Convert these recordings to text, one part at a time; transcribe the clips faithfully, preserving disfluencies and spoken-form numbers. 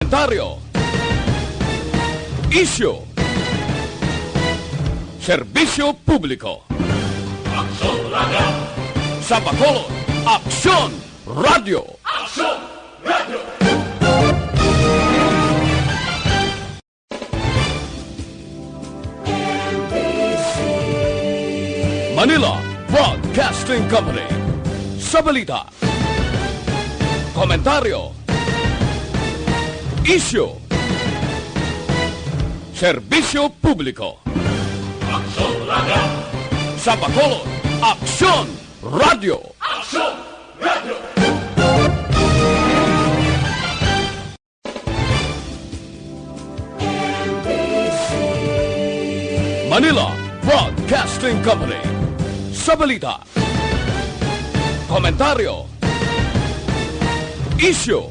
Komentaryo. Isyu. Serbisyo publiko. Aksyon Radio. Sa Bacolod, Aksyon Radio. Aksyon Radio. Manila Broadcasting Company. Sa balita, komentaryo, isyu, serbisyo publiko. Aksyon Radio. Sa Bacolod, Aksyon Radio. Aksyon Radio. Manila Broadcasting Company. Sa balita, komentaryo, isyu,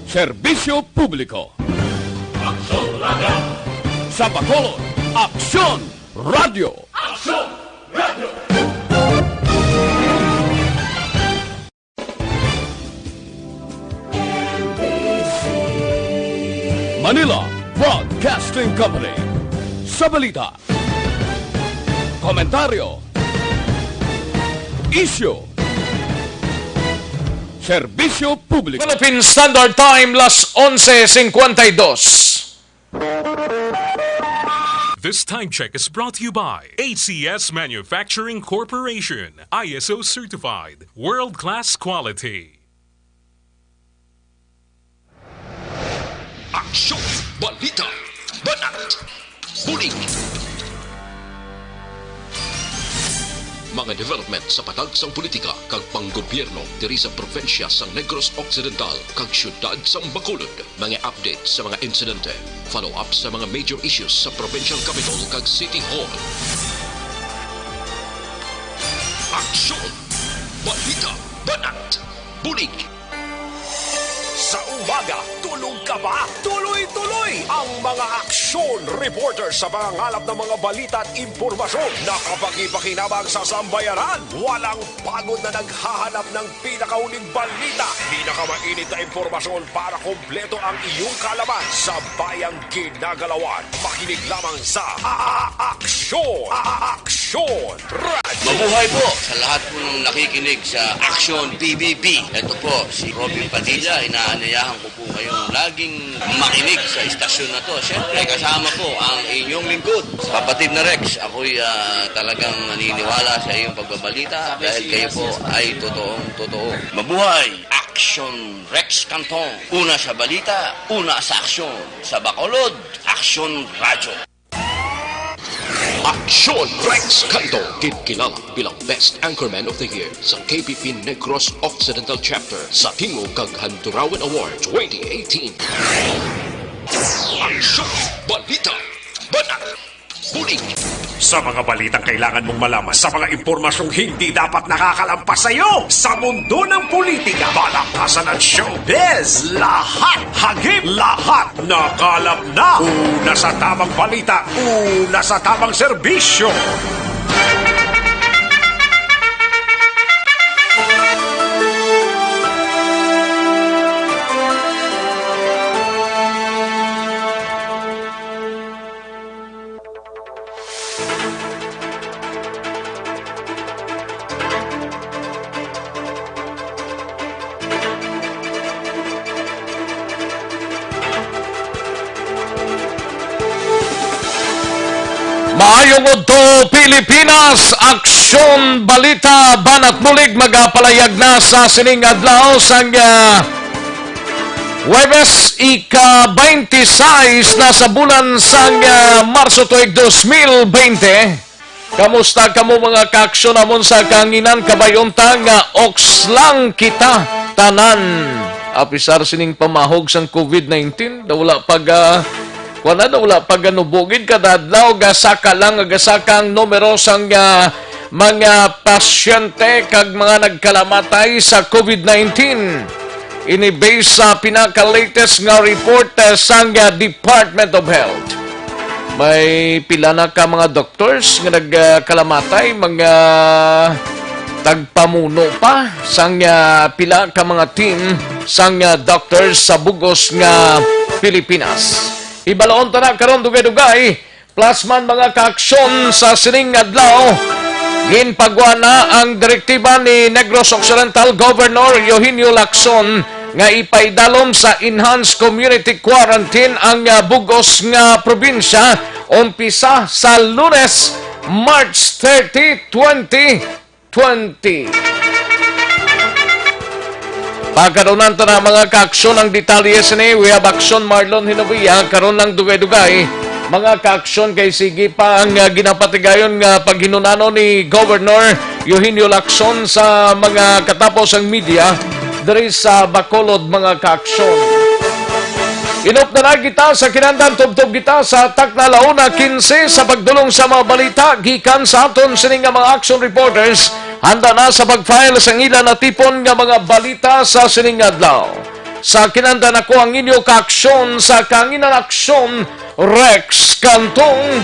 serbisyo publiko. Aksyon Radio. Sa Bacolod, Aksyon Radio. Aksyon Radio. Manila Broadcasting Company. Sa balita, komentaryo, isyu, serbisyo publiko. Philippine Standard Time, las onse cincuenta y dos. This time check is brought to you by A C S Manufacturing Corporation, I S O certified, world-class quality. Aksyon, balita, banat, bulig. Mga development sa patag sang politika kag panggobyerno diri sa probinsya sang Negros Occidental kag siyudad sang Bacolod. Mga update sa mga insidente, follow-up sa mga major issues sa provincial capital kag city hall. Aksyon, balita, banat, bulig. Sa umaga, tulog ka ba? Tuloy-tuloy ang mga aksyon reporter sa pangangalap ng mga balita at impormasyon na kapakipakinabang sa sambayanan. Walang pagod na naghahanap ng pinakahuling balita, pinakamainit na impormasyon para kompleto ang iyong kaalaman sa bayang ginagalawan. Makinig lamang sa A-, A-, Aksyon! A-, A-, Aksyon! Radyo. Mabuhay po sa lahat po ng nakikinig sa Aksyon P B P. Ito po si Robin Padilla. Inaanyayahan ko po kayong laging makinig sa istasyon na to. Siyempre, kasama po ang inyong lingkod, Kapatid na Rex. Ako'y, ah, talagang naniniwala sa iyong pagbabalita dahil kayo po ay totoong totoo. Mabuhay! Aksyon Rex Cantong. Una sa balita, una sa aksyon. Sa Bacolod, Aksyon Radyo. Aksyon Rex Canto, ginkilala bilang Best Anchorman of the Year sa K P P Negros Occidental Chapter sa Tingog kag Handurawan Award twenty eighteen. Aksyon, balita, banat, bulig. Sa mga balitang kailangan mong malaman, sa mga impormasyong hindi dapat nakakalampas sa iyo, sa mundo ng politika, balakasan at showbiz, lahat, hagip, lahat, nakalap na. Una sa tamang balita, una sa tamang serbisyo. Maayong udto, Pilipinas! Aksyon, balita, banat, bulig magapalayag na sa sining adlaw sang, ah, Huwebes, ika-twenty-six na sa bulan sang, ah, Marso tuig dos mil bente. Kamusta kamo, mga kaaksyon namon sa kahanginan? Kabay unta nga oks lang kita tanan. Apisar sining pamahog sang covid nineteen, daw wala pag, ah, kuwan na, daw wala pag, ano, bugid kada adlaw, gasaka lang, gasaka ang numero sang, ah, mga pasyente kag mga nagkalamatay sa covid nineteen. Ini based sa pinaka-latest nga report, ah, sang, ah, Department of Health. May pila na ka mga doctors nga nagkalamatay, mga tagpamuno pa sang, ah, pila ka mga team sang, ah, doctors sa bugos nga Pilipinas. Ibaloon ta na karon dugay-dugay, plus man mga kaaksyon sa sining adlaw. Ginpagwa na ang direktiba ni Negros Occidental Governor Eugenio Lacson nga ipaidalom sa enhanced community quarantine ang, ah, bugos nga probinsya umpisa sa Lunes, March thirty, twenty twenty. Pagkadunan ta na, mga kaaksyon, ang detalye sini. We have action, Marlon Hinovia. Karon lang dugay-dugay, mga kaaksyon, kay sige pa ang, ah, ginapatigayon nga paghinunanon ni Governor Eugenio Lacson sa mga katapos ang media diri sa Bacolod, mga kaaksyon. Inop na lang kita sa kinandan, tubtob kita sa takna, la una quince, sa pagdulong sa mga balita gikan sa aton sini nga mga action reporters. Handa na sa pag-file sang ila natipon nga mga balita sa sining adlaw. Sa kinandan, ako ang inyo kaaksyon sa Kaanginan Aksyon, Rex Cantong.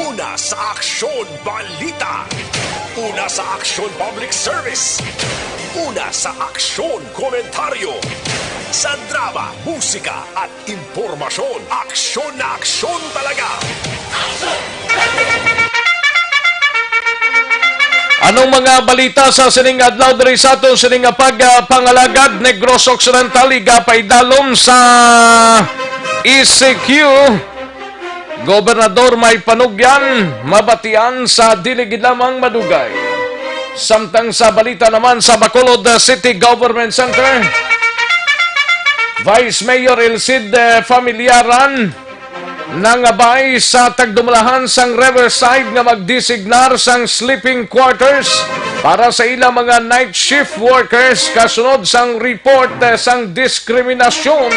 Una sa aksyon, balita. Una sa aksyon, public service. Una sa aksyon, komentaryo. Sa drama, musika, at impormasyon, aksyon na aksyon talaga. Anong mga balita sa sining adlaw diri sa aton sining nga pag, ah, pangalagad? Negros Occidental, igapaidalom sa E C Q. Gobernador may panugyan, mabatian sa dili gid lamang madugay. Samtang sa balita naman sa Bacolod City Government Center, Vice Mayor Elcid, eh, Familiaran nangabay sa tagdumalahan sang Riverside nga magdesignar sang sleeping quarters para sa ilang mga night shift workers kasunod sang report, eh, sang diskriminasyon.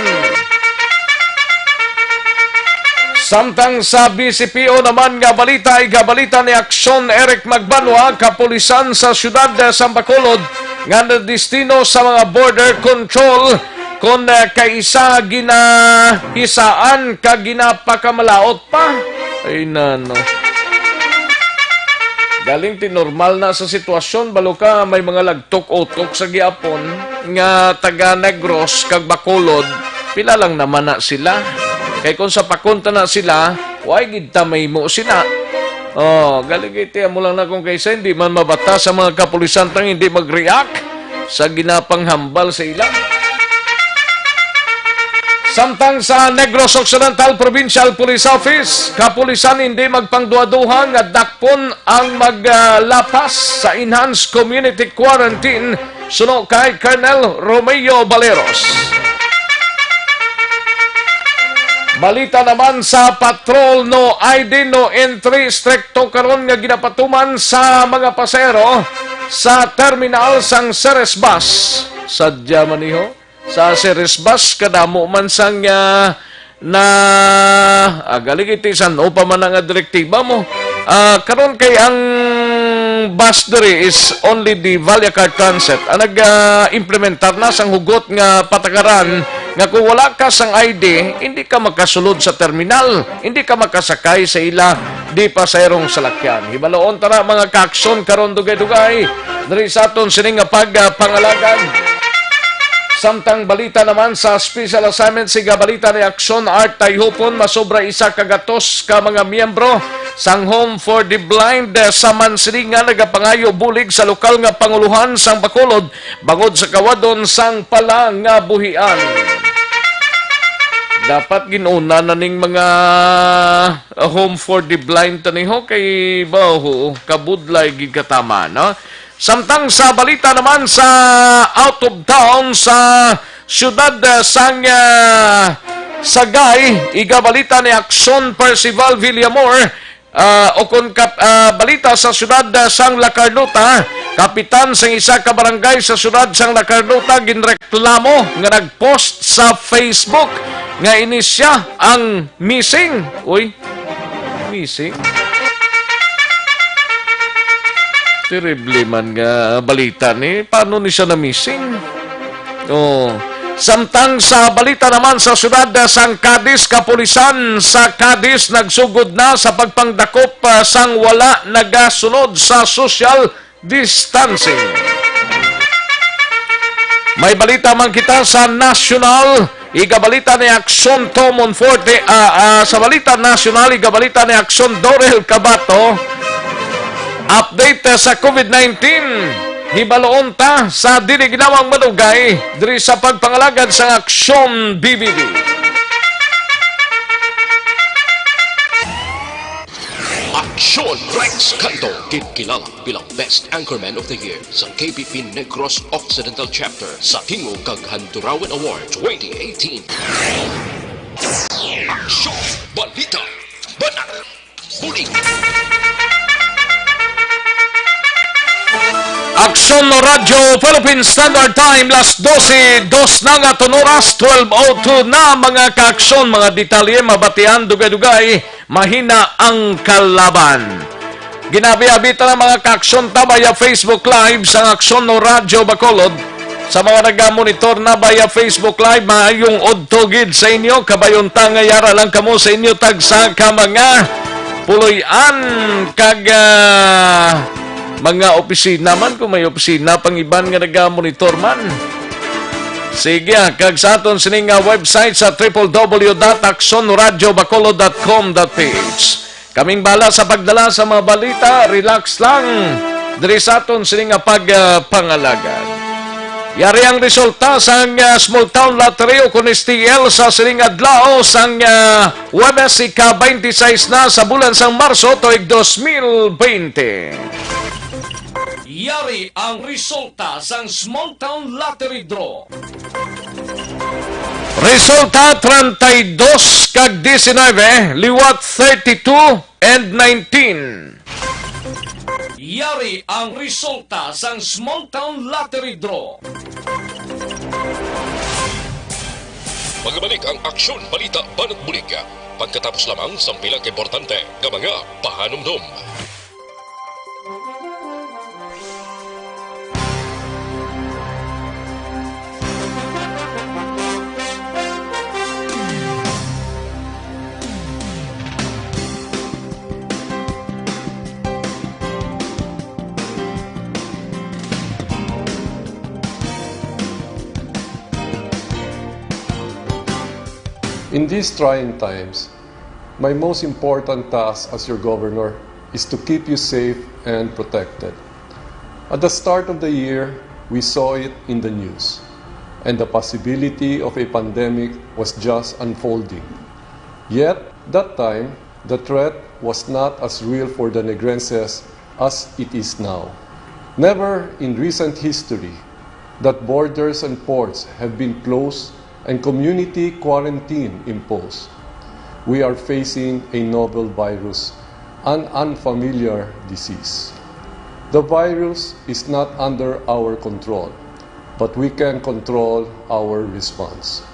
Samtang sa B C P O naman nga balita, igabalita ni Aksyon Eric Magbanwa, kapulisan sa siyudad sa Bacolod nga nadestino sa mga border control kon, eh, kaisa ginahisaan ka ginapakamalaot pa. Ay, nano. Galing ti normal na sa sitwasyon, balo ka may mga lagtok-utok sa giapon nga taga Negros kag Bacolod, pila lang naman na sila. Kay kung sa pakunta na sila, way gid ta mahimo sina. Oh, galing iti amo lang na kung kaysa hindi man mabata sa mga kapulisan tang hindi mag-react sa ginapanghambal sa ila. Samtang sa Negros Occidental Provincial Police Office, kapulisan hindi magpangduha-duha nga dakpon ang maglapas sa enhanced community quarantine suno kay Colonel Romeo Baleros. Balita naman sa patrol, no I D, no entry, strikto karon nga ginapatuman sa mga pasahero sa terminal sang Ceres Bus. Sadya man, iho, sa Ceres Bus, kadamo man sang, ah, na, ah, galing iti san-o pa man nga direktiba mo. Ah, karon kay ang bus diri is only the Vallecar Transit ang nag, ah, implementar na sang hugot nga patakaran nga kung wala ka sang I D, hindi ka makasulod sa terminal, hindi ka makasakay sa ila di pasayrong salakyan. Hibaloon ta na, mga kaaksyon, karon dugay-dugay diri sa aton sini nga pag, ah, pangalagad. Samtang balita naman sa special assignment, siga balita ni Aksyon Art Tayhupon, masobra isa ka gatos ka mga miyembro sang Home for the Blind, eh, sa Mansini nga nagapangayo bulig sa lokal nga panguluhan sang Bacolod bangod sa kawadon sang pala nga buhian. Dapat ginuna na ning mga, uh, Home for the Blind taniho kay baho, kabudlay gid katama, no? Samtang sa balita naman sa out of town, sa siyudad, uh, sang, uh, Sagay, igabalita ni Aksyon Percival Villamor, ah, o kon kap-, ah, balita sa siyudad, ah, sang La Carlota, kapitan sang isa ka barangay sa siyudad sang La Carlota ginreklamo nga nag-post sa Facebook nga ini siya ang missing. Uy, missing? Terrible man nga balita ni. Paano ni siya na-missing? Oh. Samtang sa balita naman sa siyudad, ah, sang Cadiz, kapulisan sa Cadiz nagsugod na sa pagpangdakop, ah, sang wala nagasunod sa social distancing. May balita man kita sa nasyonal. Igabalita ni Aksyon Tom Monforte, ah, ah, sa balita nasyonal, igabalita ni Aksyon Dorel Cabato. Update sa COVID nineteen. Hibaloon ta sa dili ginawang madugay diri sa pagpangalagad sang Aksyon B B D. Aksyon Rex Canto, ginkilala bilang Best Anchorman of the Year sa K P P Negros Occidental Chapter sa Tingog kag Handurawan Award twenty eighteen. Aksyon, balita, banat, bulig. Aksyon Radyo Philippine Standard Time, las dose dos na nga aton oras, twelve oh two na, mga kaaksyon, mga detalye, mabatian, dugay-dugay, mahina ang kalaban. Ginabi-abi ta na, mga kaaksyon, ta via Facebook Live sang Aksyon no Radyo Bacolod. Sa mga nagamonitor na via Facebook Live, maayong udto gid sa inyo. Kabayon ta nga yara lang kamo sa inyo tagsa ka mga puloy-an kag, ah, mga opisina man, kung may opisina pang iban nga nagamonitor man. Sige, ah, kag sa aton sini nga website sa triple W dot aksyon radyo bacolod dot com dot P H. Kaming bala sa pagdala sa mga balita, relax lang diri sa aton sini nga pag, ah, pangalagad. Yari ang resulta sang, ah, Small Town Lottery o kon S T L sa sining adlaw sang, ah, Huwebes, ika-twenty-six na sa bulan sang Marso, tuig dos mil twenty. Yari ang resulta sang Small Town Lottery Draw. Resulta, treinta y dos kag diecinueve, liwat thirty-two and nineteen. Yari ang resulta sang Small Town Lottery Draw. Magbalik ang Aksyon, Balita, Banat, Bulig pagkatapos lamang sang pila ka importante nga mga pahanumdom. In these trying times, my most important task as your governor is to keep you safe and protected. At the start of the year, we saw it in the news, and the possibility of a pandemic was just unfolding. Yet, that time, the threat was not as real for the Negrenses as it is now. Never in recent history that borders and ports have been closed and community quarantine imposed. We are facing a novel virus, an unfamiliar disease. The virus is not under our control, but we can control our response.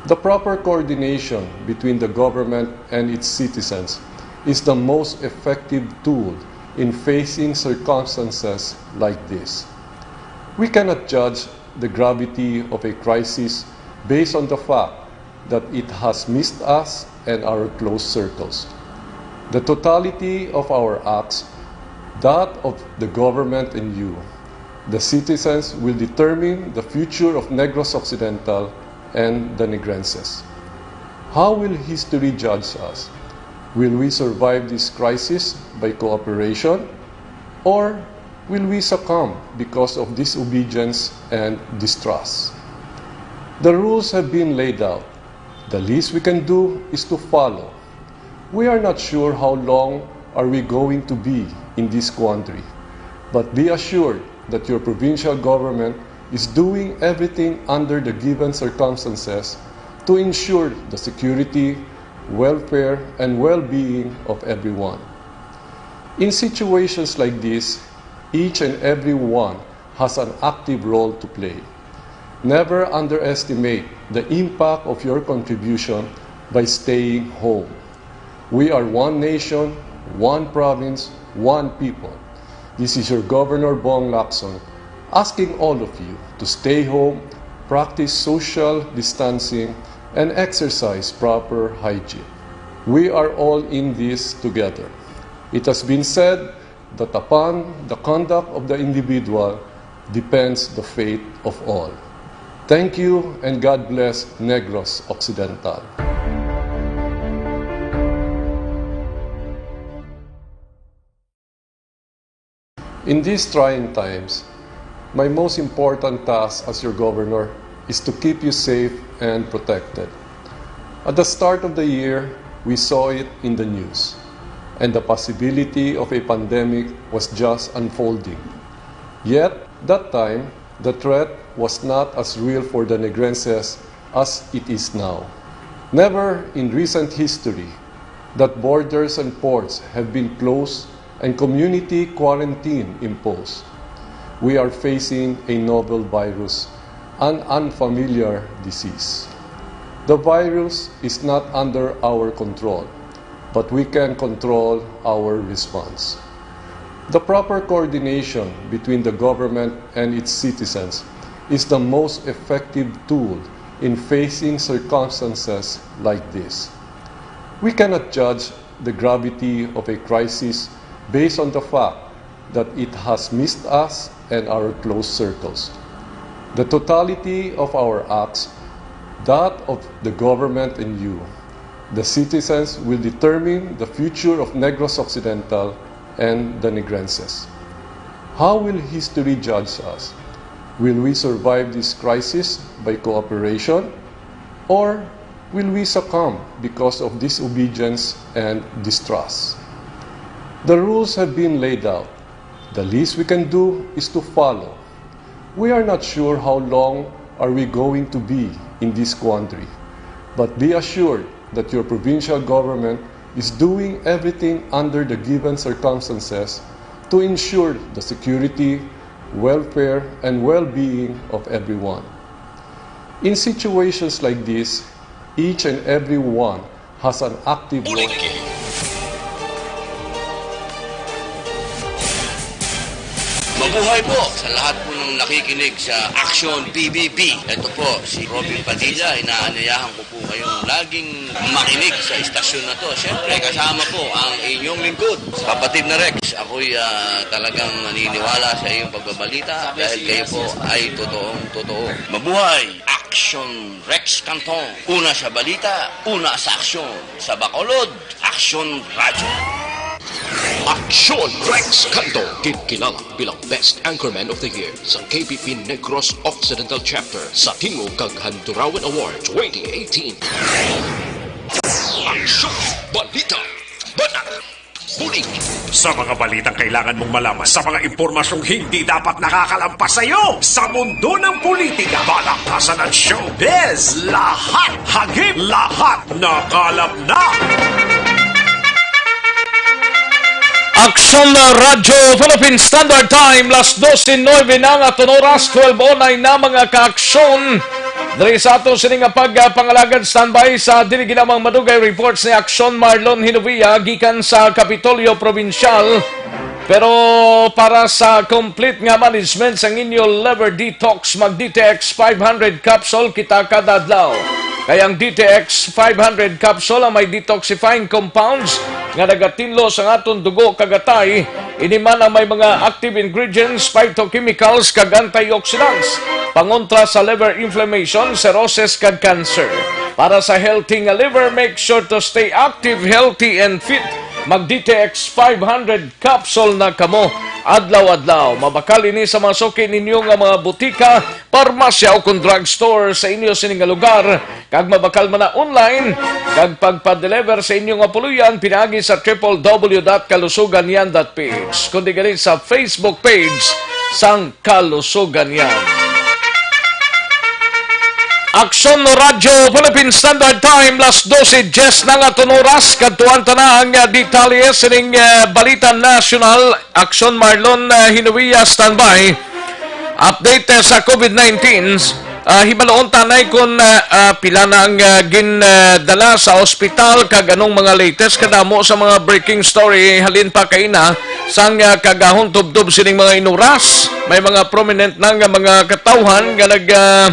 The proper coordination between the government and its citizens is the most effective tool in facing circumstances like this. We cannot judge the gravity of a crisis based on the fact that it has missed us and our close circles. The totality of our acts, that of the government and you, the citizens, will determine the future of Negros Occidental and the Negrenses. How will history judge us? Will we survive this crisis by cooperation, or will we succumb because of disobedience and distrust? The rules have been laid out. The least we can do is to follow. We are not sure how long are we going to be in this quandary, but be assured that your provincial government is doing everything under the given circumstances to ensure the security, welfare, and well-being of everyone. In situations like this, each and every one has an active role to play. Never underestimate the impact of your contribution by staying home. We are one nation, one province, one people. This is your Governor Bong Lacson asking all of you to stay home, practice social distancing, and exercise proper hygiene. We are all in this together. It has been said, that upon the conduct of the individual depends the fate of all. Thank you and God bless Negros Occidental. In these trying times, my most important task as your governor is to keep you safe and protected. At the start of the year, we saw it in the news, and the possibility of a pandemic was just unfolding. Yet, that time, the threat was not as real for the Negrenses as it is now. Never in recent history that borders and ports have been closed and community quarantine imposed. We are facing a novel virus, an unfamiliar disease. The virus is not under our control, but we can control our response. The proper coordination between the government and its citizens is the most effective tool in facing circumstances like this. We cannot judge the gravity of a crisis based on the fact that it has missed us and our close circles. The totality of our acts, that of the government and you, the citizens, will determine the future of Negros Occidental and the Negrenses. How will history judge us? Will we survive this crisis by cooperation, or will we succumb because of disobedience and distrust? The rules have been laid out. The least we can do is to follow. We are not sure how long are we going to be in this quandary, but be assured that your provincial government is doing everything under the given circumstances to ensure the security, welfare, and well-being of everyone. In situations like this, each and every one has an active role. Mabuhay po sa lahat po ng nakikinig sa Action P B B. Ito po si Robin Padilla. Inaanyayahan ko po kayong laging makinig sa istasyon na to. Siyempre, kasama po ang inyong lingkod, kapatid na Rex. Ako'y ah, talagang naniniwala sa iyong pagbabalita dahil kayo po ay totoong totoo. Mabuhay! Action Rex Canton. Una sa balita, una sa aksyon. Sa Bacolod, Action Radyo. Aksyon Rex Canto, ginkilala bilang Best Anchorman of the Year sa K P P Negros Occidental Chapter sa Tingog kag Handurawan Award twenty eighteen. Aksyon, balita, banat, bulig. Sa mga balitang kailangan mong malaman, sa mga impormasyong hindi dapat nakakalampas sa iyo, sa mundo ng politika, palakasan at showbiz, lahat hagip, lahat nakalap na. Aksyon na Radyo Philippine Standard Time, las doce nueve na nga aton oras, twelve oh nine na mga kaaksyon. Diri sa ato sini nga pagpangalagad, standby sa dili ginamang madugay reports ni Aksyon Marlon Hinovia gikan sa Kapitolyo Probinsyal. Pero para sa complete nga management sang inyo liver detox, mag D T X five hundred capsule kita kada adlaw. Kay ang D T X five hundred capsule ang may detoxifying compounds nga nagatinlo sang aton dugo kag atay. Ini man ang may mga active ingredients, phytochemicals, kag antioxidants, pangontra sa liver inflammation, cirrhosis, kag cancer. Para sa healthy nga liver, make sure to stay active, healthy, and fit. Mag D T X five hundred capsule na kamo adlaw-adlaw. Mabakal ini sa mga suki ninyo nga mga butika, parmasya, o kon drugstore sa inyo sini nga lugar, kag mabakal man na online, kag pagpa-deliver sa inyo nga puloy-an pinaagi sa triple W dot kalusuganyan dot P H, kundi gani sa Facebook page sang Kalusuganyan. Aksyon Radyo Philippine Standard Time, las doce diez na nga aton oras. Kadtuan ta na ang, ah, detalye sining, ah, balita nasyonal. Aksyon Marlon, ah, Hinuia, standby. Update, ah, sa COVID nineteen. Ah, hibaloon ta anay kon, ah, ah, pila na ang, ah, gin, ah, dala sa ospital, kag anong mga latest kadamo sa mga breaking story halin pa kaina sang, ah, kagahon tubtob sining mga inuras. May mga prominent na nga mga katawhan nga nag, ah,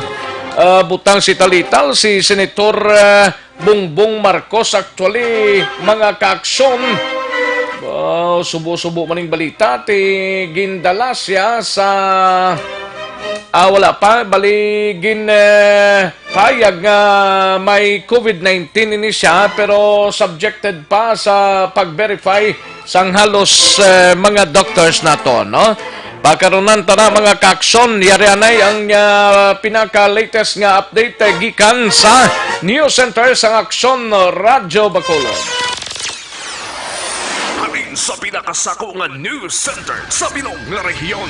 ah, butang si talital, si Senator, ah, Bongbong Marcos. Actually, mga kaaksyon, ah, Oh, subo-subo man ning balita, ti gindala siya sa, ah, wala pa, bali gin, eh, payag nga may covid nineteen ini siya, pero subjected pa sa pag-verify sang halos, eh, mga doctors nato, no? Pagkarunan ta na, mga kaaksyon, yari anay ang, ah, pinaka-latest nga update, eh, gikan sa News Center sang Aksyon Radyo Bacolod. Halin sa pinakasako nga news center sa bilog nga rehiyon.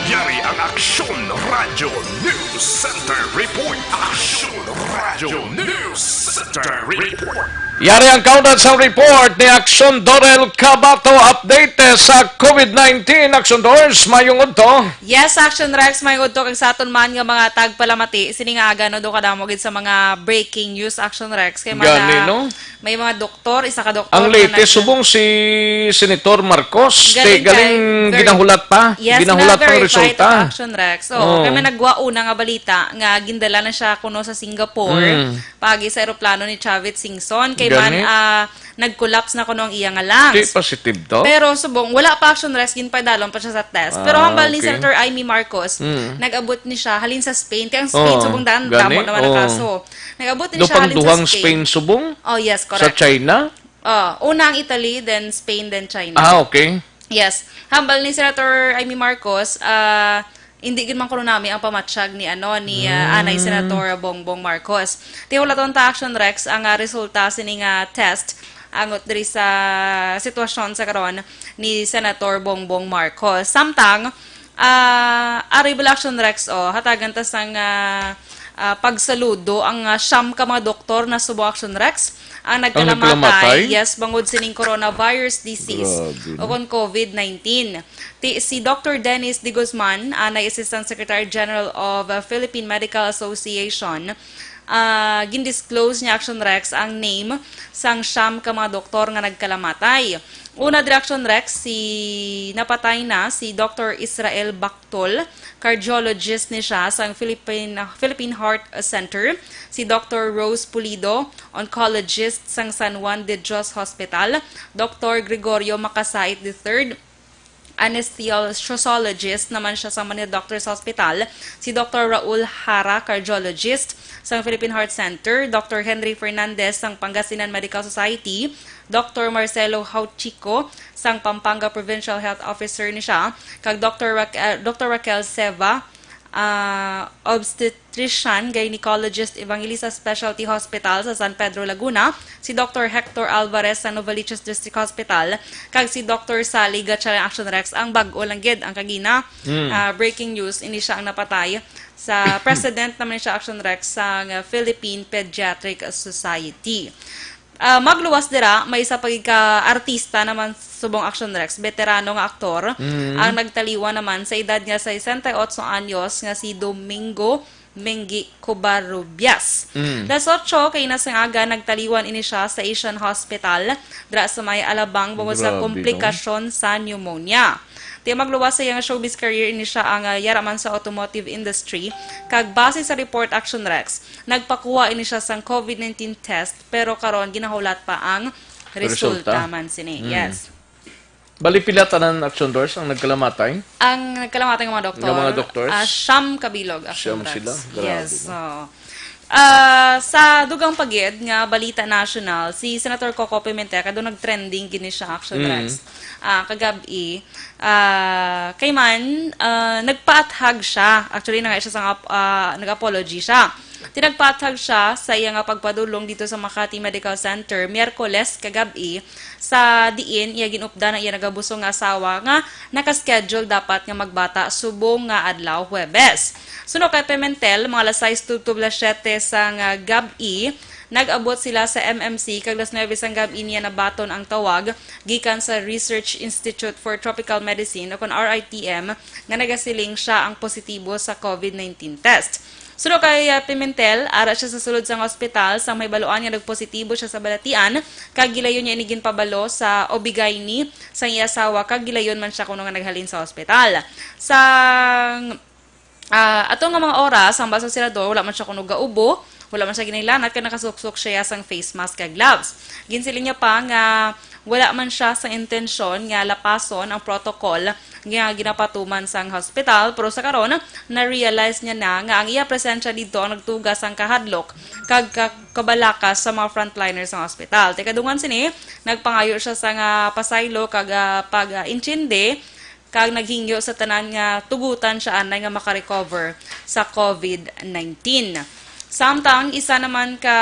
Yari ang Aksyon Radyo News Center Report. Aksyon Radyo News Center Report. Yari ang kaunat sang report ni Aksyon Dorel Cabato. Update, eh, sa covid nineteen. Aksyon Dors, mayong udto. Yes, Action Rex, may udto kag sa aton man nga mga tagpalamati. Sini nga aga, no, do kadamo gid sa mga breaking news, Action Rex. Kay Gani, mga, no? May mga doktor, isa ka doktor Ang nga latest nag- subong si Senator Marcos. Galing Te, galing kay ver- ginahulat pa. Yes, ginahulat pang na-verify resulta. Ito, Action Rex. Oo, Oo. Kay may nagwa una nga balita nga gindala na siya kuno sa Singapore. Mm. Pagi sa eroplano ni Chavit Singson. Kay man, Gani? ah, nag-collapse na kuno ang iya nga lungs. Di positive to? Pero subong, wala pa, Action Rex, ginpadalom pa siya sa test. Pero Ah, hambal ni okay. Senator Imee Marcos, Mm. nag-abot ni siya halin sa Spain. Kaya ang Spain, Oo, subong dan, gani? damo naman ang Oo. kaso. Nag-abot ni Do siya pang halin sa duhang Spain. Spain subong? Oh, yes, Sa correct. China? Oh, una ang Italy, then Spain, then China. Ah, okay. Yes. Hambal ni Senator Imee Marcos, ah, hindi gid man kuno nami ang pamatyag ni, ano, ni, ah, Mm. anay Senator Bongbong Marcos. Tiwalaton ta, Action Rex, ang, ah, resulta sini nga test angot diri sa sitwasyon sa karon ni Senator Bongbong Marcos. Samtang, ah, ari bala, Action Rex, oh, hatagan ta sang, ah, ah, pagsaludo ang, ah, siyam ka mga doktor na subong, Action Rex, ang Ang nagkalamatay, nagkalamatay? yes, bangod sining coronavirus disease Grabe, no? o kon covid nineteen. Ti, si Doctor Dennis De Guzman, anay Assistant Secretary General of, uh, Philippine Medical Association, ah, gindisclose niya, Action Rex, ang name sang siyam ka mga doktor nga nagkalamatay. Una diri, Action Rex, si napatay na si Doctor Israel Bactol, cardiologist ni siya sang Philippine, Philippine Heart Center, si Doctor Rose Pulido, oncologist sang San Juan de Dios Hospital, Doctor Gregorio Macasait the third, anesthesiologist naman siya sa Manila Doctors Hospital, si Doctor Raul Jara, cardiologist sang Philippine Heart Center, Doctor Henry Fernandez sang Pangasinan Medical Society, Doctor Marcelo Hauchico sang Pampanga Provincial Health Officer ni siya, kag Doctor Raquel, Doctor Raquel Seva, ah, obstetrician gynecologist Evangelista Specialty Hospital sa San Pedro, Laguna, si Doctor Hector Alvarez sa Novaliches District Hospital, kag si Doctor Sally Gatchalian, Action Rex, ang bag-o lang gid ang kagina. Mm. Ah, breaking news, ini siya ang napatay sa president naman siya, Action Rex, sa Philippine Pediatric Society. Ah, magluwas dira, may isa pa gid ka artista naman subong, Action Rex, veterano nga aktor, Mm. ang nagtaliwan naman sa edad nga sesenta y ocho anyos nga si Domingo Mengi Covarrubias. Mm. Alas otso kay inasang aga, nagtaliwan ini siya sa Asian Hospital dira sa may Alabang bangod sa Grabe, no? komplikasyon sa pneumonia. Ti magluwas sa iyang showbiz career, ini siya ang, ah, yara man sa automotive industry, kag base sa report, Action Rex, nagpakuha ini siya sang covid nineteen test, pero karon ginahulat pa ang resulta Resulta. man sini. Mm. Yes. Bali, pila tanan, Action Dors, ang nagkalamatay? Ang nagkalamatay nga mga doktor, Nga mga doctors? ah, siyam kabilog, Action Siyam Rex. sila? Grabe, Yes, no? oo. Ah, sa dugang pa gid nga balita national, si Senator Coco Pimentel, kay do nag-trending gini siya, Action Mm. Rex. Ah, kagab-i, ah, kay man, ah, nagpaathag siya. Actually, na nga siya sa nga, ah, nag-apology siya. Ti nagpaathag siya sa iya nga pagpadulong dito sa Makati Medical Center, Miyerkules kagab-i, sa diin iya ginupdan ang iya nagabusong nga asawa nga naka-schedule dapat nga magbata subong nga adlaw, Huwebes. Suno kay Pimentel, mga alas sais tubtob alas siyete sang gab-i, nag-abot sila sa M M C, kag alas nuwebe sang gab-i niya nabaton ang tawag gikan sa Research Institute for Tropical Medicine, o kon R I T M, nga nagasiling siya ang positibo sa covid nineteen test. Suno kay, ah, Pimentel, ara siya sa sulod sang ospital sang mahibaluan nga nagpositibo siya sa balatian, kag gilayon niya ini ginpabalo sa O B-gyne sang iya asawa, kag gilayon man siya kuno nga naghalin sa ospital. Sang, ah, ato nga mga oras, ang basa senador, wala man siya kuno gaubo Wala man siya ginailanat kay nakasuksok siya sang face mask kag gloves. Ginsiling niya pa nga wala man siya sa intensyon nga lapason ang protocol nga ginapatuman sang hospital, pero sa karon, na-realize niya na nga ang iya presensya didto ang nagtuga sang kahadlok kag ka-, kabalaka sa mga frontliners sang hospital. Ti kadungan sini, nagpangayo siya sang pasaylo kag, ah, pag-intindi kag naghingyo sa tanan nga tugutan siya anay nga makarecover sa COVID nineteen. Samtang isa naman ka,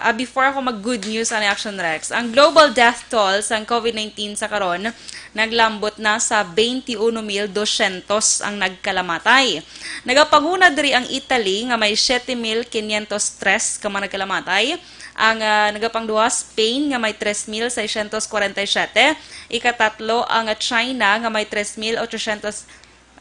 ah, before ako mag-good news, ani, Action Rex, ang global death toll sang COVID nineteen sa karon naglambot na sa twenty-one mil dosyentos ang nagkalamatay. Nagapanguna diri ang Italy nga may siyete mil kinyentos tres ka mga nagkalamatay. Ang, ah, nagapangduha, Spain, nga may tres mil seiscientos kwarenta y siete. Ikatatlo, ang China, nga may tres mil ochocientos,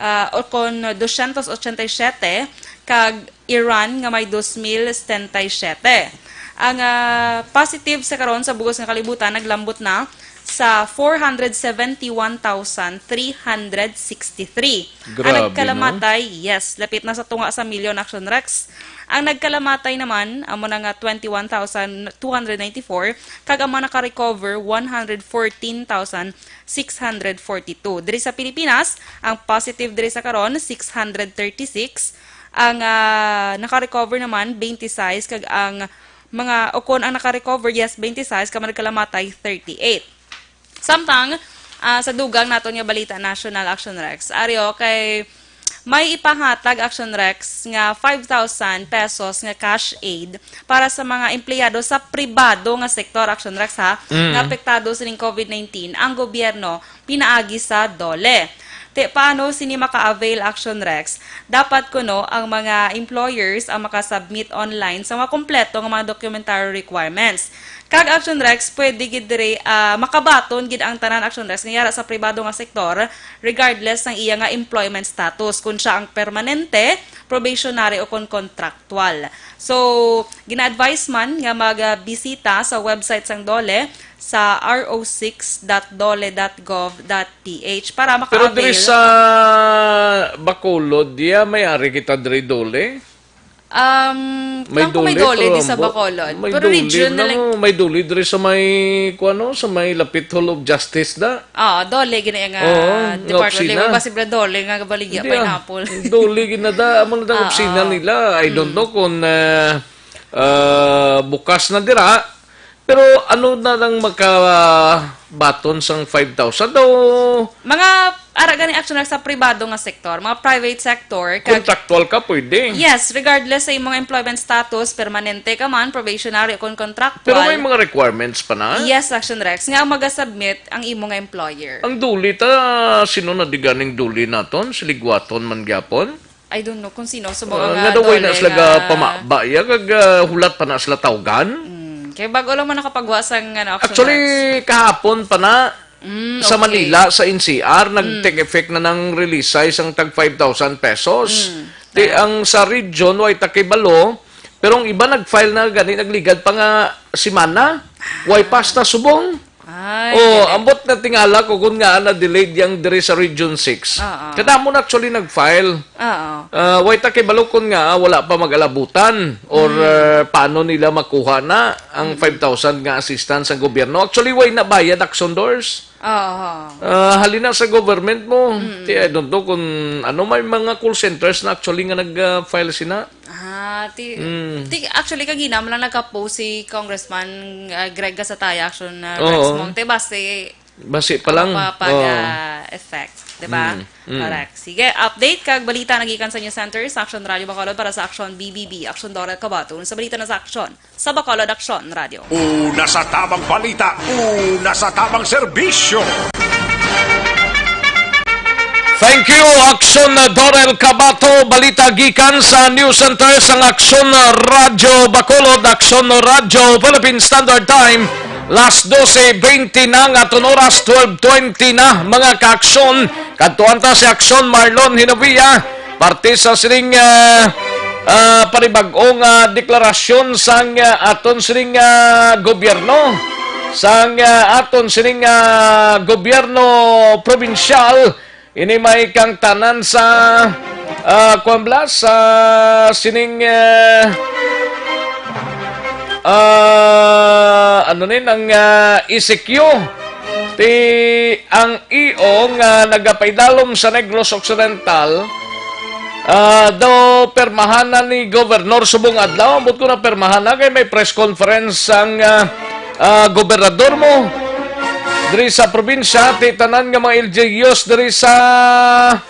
ah, o kon doscientos ochenta y siete, kag Iran, nga may dos mil setenta y siete. Ang, ah, positive sa karon sa bugos nga kalibutan naglambot na sa four hundred seventy-one thousand three hundred sixty-three. Ang Grabe, no? nagkalamatay, yes, lapit na sa tunga sa milyon, Action Rex. Ang nagkalamatay naman, amo na nga twenty-one thousand two hundred ninety-four, kag ang mga naka-recover, one hundred fourteen thousand six hundred forty-two. Diri sa Pilipinas, ang positive diri sa karon, six hundred thirty-six. Ang, ah, naka-recover naman, twenty-six, kag ang mga, o kon ang naka-recover, yes, twenty-six, kag ang nagkalamatay, thirty-eight. Samtang, ah, sa dugang naton nga balita, National Action Rex, aryo kay may ipahatag, Action Rex, nga five thousand pesos nga cash aid para sa mga empleyado sa pribado nga sektor, Action Rex, ha, Mm. nga apektado sining COVID nineteen ang gobyerno pinaagi sa DOLE. Ti, paano sini maka-avail, Action Rex? Dapat kuno ang mga employers ang makasubmit online sa mga kompleto nga mga documentary requirements. Kag Action Rex, pwede gid diri, ah, makabaton gid ang tanan, Action Rex, nga yara sa pribado nga sektor, regardless sang iya nga employment status, kung siya ang permanente, probationary, o kon contractual. So, gina-advise man nga magbisita sa website sang DOLE sa R O six dot dole dot gov dot P H para Pero diri maka-avail. sa Bacolod, diya, may ari kita diri DOLE? Um, May lang kung may DOLE, DOLE pero di sa ambot. Bacolod. May Pero DOLE region na na lang. mo, may DOLE diri sa may, kuano, sa may lapit Hall of Justice na. Ah, DOLE, gini nga Oo, nga Department of opisina. Labor, basi bala DOLE nga baligya, Hindi, ah. pineapple. DOLE, ginada, amo na ang Ah, opisina ah. nila. I don't Mm. know kung, ah, ah, bukas na dira. Pero ano na lang makabaton sang five thousand daw? Mga ara gani, Action Rex, sa pribado nga sektor, mga private sector, kag Contractual ka, pwede. Yes, regardless sa imong employment status, permanente ka man, probationary, o kon contractual. Pero may mga requirements pa na? Yes, Action Rex, nga ang maga-submit ang imo nga employer. Ang DOLE ta, sino na di ganing DOLE naton? Siligwaton man gyapon? I don't know kung sino sa mga Ah, nga nga daw way na DOLE sila nga ga pamaba iya, kag, ah, hulat pa na sila tawgan. Mm, kay bago lang man nakapagwa sang, ano, Action Actually, Rex. kahapon pa na Mm, sa okay. Manila, sa N C R, Mm. nag-take effect na ng release size ang tag five thousand pesos. Mm. Di, Tama. ang sa region, way ta kay balo, pero ang iba nag-file na gani, nagligad pa nga semana. Way pa sa subong. Ay, Oh, galing. ambot na tingala ko kung nga na-delayed yang diri sa Region six. Oo. Kadamo na actually nag-file. Oo. Ah, way ta kay balo kung nga, ah, wala pa mag-alabutan or, Mm. ah, paano nila makuha na ang Mm. five thousand nga assistance sa gobyerno. Actually, way na bayad, Action Doors. Oo. Ah, halina sa government mo. Mm. Ti, I don't know kung ano, may mga call centers na actually nga nag-, ah, file sina. Ah, ti, Mm. ti, actually, kagina man lang nagka-post si Congressman, ah, Greg Gasataya, Action, ah, Oo. Rex Monte. Basi, Basi pa lang. ano pa, pag, Oo. ah, effect, di ba? Mm, mm. Correct. Sige, update kag balita nagikan sa News Center sa Action Radio Bacolod para sa Action B B B, Action Dora Kabaton. Sa balita na sa Action, sa Bacolod Action Radio. Una sa tamang balita, una sa tamang serbisyo. Thank you, Action Dorel Cabato. Balita gikan sa News Center sang Action Radio Bacolod, Action Radio Philippine Standard Time. Las doce veinte na nga aton oras, twelve twenty na, mga ka-aksyon. Kadtuan ta si Aksyon Marlon Hinovia, parte sa sining, ah, ah, panibag-ong, ah, deklarasyon sang, ah, aton sining, ah, gobyerno, sang, ah, aton sining, ah, gobyerno probinsyal. Ini may kang tanan sa, ah, kuwan bala, sa sining, ah, Ah, ano ni ang, ah, E C Q? Ti ang E O nga nagapaidalom sa Negros Occidental, ah, daw permahanan ni Governor subong adlaw. Ambot ko na permahan na kay may press conference ang, ah, ah, gobernador mo diri sa probinsya. Ti tanan nga mga L G Us diri sa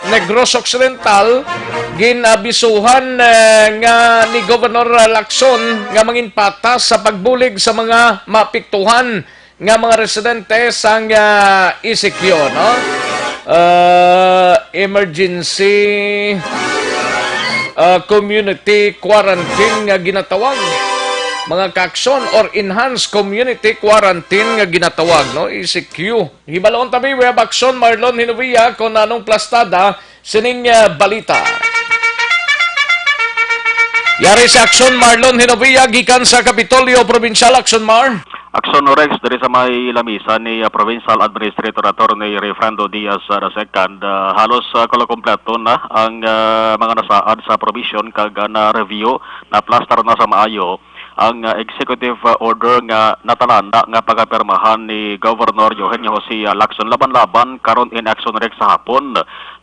Negros Occidental, ginabisuhan, eh, nga ni Governor Lacson nga manginpatas sa pagbulig sa mga maapektuhan nga mga residente sang, ah, E C Q, no? Ah, emergency, ah, community quarantine nga ginatawag, mga kaaksyon, or enhanced community quarantine nga ginatawag, no? E C Q. Hibalon ta mi, we have Aksyon Marlon Hinovia, kon anong plastada sining, ah, balita. Yari si Aksyon Marlon Hinovia gikan sa Kapitolyo Probinsyal. Aksyon Mar. Aksyon Rex, diri sa may lamisa ni, ah, Provincial Administrator Attorney Refrando Diaz, ah, the second, ah, halos, ah, kulang kompleto na ang, ah, mga nasaad sa provision kag, ah, na-review, na-plaster na sa maayo ang, ah, executive, ah, order nga natalana nga pagapirmahan ni Governor Eugenio Jose, ah, Lacson Laban-Laban karon in Aksyon Rex sa hapon.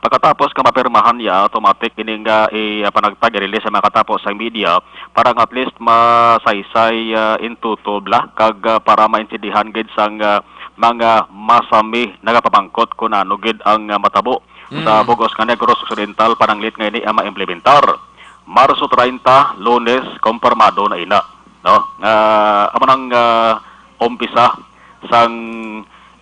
Pagkatapos nga mapirmahan niya, automatic ini nga i-, ah, panagtag i-release sa makatapos sa media para nga at least masaysay, ah, in toto bala kag, ah, para maintindihan gid sang, ah, mga masami nagapamangkot kung ano gid ang, ah, matabo sa Mm. bugos nga Negros Occidental, pananglit nga ini ang maimplementar. Marso treinta, Lunes, kompirmado na ina, no? Nga amo nang, ah, umpisa sang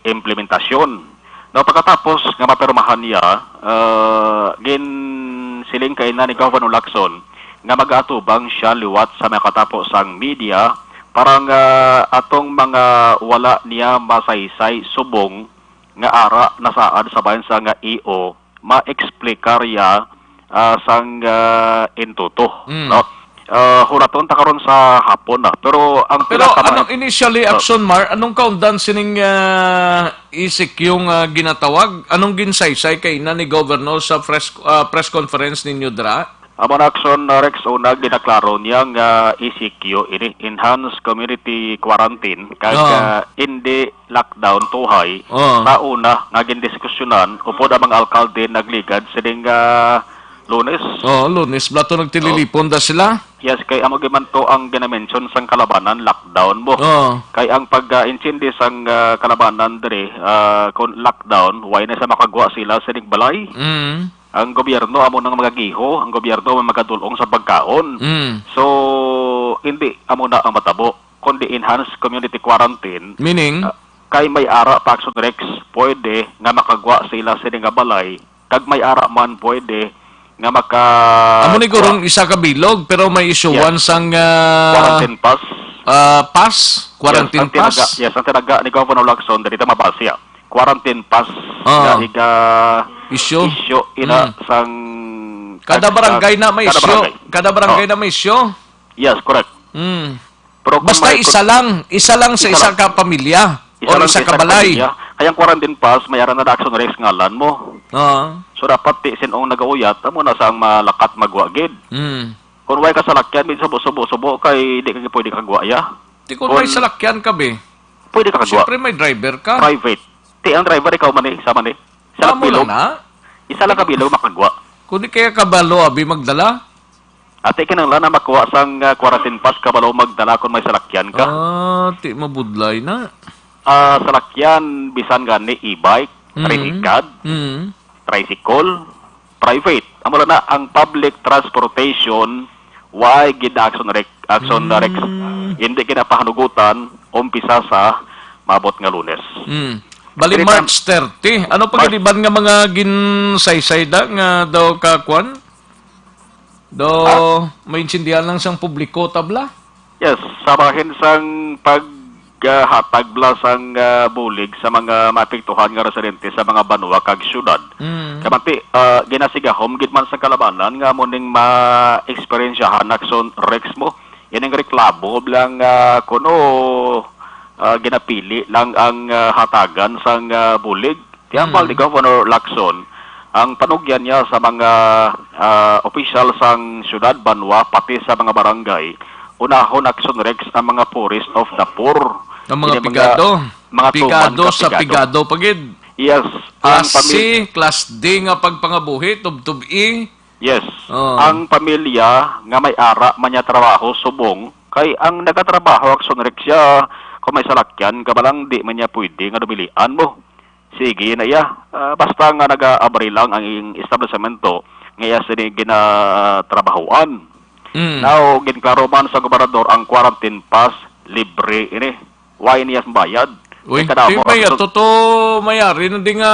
implementasyon. No, pagkatapos nga mapirmahan niya, ah, ginsiling kaina ni Governor Lacson nga mag-atubang siya liwat sa makatapos sang media para nga atong mga wala niya masaysay subong nga ara nasaad sa bahin sa nga E O, maeksplikar ya, ah, sang, ah, intuto, Mm. no? Ah, hulaton ta karon sa hapon na. Pero ang Pero pinaka- anong initially, Oh. Aksyon Mar, anong kaundan sining, ah, E C Q nga ginatawag? Anong ginsaysay kaina ni Governor sa press, ah, press conference ninyo dira? Amo na, Aksyon, ah, Rex, una, ginaklaro niya nga E C Q ini, Enhanced Community Quarantine, kag, Oo. ah, hindi lockdown tuhay. Oo. Sa una nga gindiskusyonan, upod ang mga alkalde nagligad sining, ah, Lunes. Oo, Lunes bala to nagtililipon da sila. Yes, kay amo gyud man to ang ginamention sang kalabanan, lockdown mo. Oo. Kay ang pag-intindi sang, ah, kalabanan diri, ah, kung lockdown, wala na sa makagwa sila sa ining balay. Mm. Ang gobyerno amo nang magagiho, ang gobyerno ang magadul-ong sa pagkaon. Mm. So, hindi amo na ang matabo, kundi enhanced community quarantine. Meaning? Ah, kay may ara pa, Aksyon Rex, pwede nga makagwa sila sini nga balay, kag may ara man pwede nga maka- Amo ni gurong isa ka bilog, pero may isyuhan Yes. sang, ah, Quarantine pass. ah, pass? Quarantine Yes, ang tinaga, pass? yes, ang tinaga ni Governor Lacson, dali ta mabasa. Quarantine pass Ah. nga iga Issue? issue ina Mm. sang Kada tag-, barangay na may kada issue. barangay. Kada barangay Oh. na may issue. Yes, correct. Mm. Pero kung Basta may isa lang, isa lang sa isa isa lang. ka pamilya Isa or lang isa sa ka isang balay. pamilya. Kaya ang quarantine pass, may ara na Action Rex ngalan mo. Oo. So, dapat ti sinong nagauyat, amo na sa ang malakat magwa gid. Mm. Kung way ka salakyan, may subo-subo-subo kay di ka pwede kagwa, ya. Di, kung may Kung salakyan ka, be, pwede ka kagwa. Siyempre may driver ka. Private. Ti ang driver, ikaw man eh, isa man eh. Isa lang Amo lang bilog. na. Isa lang ka bilog, makagwa. Kung di kaya kabalo, abi, magdala. Ate, kinahanglan na makuha sang, ah, quarantine pass, kabalo magdala kung may salakyan ka. Ah, ti mabudlay na. Ah, salakyan, bisan gani e-bike, Mm. tricycle, Mm. tricycle, private. Amo lang na, ang public transportation, why gid action rec-, action Mm. rex-, hindi ginapahanugutan, umpisa sa maabot nga Lunes. Mm. Bali, Dili March thirty. Ano pa March gid iban nga mga ginsaysay da nga daw ka kwan? Do, Ah? May intindihan lang sang publiko, tabla? Yes, sa bahin sang paghatag bala sang, ah, bulig sa mga maapektuhan nga residente sa mga banwa kag syudad. Mm. Kamanti, ah, ginasigahom gid man sa kalabanan nga amo ning ma-eksperyensyahan, Action Rex mo. Ining reklamo lang, ah, kuno, ah, ginapili lang ang, ah, hatagan sang, ah, bulig. Tiyambal Mm. ni Governor Lacson ang panugyan niya sa mga, ah, opisyal sang syudad, banwa, pati sa mga barangay, unahon Action Rex ang mga poorest of the poor. Ang mga Ini pigado. Mga tuman Pigado ka sa pigado. Pigado pa gid. Yes, ang Class pamil- C, class D nga pagpangabuhi, tubtob-i. Yes. Oh. Ang pamilya nga may ara man niya trabaho subong kay ang nagatrabaho Action Rex siya kung may salakyan ka ba lang di man niya pwede nga dumilian mo. Sige na iya. Ah, basta nga nagaabri lang ang iyang establisamento nga iya sini ginatrabahoan. Mm. Now, ginklaro man sa gobernador ang quarantine pass libre ini. Why niya bayad? Uy, Ay, kadamo di ba ang yato to mayari na di nga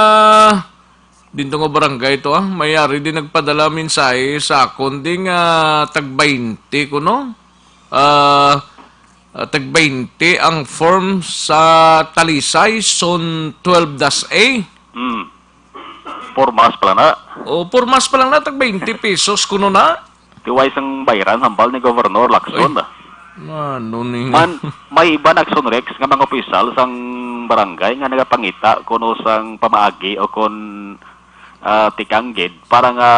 dito nga barangay to, ah? Mayari di nagpadala mensahe sa akon di nga tag twenty ko, no? Ah, ah, tag twenty ang form sa Talisay, Zone twelve dash A. Hmm. Pormas pala na. O, pormas pa lang na, tag twenty pesos kuno na. Tiway sang bayran, hambal ni Governor Lacson. Uy. Ano ni? Man, may iba nag-, Action Rex nga mga opisyal sang barangay nga nagapangita kuno sang pamaagi o kon, ah, tikang gid para nga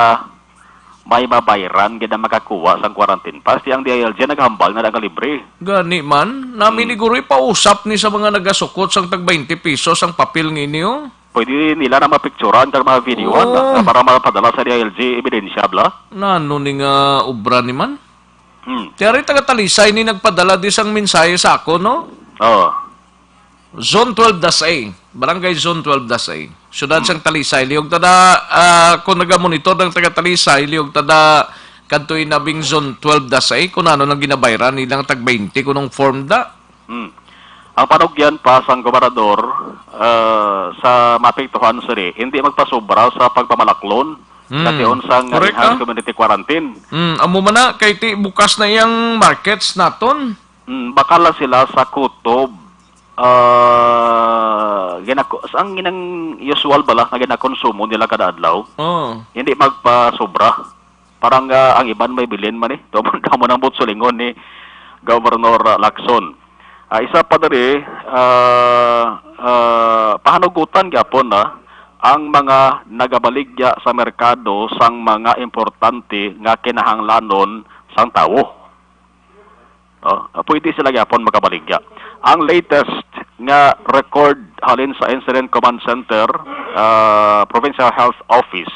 may mabayran gid ang makakuha sang quarantine pass. Ti ang D I L G naghambal na nga libre. Gani man, nami Hmm. ni Guroy pausap ni sa mga nagasukot sang tag twenty pesos ang papel ngini, oh. Pwede nila na mapicturan kag mga videohan Oo. na, na para mapadala sa D I L G ebidensya, bla? Nano ni nga obra ni man? Hmm. Tiyari taga Talisay ni nagpadala di sang mensahe sa ako, no? Oo. Zone twelve dash A, Barangay Zone twelve dash A. Siyudad Hmm. sang Talisay, liog tada, ah, kung nagamonitor ng taga Talisay, liog tada kadto inabing Zone twelve dash A, kung ano nang ginabayran nilang tag twenty kunong form da. Hmm. Ang panugyan pa sang gobernador, ah, sa maapektuhan sini, hindi magpasobra sa pagpamalaklon, Hmm. katiyon sang Correct, enhanced ah. community quarantine. Hmm, amo man na, kay ti bukas na iyang markets naton. Hmm, baka lang sila sa kutob, ah, ginako-, ang ginang usual bala nga ginakonsumo nila kada adlaw, Oh. hindi magpasobra. Parang, ah, ang iban may bilin man, eh. Damo, damo ng butsulingon ni Governor, ah, Lacson. Ah, isa pa diri, ah, ah, pahanugutan gyapon na ang mga nagabaligya sa merkado sang mga importante nga kinahanglanon sang tawo. Oh, ah, pwede sila gyapon makabaligya. Ang latest nga record halin sa Incident Command Center, ah, Provincial Health Office,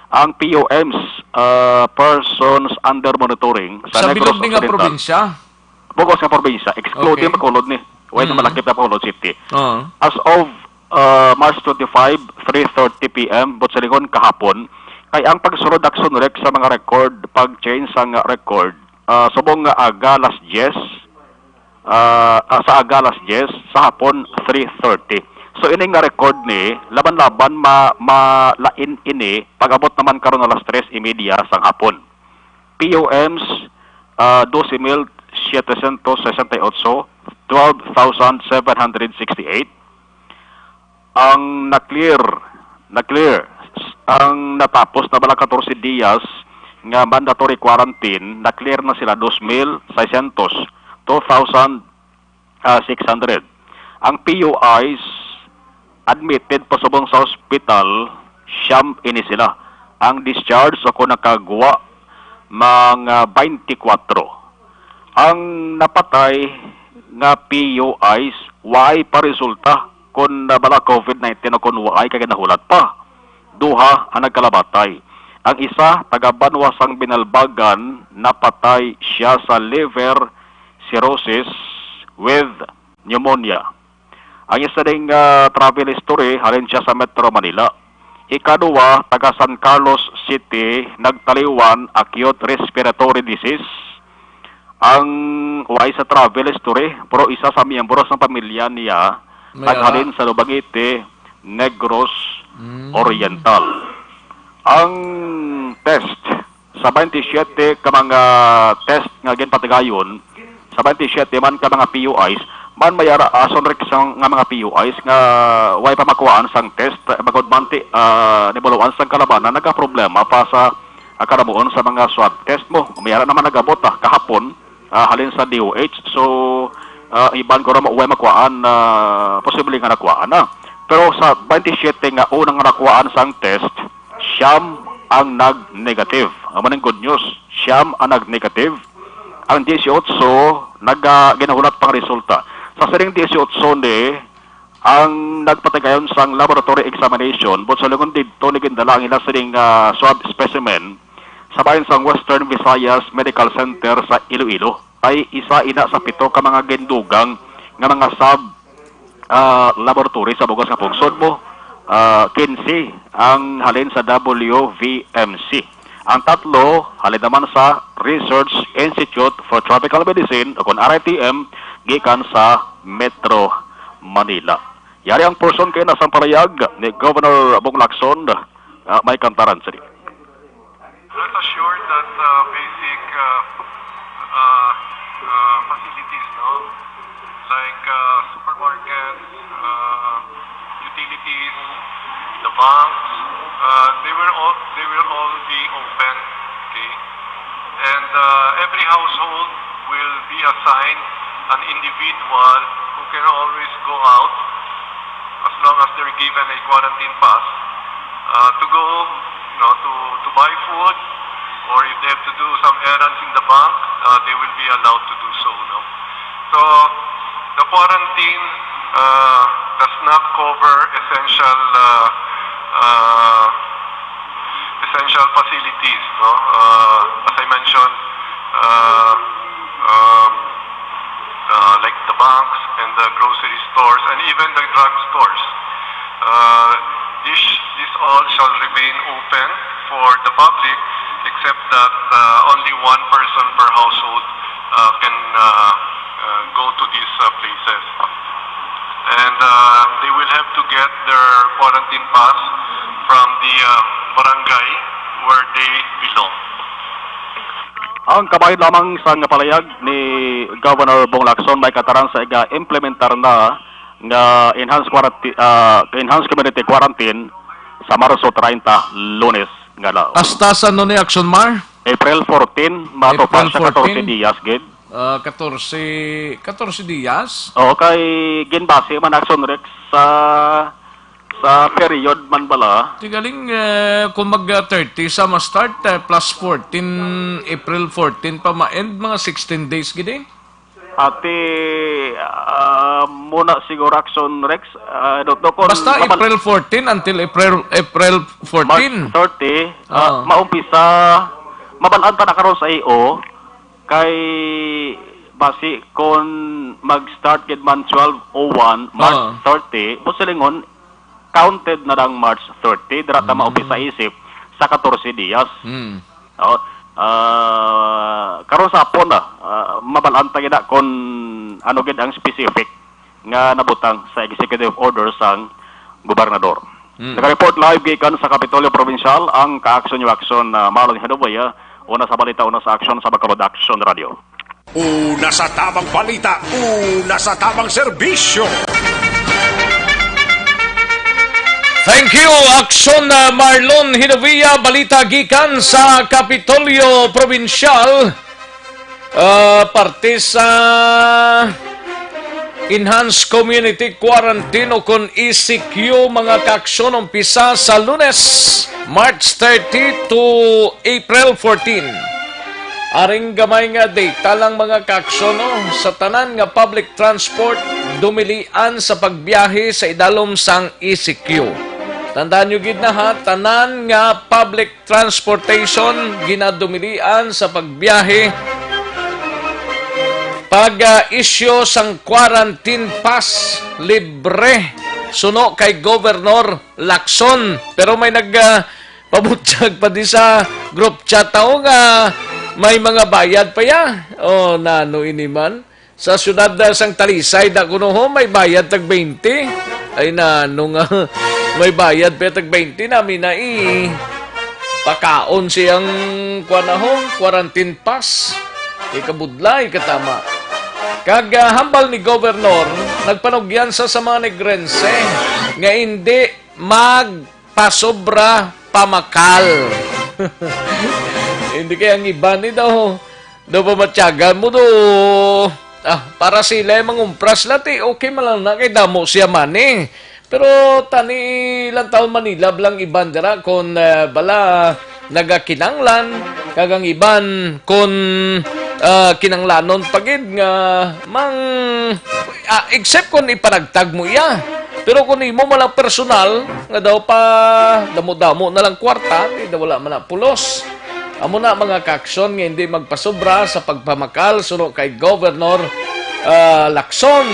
ang P U Ms, ah, persons under monitoring sa Sa Negros bilog ni nga Occidental. Probinsya? Bugos nga probinsya, excluding Okay. Bacolod ni. Way na Mm. malakip na Bacolod City. Oo. As of, ah, March twenty-five, three thirty P M, butsulingon kahapon, kay ang pagsulod Action Rex sa mga record, pag-change sang record, ah, subong nga aga alas diyes, ah, ah, sa aga alas diyes, sa hapon three thirty. So, ini nga record ni, laban-laban ma-, malain ini, pag-abot naman karon alas tres y media sang hapon. P U Ms, ah, doce mil setecientos sesenta y ocho, twelve thousand seven hundred sixty-eight. Ang na-clear, na-clear, ang natapos na bala catorce dias nga mandatory quarantine, na-clear na sila dos mil seiscientos, two thousand, ah, six hundred. Ang P U Is admitted pasubong sa hospital, siyam ini sila. Ang discharge o kung nakagwa, mga twenty-four. Ang napatay nga P U Is, way pa resulta kon nabala COVID nineteen o kon way kay nahulat pa. Duha ang nagkalabatay. Ang isa, taga Banwa sang Binalbagan, napatay siya sa liver cirrhosis with pneumonia. Ang isa ding, ah, travel history, halin siya sa Metro Manila. Ikaduwa, taga San Carlos City, nagtaliwan, acute respiratory disease. Ang way sa travel history, pero isa sa miyembro sa pamilya niya, May ara? naghalin sa Lubangite, Negros Mm. Oriental. Ang test sa twenty-seven ka mga test nga ginpatigayon, sa twenty-seven man ka mga P U Is, man may ara, ah, Action Rex nga mga P U Is nga way pa makuhaan sang test, bangod man ti, ah, nibuluan sang kalabanan, nagaproblema pa sa, ah, karamuon sa mga swab test mo. May ara naman nag-abot, ah, kahapon, ah, halin sa D O H. So, ah, iban ko na way makuhaan na posible nga nakuhaan na. Pero sa twenty-seven nga unang nakuhaan sang test, siyam ang nag-negative. Amo ning good news, siyam ang nag-negative. ang diyesiyotso naga-, ginahulat pang resulta. Sa sining diyesiyotso ni ang nagpatigayon sang laboratory examination, buot silingon didto ni gindala ang ila sining, ah, swab specimen sa bahin sang Western Visayas Medical Center sa Iloilo. Ay isa ina sa pito ka mga gindugang nga mga swab, ah, laboratory sa bugas nga pungsod mo. Ah, quince ang halin sa W V M C. Ang tatlo halin naman sa Research Institute for Tropical Medicine o kon R I T M gikan sa Metro Manila. Yari ang portion kay na sang palayag ni Governor Bong Lacson, ah, may kantaran sini. Rest assured that, uh, basic, uh, uh, uh, facilities, no, like, uh, supermarkets, uh, utilities, the banks, uh, they will all, they will all be open, okay? And, uh, every household will be assigned an individual who can always go out as long as they're given a quarantine pass, uh, to go, you know, to, to buy food, or if they have to do some errands in the bank, uh, they will be allowed to do so, no? So, the quarantine, uh, does not cover essential, uh, uh, essential facilities, no? Uh, as I mentioned, uh, um, uh, like the banks and the grocery stores and even the drug stores. Uh, this, this all shall remain open for the public, except that, uh, only one person per household, uh, can, uh, uh, go to these, uh, places. And, uh, they will have to get their quarantine pass from the, uh, barangay where they belong. Ang kabahin lamang sang palayag ni Governor Bong Lacson may kataran sa iga-implementar na nga enhanced quaranti-, ah, enhanced community quarantine sa Marso treinta, Lunes nga adlaw. Hasta sa ano ni Action Mar? April fourteen, matupad April sa katorse fourteen? Diyas gid. Ah, katorse, katorse diyas? Oo, kay ginbase man, Action Rex, sa, sa period man bala. Tigaling, eh, kung mag, ah, thirty sa ma-start, eh, plus fourteen, April fourteen pa ma-end, mga sixteen days gid eh. Ati, ah, muna siguro, Action Rex, ah, do, do, kung Basta mabal- April fourteen until April, April fourteen. March thirty, ah, Oo. Maumpisa, mabalaan ta na karon sa I O, kay basi kung mag-start gid man twelve oh one, March Oo. thirty, buot silingon, counted na lang March thirty, dira ta Mm. maumpisa isip sa katorse diyas. Mm. Oh, ah, karon sa hapon na, ah, mabalaan ta gid na kung ano gid ang specific nga nabutang sa executive order sang gobernador. Mm. Nag-report live gikan sa Kapitolyo Provincial ang ka-aksyon niyo aksyon na Marlon Hinovia, una sa balita, una sa aksyon sa Bacolod Action Radio. Una sa tamang balita, una sa tamang serbisyo. Thank you, Aksyon, uh, Marlon Hinovia. Balita gikan sa Kapitolyo Provincial. Uh, parte sa Enhanced Community Quarantine o kon E C Q, mga kaaksyon, umpisa sa Lunes, March thirty to April fourteen. Aring gamay nga data lang, mga kaaksyon, no? Sa tanan nga public transport, dumilian sa pagbiyahe sa idalom sang E C Q. Tandaan nyo gid na, ha, tanan nga public transportation ginadumilian sa pagbiyahe. Pag, ah, issue sang quarantine pass, libre, suno kay Governor Lacson. Pero may nag, ah, pabutyag pa di sa group chat tao nga may mga bayad pa ya. Oh, nano ini man? Sa siyudad, ah, sang Talisay, da kuno ho, may bayad tag twenty. Ay, nano nga, may bayad pa tag twenty, nami na i-, pakaon siyang, kuwan na ho, quarantine pass. Ikabudlay, katama. Kag, ah, hambal ni Governor, nagpanugyan sa, sa mga Negrense nga hindi magpasobra pamakal. Hindi kaya ang iba ni daw, daw pamatyagan mo do. Ah, para sila yung mangumpras lati, okay man lang na kay damo siya money. Pero tani lang taon Manila blang iban dira kung, eh, bala nagakinanglan, kag ang iban kung ah, kinanglanon pa gid nga mang, ah, except kung ipanagtag mo iya. Pero kung imo man lang personal, nga daw pa damo-damo na lang kwarta, di daw wala man na pulos. Amo na mga kaaksyon nga hindi magpasobra sa pagpamakal suno kay Governor, ah, Lacson.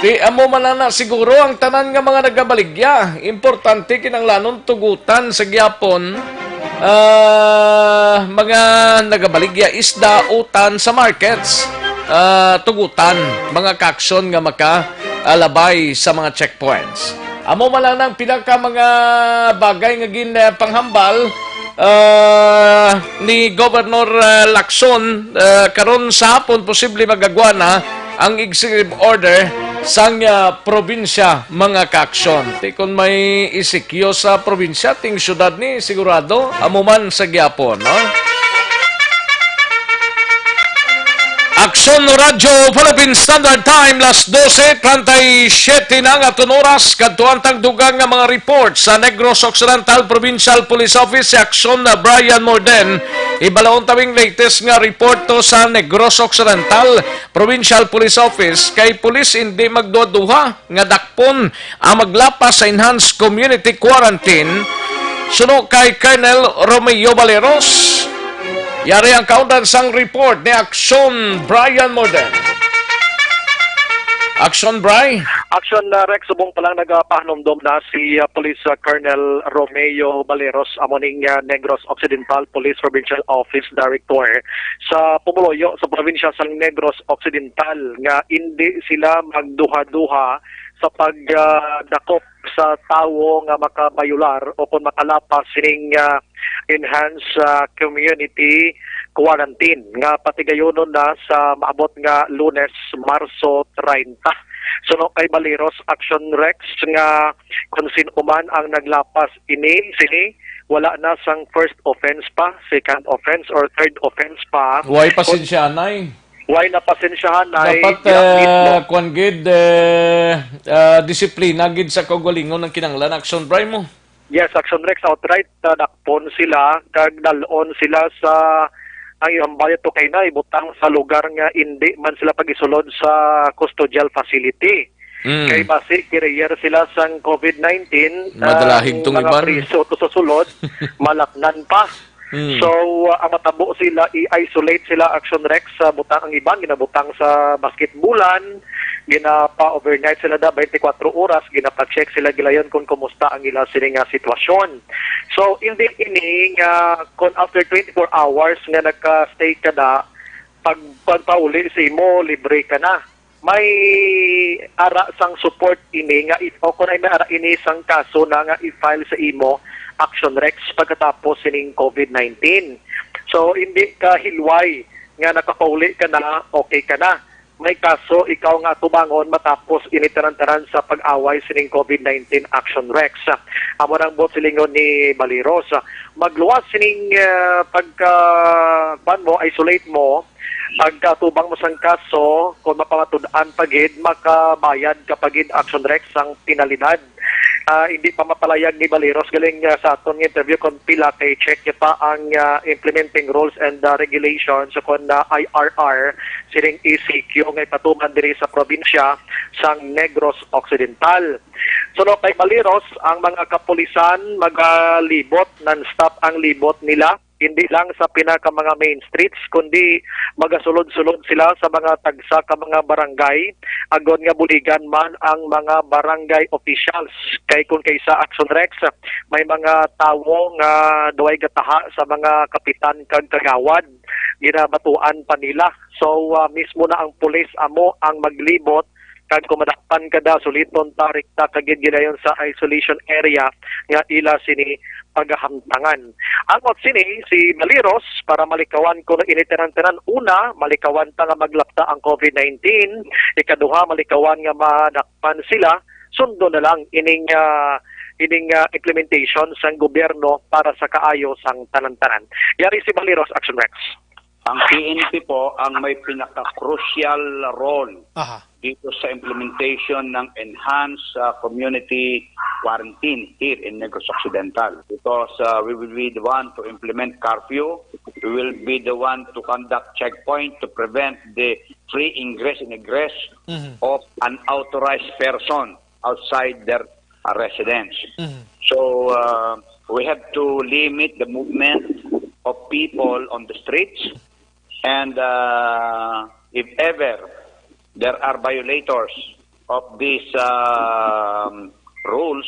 Di amo man na siguro ang tanan nga mga nagabaligya. Importante kinanglanon tugutan sa gyapon, ah, mga nagabaligya isda, utan sa markets, ah, tugutan, mga kaaksyon nga maka, ah, labay sa mga checkpoints. Amo man lang ang pinaka mga bagay nga gin, ah, panghambal, ah, ni Governor, ah, Lacson, ah, karon sa hapon posible magagwa na ang executive order sang, ah, probinsya, mga kaaksyon. Ti kon may isikyo sa probinsya, ting syudad ni sigurado, amo man sa gyapon, no? Aksyon Radyo Philippine Standard Time, las dose treinta y siete na nga aton oras. Kadtuan tang dugang nga mga report sa Negros Occidental Provincial Police Office si Aksyon na Brian Morden. Ibalaon tawing latest nga report to sa Negros Occidental Provincial Police Office kay pulis hindi magduha-duha nga dakpon ang maglapas sa enhanced community quarantine suno kay Colonel Romeo Valeros. Yari ang kaundan sang report ni Aksyon Brian Morden. Aksyon, Bri. Aksyon, uh, Rex, subong pa lang nagapahanumdom na si, uh, Police, uh, Colonel Romeo Valeros, amo ning, uh, Negros Occidental Police Provincial Office Director sa pumuluyo sa probinsya sang Negros Occidental nga indi sila magduha-duha sa pag, ah, dakop sa tawo nga makabayular o kon makalapas sining, ah, enhanced, ah, community quarantine nga patigayonon na sa maabot nga Lunes, Marso treinta. Suno kay Baleros Action Rex nga kung sin-o man ang naglapas ini, sini, wala na sang first offense pa, second offense or third offense pa. Way pasensyahanay. Way na pasensyahanay, Dapat, di-update mo. Eh, kwan gid, eh, ah, disiplina gid sa kaugalingon ang kinahanglan. Action, Bri, mo. Yes, Action Rex, outright na dakpon sila, kag dalon sila sa, ang ilang bayad to kay na, ibutang sa lugar nga indi man sila pag-isulod sa custodial facility. Mm. Kay basi carrier sila sang COVID nineteen, Madala ang higtong mga iban. Priso to sa sulod, malapnan pa. Mm. So, uh, ang matabo sila, i-isolate sila, Action Rex, sa butang ang iban, ginabutang sa basketbulan, ginapa-overnight sila da twenty-four oras, ginapa-check sila gilayon kung kumusta ang ila sini nga sitwasyon. So, hindi ini nga kung after twenty-four hours nga nagka-stay ka da, pag pagpauli sa imo, libre ka na. May ara sang support ini nga if, o kung ay may ara ini sang kaso na nga i-file sa imo, Action Rex, pagkatapos sining COVID nineteen. So, hindi ka hilway nga nakapauli ka na, okay ka na. May kaso ikaw nga atubangon matapos ini tanan-tanan sa pag-away sining COVID nineteen, Action Rex. Amo nang buot silingon ni Baleros. Magluwas sining, ah, pagka, kuwan mo, isolate mo, pagkatubang mo sang kaso, kung mapamatud-an pa gid, makabayad ka pa gid, Action Rex, sang penalidad. Ah, hindi pa mapalayag ni Baleros galing, ah, sa aton nga interview kung pila kay check niya pa ang, ah, implementing rules and, ah, regulations o kung, ah, I R R sining E C Q nga ipatuman diri sa probinsya sang Negros Occidental. Suno kay Baleros, ang mga kapulisan magalibot, non-stop ang libot nila. Hindi lang sa pinaka mga main streets, kundi magasulod-sulod sila sa mga tagsa ka mga barangay, agod nga buligan man ang mga barangay officials. Kay kung kaysa Action Rex, may mga tawo nga duway gataha sa mga kapitan kag kagawad, ginabatuan pa nila. So, ah, mismo na ang pulis amo ang maglibot kag kung madakpan ka da, suliton ta, rekta ka gid gidayon sa isolation area nga ila sini pagahamtangan. Ang sini, si Baleros, para malikawan kuno ini tanan-tanan, una, malikawan ta nga maglapta ang COVID nineteen, ikaduha, malikawan nga madakpan sila, sundo na lang ining, ah, ining, ah, implementation sang gobyerno para sa kaayo sang tanan-tanan. Yari si Baleros, Action Rex. Ang P N P po ang may pinaka-crucial role Aha. dito sa implementation ng enhanced, ah, community quarantine here in Negros Occidental, because uh, we will be the one to implement curfew. We will be the one to conduct checkpoint to prevent the free ingress and egress Mhm. of unauthorized person outside their uh, residence. Mhm. So uh, we have to limit the movement of people on the streets, and uh, if ever there are violators of these um, rules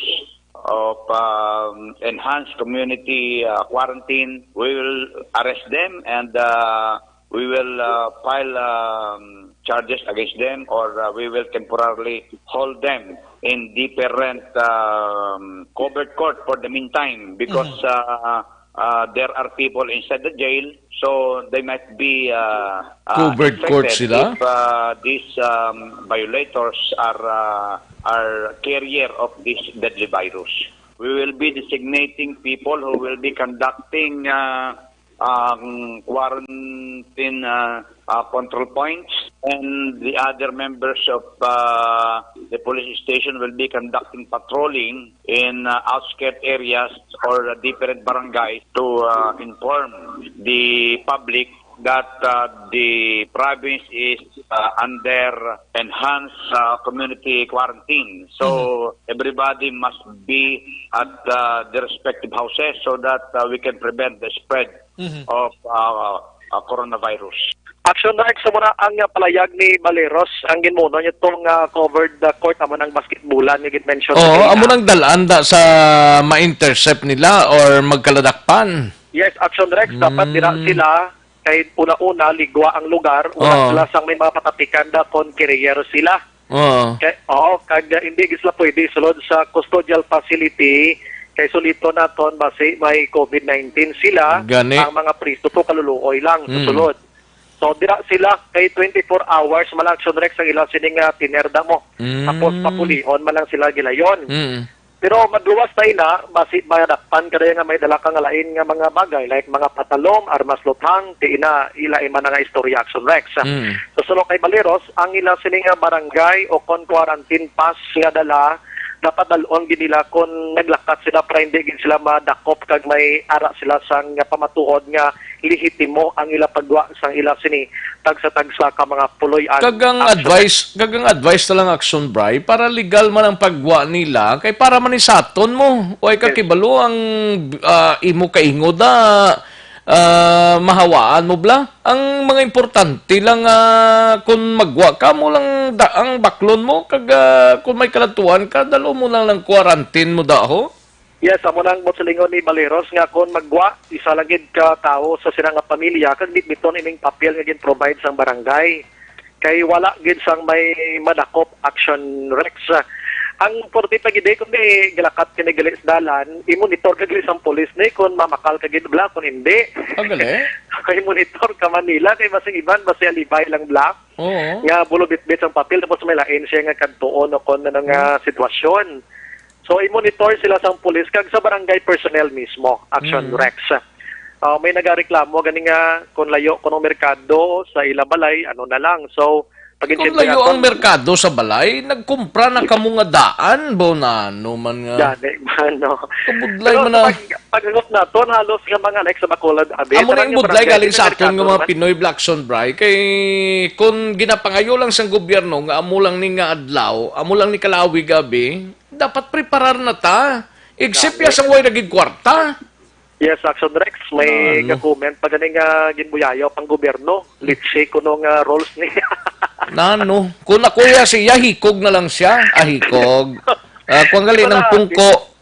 of um, enhanced community uh, quarantine, we will arrest them and uh, we will uh, file um, charges against them, or uh, we will temporarily hold them in different um, covered court for the meantime, because Mhm. uh, uh, there are people inside the jail, so they might be uh, uh, Covered court infected sila? if uh, these um, violators are uh, are carrier of this deadly virus. We will be designating people who will be conducting uh, ang quarantine uh, uh, control points, and the other members of uh, the police station will be conducting patrolling in uh, outskirt areas or different barangays to uh, inform the public that uh, the province is uh, under enhanced uh, community quarantine. So everybody must be at uh, their respective houses so that uh, we can prevent the spread Mhm. of uh, uh, coronavirus. Action Rex, sa muna ang uh, palayag ni Baleros, ang ginmuno niya tong uh, covered uh, court, amo nang basketballan nga gin-mention Oo, kanina. Amo nang dalan da sa ma-intercept nila or magkaladakpan. Yes, Action Rex, dapat dira Mm. sila kay una-una ligwa ang lugar, una Oo. sila sang may mga patatikan da kon carrier sila. Oo. Kay, oo, kag uh, hindi gid sila pwede sulod sa custodial facility kay sulito naton basi may covid nineteen sila, Gani. ang mga priso to kaluluoy lang Mm. susulod. So dira sila kay twenty-four hours man lang, Action Rex, ang ilang sining uh, tinerda mo. Tapos Mm. papulion man lang sila gilayon. Mm. Pero madluwas na ina, basi madakpan ka nga may dala ka nga lain nga mga bagay, like mga patalom, armas luthang, ti ina ila iman nga istorya, Action Rex. Mm. So, suno kay Baleros, ang ila sini nga barangay o kon quarantine pass nga dala, dapat dal-on gid nila kon naglakat sila para hindi gid sila madakop kag may ara sila sang pamatuod nga lehitimo ang ila pagwa sang ila sini tagsa-tagsa ka mga puloy-an. Kag ang Action. Advice, kag ang advice na lang, Action Bri, para legal man ang pagwa nila, kay para man ni saton mo. Way ka Yes. kibalo ang ah, imo kaingoda, ah, mahawaan mo bla. Ang mga importante lang ah, kung magwa ka mo lang da, ang baklon mo kag ah, kung may kaladtuan ka, dalo mo lang ng quarantine mo daho. Yes, amo nang buot silingon ni Baleros nga kon magwa, isa lang gid ka tawo sa sina nga pamilya kag bitbiton ining papel nga gin-provide sang barangay. Kay wala gid sang may madakop, Action Rex. Ang importante pa gid eh, kung di gilakat ka ni gali sa dalan, i-monitor ka gid sang pulis ni kung mamakal ka gid bla, kung hindi. Ang gali? Kay monitor ka man nila, kay basing iban, basi alibay lang bla. Oo. Nga bulo bitbit sang papel, tapos may lain siya nga kadtuon o kung ano nga Hmm. sitwasyon. So, i-monitor sila sang pulis kag sa barangay personnel mismo, Action Mm. Rex. Ah, may nagareklamo gani nga kung layo kuno merkado sa ila balay, ano na lang. So, pag Kung layo ang merkado sa balay, nagkumpra na kamo nga daan, bo na, ano man nga. Gani man, no? Kabudlay Pero man sa na. pag, pag-angot naton, halos nga mga like sa Bacolod, abi, Amo na tanan yung nga budlay barangay, galing may sa aton nga merkado mga naman. Pinoy, Blackson, Bri. Kay kung ginapangayo lang sang gobyerno nga amo lang ni nga adlaw, amo lang ni kalawig, abi, dapat preparar na ta. Except Dami. ya sang way naging kwarta. Yes, Action Rex, may Ano? ga-comment pa gani nga ginbuyayaw pang gobyerno. Litsi kuno nga roles niya. Nano? Kung ako ya siya, hikog na lang siya. Ah, hikog. Ah, kung gali Wala. ng pungko.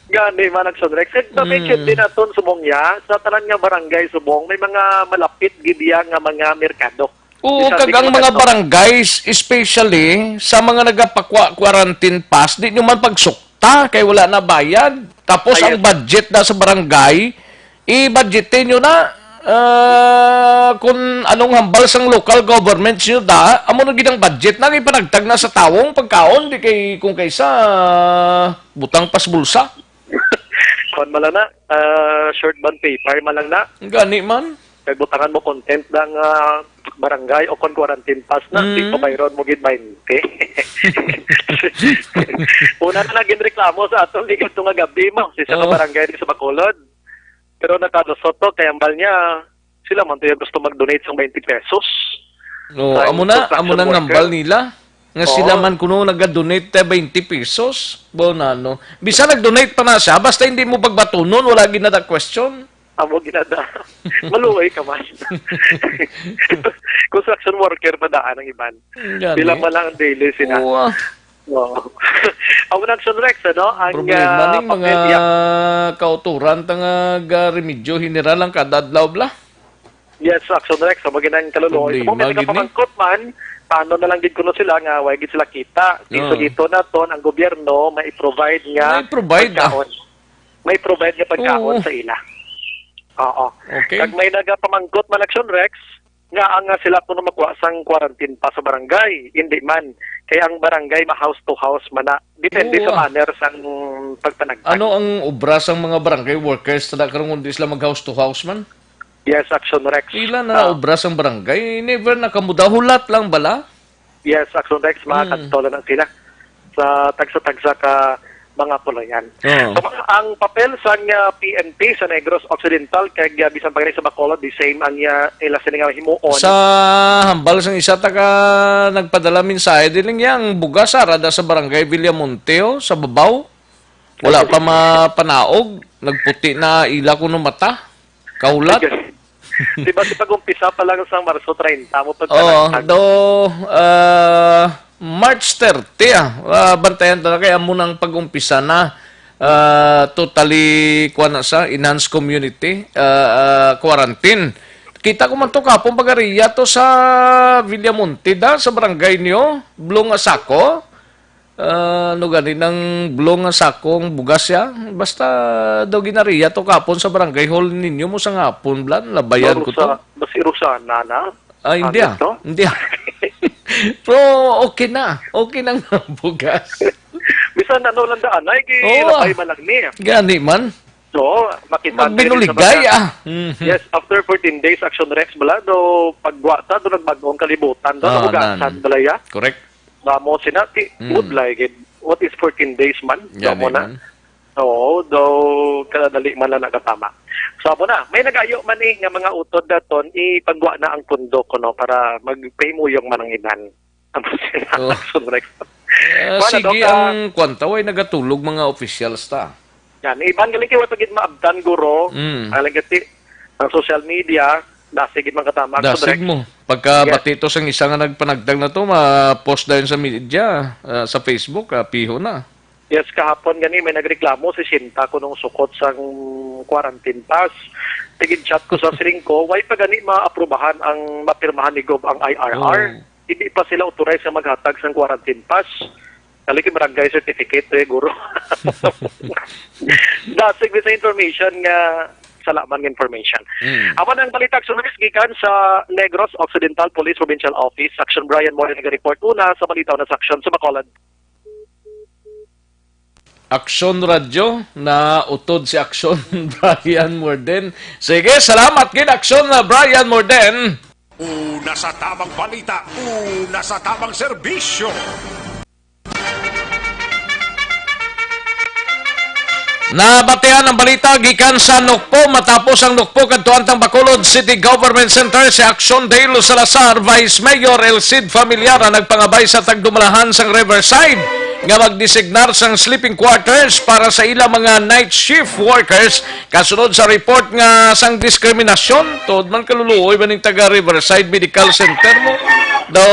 Gani man, Action Rex. Kag Mm. na-mention din naton subong ya, sa tanan nga barangay subong, may mga malapit gid ya nga mga merkado. Oo, Isa kag sige ang mga magkadto. barangays, especially sa mga nagapakwa quarantine pass, di nyo man pagsukta kay wala na bayad. Tapos Ayun. ang budget na sa barangay, i-budgetin nyo na ah, kung anong hambal sang local government nyo da, amo na gid ang budget na, ipanagtag na sa tawong pagkaon, di kay kung kaysa butang pas bulsa. Kuwan man lang na, ah, short bond paper man lang na. Gani man. Kag butangan mo content dang, ah, barangay o kon quarantine pass na, di Mm. pa bayron mo gid twenty. Una na lang ginreklamo sa aton di kadto nga gabi mo, sa isa ka Oo. barangay di sa Bacolod. Pero nakalusot to, kay ambal niya, sila man to yung gusto mag-donate sang twenty pesos. Oo, Sa amo na, amo construction na ang worker. ambal nila. Nga sila Oo. man kuno naga-donate ta twenty pesos. Bo na, no? Bisan nag-donate pa na siya, basta hindi mo pagbatunon, wala gid na da question. Amo ginada. Maluoy ka man. Construction worker pa daan ang iban. Gani. Sila pa lang ang daily sila. Oo, ah. Oo. Amo na, Action Rex, ano? Ang, Problema ah, ni mga papel, yeah. kauturan ta nga ga-remedyo general ang kada adlaw, bla? Yes, Action Rex, amo ginang kaluluoy. Problema Kung may gid ni. nagapamangkot man, paano na lang gid kuno sila nga way gid sila kita? Di Ah. sa dito naton ang gobyerno may provide nga May provide, ah. pagkaon. May provide nga pagkaon Oo. sa ila. Oo. Okay. Kag may nagapamangkot man, Action Rex, nga ang, nga sila kuno makuha sang quarantine pa sa barangay. Hindi man. Kay ang barangay ma-house to house man na. Depende Oo, sa ah. manner sang pagpanagtag. Ano ang obra sang mga barangay workers ta da karon kung di sila mag-house to house man? Yes, Action Rex. Ila na Ah. obra sang barangay? Never na kamo daw. Hulat lang bala? Yes, Action Rex, mga Mm. kadto lang sila sa tagsa-tagsa ka mga pulayan. Oo. So, ang papel sang, ah, P N P sa Negros Occidental, kag, ah, bisan pa gani sa Bacolod, the same ang, ah, ila sini nga himuon. Sa hambal sang isa ta ka nagpadala mensahe, diling yang bugas, ara da sa barangay Villamonte, oh, sa babaw. Wala Yes. pa mapanaog, nagputi na ila kuno mata. Kahulat? Yes. Di ba, si pag-umpisa pa lang sa Marso treinta mo Oo, pagpanagtag? do, ah, March thirty, ah. Ah, bantayan ta na kay amo nang pag-umpisa na, ah, totally, kuwan na sa, enhanced community, ah, ah, quarantine. Kita ko man to kapon pag-ariya to sa Villamonte da, sa barangay niyo, Blong Asaco. Ah, ano gani nang blong nga sakong bugas ya? Basta daw ginariya to kapon sa barangay hall ninyo mo sa ngapon, blan, labayan ko to. Rosa-, basi Rosana na? Ah, hindi Ano ah. to? Hindi ah. Pero okay na. Okay na nga bugas. Bisan ano lang daan, ay, gi-, Oo, ah. labay man lang ni. Gani man. So, makita Magbinuligay, tayo sa mga ah. Mhm. Yes, after fourteen days, Action Rex, bala, do, pagwa ta, do, nagbag-ong kalibutan, do, Ah, nahugasan, nan. bala, ya. Correct. Nga mo, sina, ti, Mm. budlay, gid. What is fourteen days man? Yan Nga mo eh, na. man. Oo, do, kadali man lang nakatama. So, amo na, may nagayo man eh, nga mga utod daton, ipagwa na ang pundo ko, no, para magpahimuyong man ang iban. Amo sila, Oh. Action Rex. Ah, Wala, sige, Doc, ah. ang kwan ta, way nagatulog mga officials ta. Yan, iban galing kay way pa gid maabtan, guro. Mm. Alang gati, ang social media, dasig gid man katama, Action Dasig Rex. mo. Pagka Yes. bati to sang isa nga nagpanagdag na to, ma-post dayon sa media, ah, sa Facebook, ah, piho na. Yes, kahapon gani may nagreklamo, sesenta kunong sukot sang quarantine pass. Tigid chat ko sa siling ko, way pa gani maaprubahan ang mapirmahan ni Gov ang I R R. Oh. Hindi pa sila authorized nga maghatag sang quarantine pass. Kali kay barangay certificate, eh, guro. Dasig mi sa information nga sala man nga information. Mm. Apan ang balita, Action Rex, gikan sa Negros Occidental Police Provincial Office, Action Brian Moy nag-report una sa balita na sa Action sa Bacolod. Action Radio, na utod si Action Brian Morden. Sige, salamat gid, Action na Brian Morden. Una sa tamang balita, una sa tamang serbisyo. Nabatian ang balita gikan sa Nukpo. Matapos ang Nukpo, kadtuan tang Bacolod City Government Center si Action Dale Salazar, Vice Mayor El Cid Familiar ang nagpangabay sa tagdumalahan sang Riverside nga magdesignar sang sleeping quarters para sa ila mga night shift workers. Kasunod sa report nga sang diskriminasyon, tuod man kaluluoy man ning taga Riverside Medical Center mo. Daw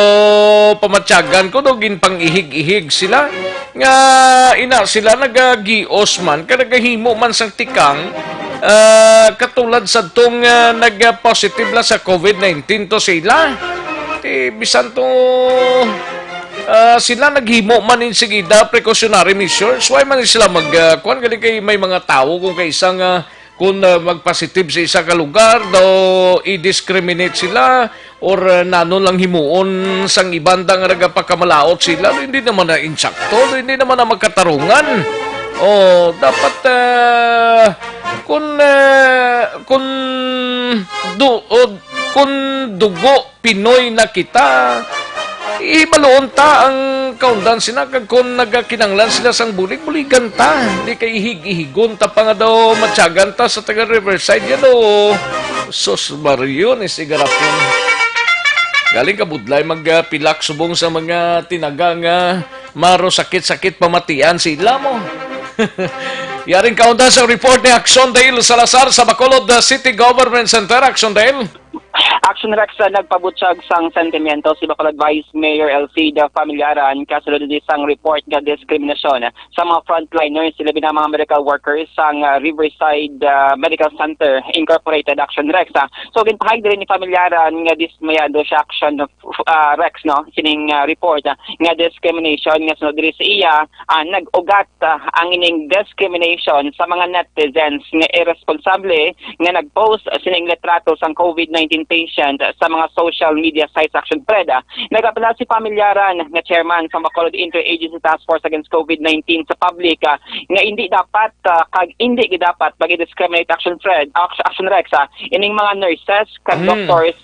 pamatyagan ko, daw ginpang-ihig-ihig sila. Nga ina sila nagagios man, kag nagahimo man sang tikang, ah, katulad sa tong, ah, nag-positive lang sa COVID nineteen to sila. Ti, bisan to, ah, sila naghimo man insigida precautionary measures, why man sila mag, ah, kuwan, gali kay may mga tawo kung kaisa nga, kung, ah, magpositive sa isa ka lugar, daw i-discriminate sila, or, ah, nanon lang himuon sang iban da nga nagapakamalaot sila, hindi naman na insakto, hindi naman na magkatarungan. Oh, dapat, ah, Kun, eh, kun du-, o, kun dugo Pinoy na kita, ibaluon ta ang kaundan sina, kag kun nagakinanglan sila sang bulig, buligan ta. Di kay ihig-ihigon ta pa nga daw matyagan ta sa taga Riverside yan, o. Sus, Mario, ni Sigarapon. Galing ka budlay magpilak subong sa mga tinaga nga maro sakit-sakit pamatian sila mo. Yaring kaundan sa report ni Action Dale Salazar sa Bacolod, uh, City Government Center. Action Dale. Action Rex, uh, nagpabutyag sang sentimiento si Bacolod Vice Mayor Elcida Familiaran kasulod ni sang report nga diskriminasyon sa mga frontliners, labi na mga medical workers sang, uh, Riverside, uh, Medical Center Incorporated. Action Rex, uh. So, ginpahayag diri ni Familiaran nga dismayado siya, Action, uh, Rex, no, sining, uh, report, uh, nga discrimination nga sunod diri sa iya, uh, nag-ugat, uh, ang ining discrimination sa mga netizens nga irresponsable nga nag-post sining litrato sang COVID nineteen patient sa mga social media sites. Action Fred, ah, nag-apela si Familiaran nga chairman sa Bacolod Interagency Task Force Against COVID nineteen sa public, ah, nga hindi dapat, ah, kag hindi gidapat pag-discriminate. Action Fred, Action, Action Rex, ah, ining mga nurses kag Hmm. doctors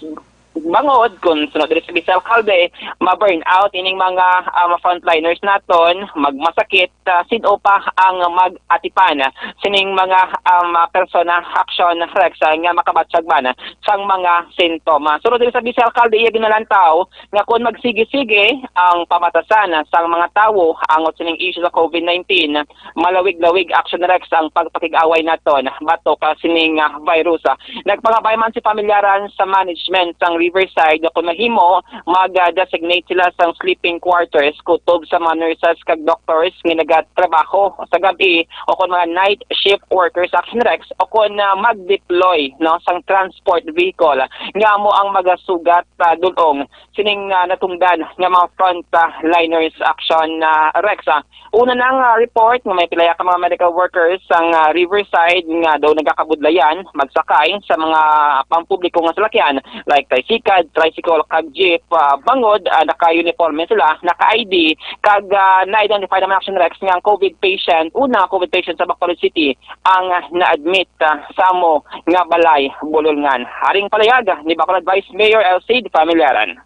bangod kung sunod diri sa Vice Alcalde, ma-burn out ining mga, ah, frontliners naton, magmasakit, ah, sin-o pa ang mag-atipan sining mga, um, ah, persona. Action Rex, ah, nga makabatyag man sang mga sintomas. Sunod diri sa Vice Alcalde, iya ginalantaw nga kung magsigi-sige ang pamatasan sang mga tawo angot sining issue sa COVID nineteen, malawig-lawig. Action Rex, ang pagpakig-away naton batok sining, ah, virus. Nagpangabay man si Familiaran sa management sang Riverside nga kung mahimo, mag-designate sila sang sleeping quarters kutob sa mga nurses kag doctors nga nagatrabaho sa gab-i o kon mga night shift workers. Action Rex, o kon, ah, mag-deploy, no, sang transport vehicle nga amo ang magasugat, ah, dul-ong sining, ah, natungdan nga mga front, ah, liners. Action, ah, Rex, ah. Una na nga report nga may pila ka mga medical workers sang, ah, Riverside nga daw nagakabudlayan magsakay sa mga pampubliko nga salakyan like tricycad, tricycle kag jeep, ah, bangod, ah, naka-uniforme sila, naka-I D, kag, ah, na-identify naman, Action Rex, nga ang COVID patient, una nga COVID patient sa Bacolod City ang, ah, na-admit, ah, sa amo nga balay bulolngan. Haring palayag ni Bacolod Vice Mayor Elcid Familiaran.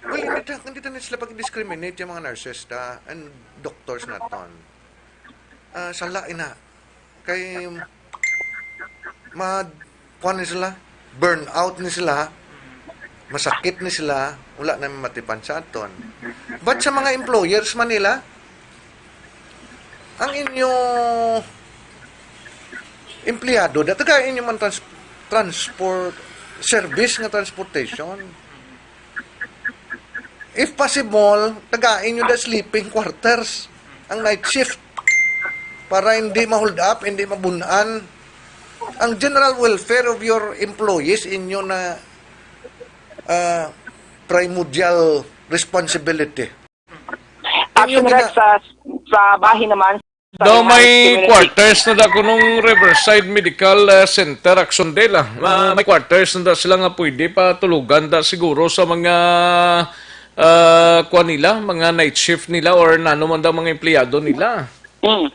Well, hindi ta, hindi ta sila pag-discriminate yung mga nurses ta and doctors naton. Ah, sala ina. Kay ma, kuwan ni sila, burn out ni sila, masakit ni sila, wala na matipan sa aton. But sa mga employers man nila, ang inyo empleyado, da, taga inyo man trans-, transport, service nga transportation. If possible, tagaan nyo the sleeping quarters, ang night shift, para hindi ma-hold up, hindi mabunan. Ang general welfare of your employees, inyo na, ah, primordial responsibility. Action Rex, sa, sa bahin naman, Daw may quarters na da kunong Riverside Medical, eh, Center, Action Dale, ah. Ma-, may quarters na da sila nga pwede patulugan da siguro sa mga, ah, kuwan nila, mga night shift nila or nano man daw mga empleyado nila. Mm.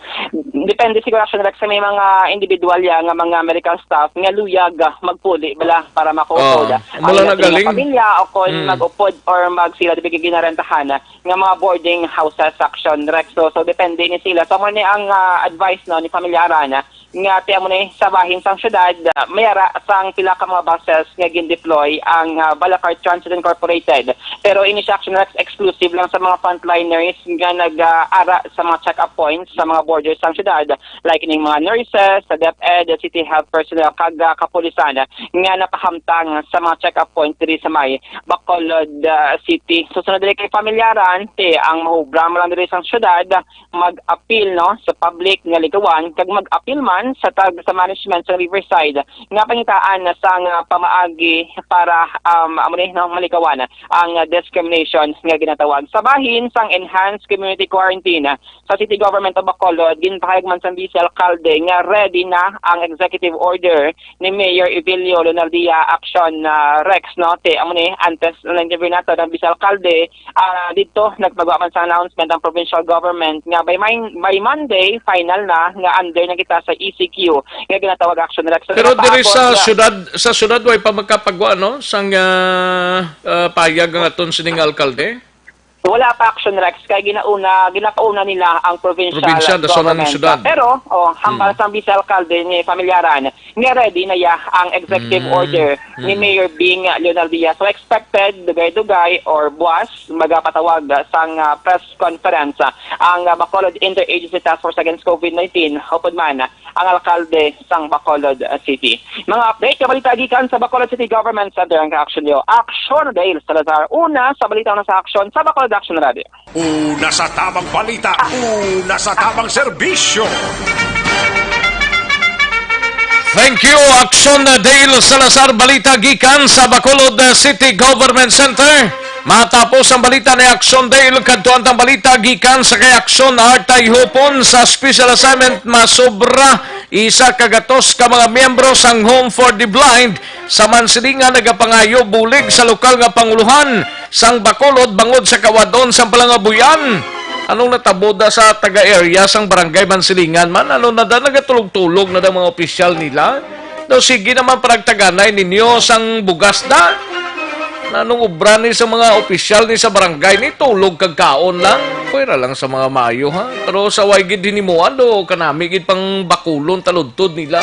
Depende siguro, Action Rex, sa may mga individual ya nga mga medical staff nga luyag, ah, magpuli bala para mako-upod, ah, ang ilang pamilya o kon mag-upod or mag sila di ba ginarentahan, ah, nga mga boarding houses. Action Rex. So, so depende ni sila. So, amo ni ang, ah, advice, no, ni Familiaran, ah, nga ti amo ni sa bahin sang syudad, ah, may ara sang pila ka mga buses nga gin-deploy ang, ah, Balakar Transit Incorporated. Pero ini siya, Action Rex, exclusive lang sa mga frontliners nga nag, ah, ara sa mga check-up points sa mga borders sang syudad, like ning mga nurses, sa DepEd, city health personnel, kag, ah, kapulisan nga nakahamtang sa mga check-up points diri sa may Bacolod, ah, City. So, sunod diri kay Familiaran, ti ang mahubra mo lang diri sa syudad, mag-apil, no, sa public nga ligawan, kag mag-apil man sa tag sa management sa Riverside nga pangitaan na sang, ah, pamaagi para, um, amo ni, no, maligawan ang, ah, discrimination nga ginatawag. Sa bahin sang Enhanced Community Quarantine, ah, sa City Government of Bacolod, ginpahayag man sang Vice Alcalde nga ready na ang executive order ni Mayor Evelio Leonardia. Action, ah, Rex, no? Ti amo ni, antes na interview nato ng Vice Alcalde, ah, dito nagpagawa man sa announcement ang provincial government nga by, Mon-, by Monday, final na nga under na kita sa C Q nga ginatawag, Action Rex. Pero diri sa syudad, sa syudad, way pa makapagwa, no? Sang, ah, ah, payag ang aton sining alkalde? Wala pa, Action Rex, kay ginauna, ginapauna nila ang provincial Probinsya, the zona ng government. Syudad. Pero, oh, hambal Mm. sang vice alkalde ni Familiaran, nga ready na ya ang executive Mm. order ni Mm. Mayor Bing Leonel Diaz. So, expected, dugay-dugay or buwas, magapatawag sang, ah, press conference, ah, ang, ah, Bacolod Interagency Task Force Against COVID nineteen, upod man ang alkalde sang Bacolod, ah, City. Mga update nga balita gikan sa Bacolod City Government Center, ang Action Leo. Action Dale Salazar, una sa balita, una sa aksyon sa Bacolod Action Radio. Una sa tamang balita, una sa tamang serbisyo. Thank you, Action Dale Salazar. Balita gikan sa Bacolod City Government Center. Matapos ang balita ni Action Dale, kadtuan tang balita gikan sa kay Action Artay Hopon sa special assignment, masobra isa ka gatos ka mga miyembro sang Home for the Blind sa Mansilingan nagapangayo bulig sa lokal nga panguluhan sang Bacolod bangod sa kawad-on sang palangabuyan. Anong natabo da sa taga-area sang Barangay Mansilingan man? Ano na da, nagatulog-tulog na da mga opisyal nila? Daw sige naman panagtaganay ninyo sang bugas da. Nanong obra ni sa mga opisyal ni sa barangay ni, tulog kag kaon lang? Pwera lang sa mga maayo, ha? Pero sa way gid hinimuan, do kanami gid pang bakulon taludtod nila.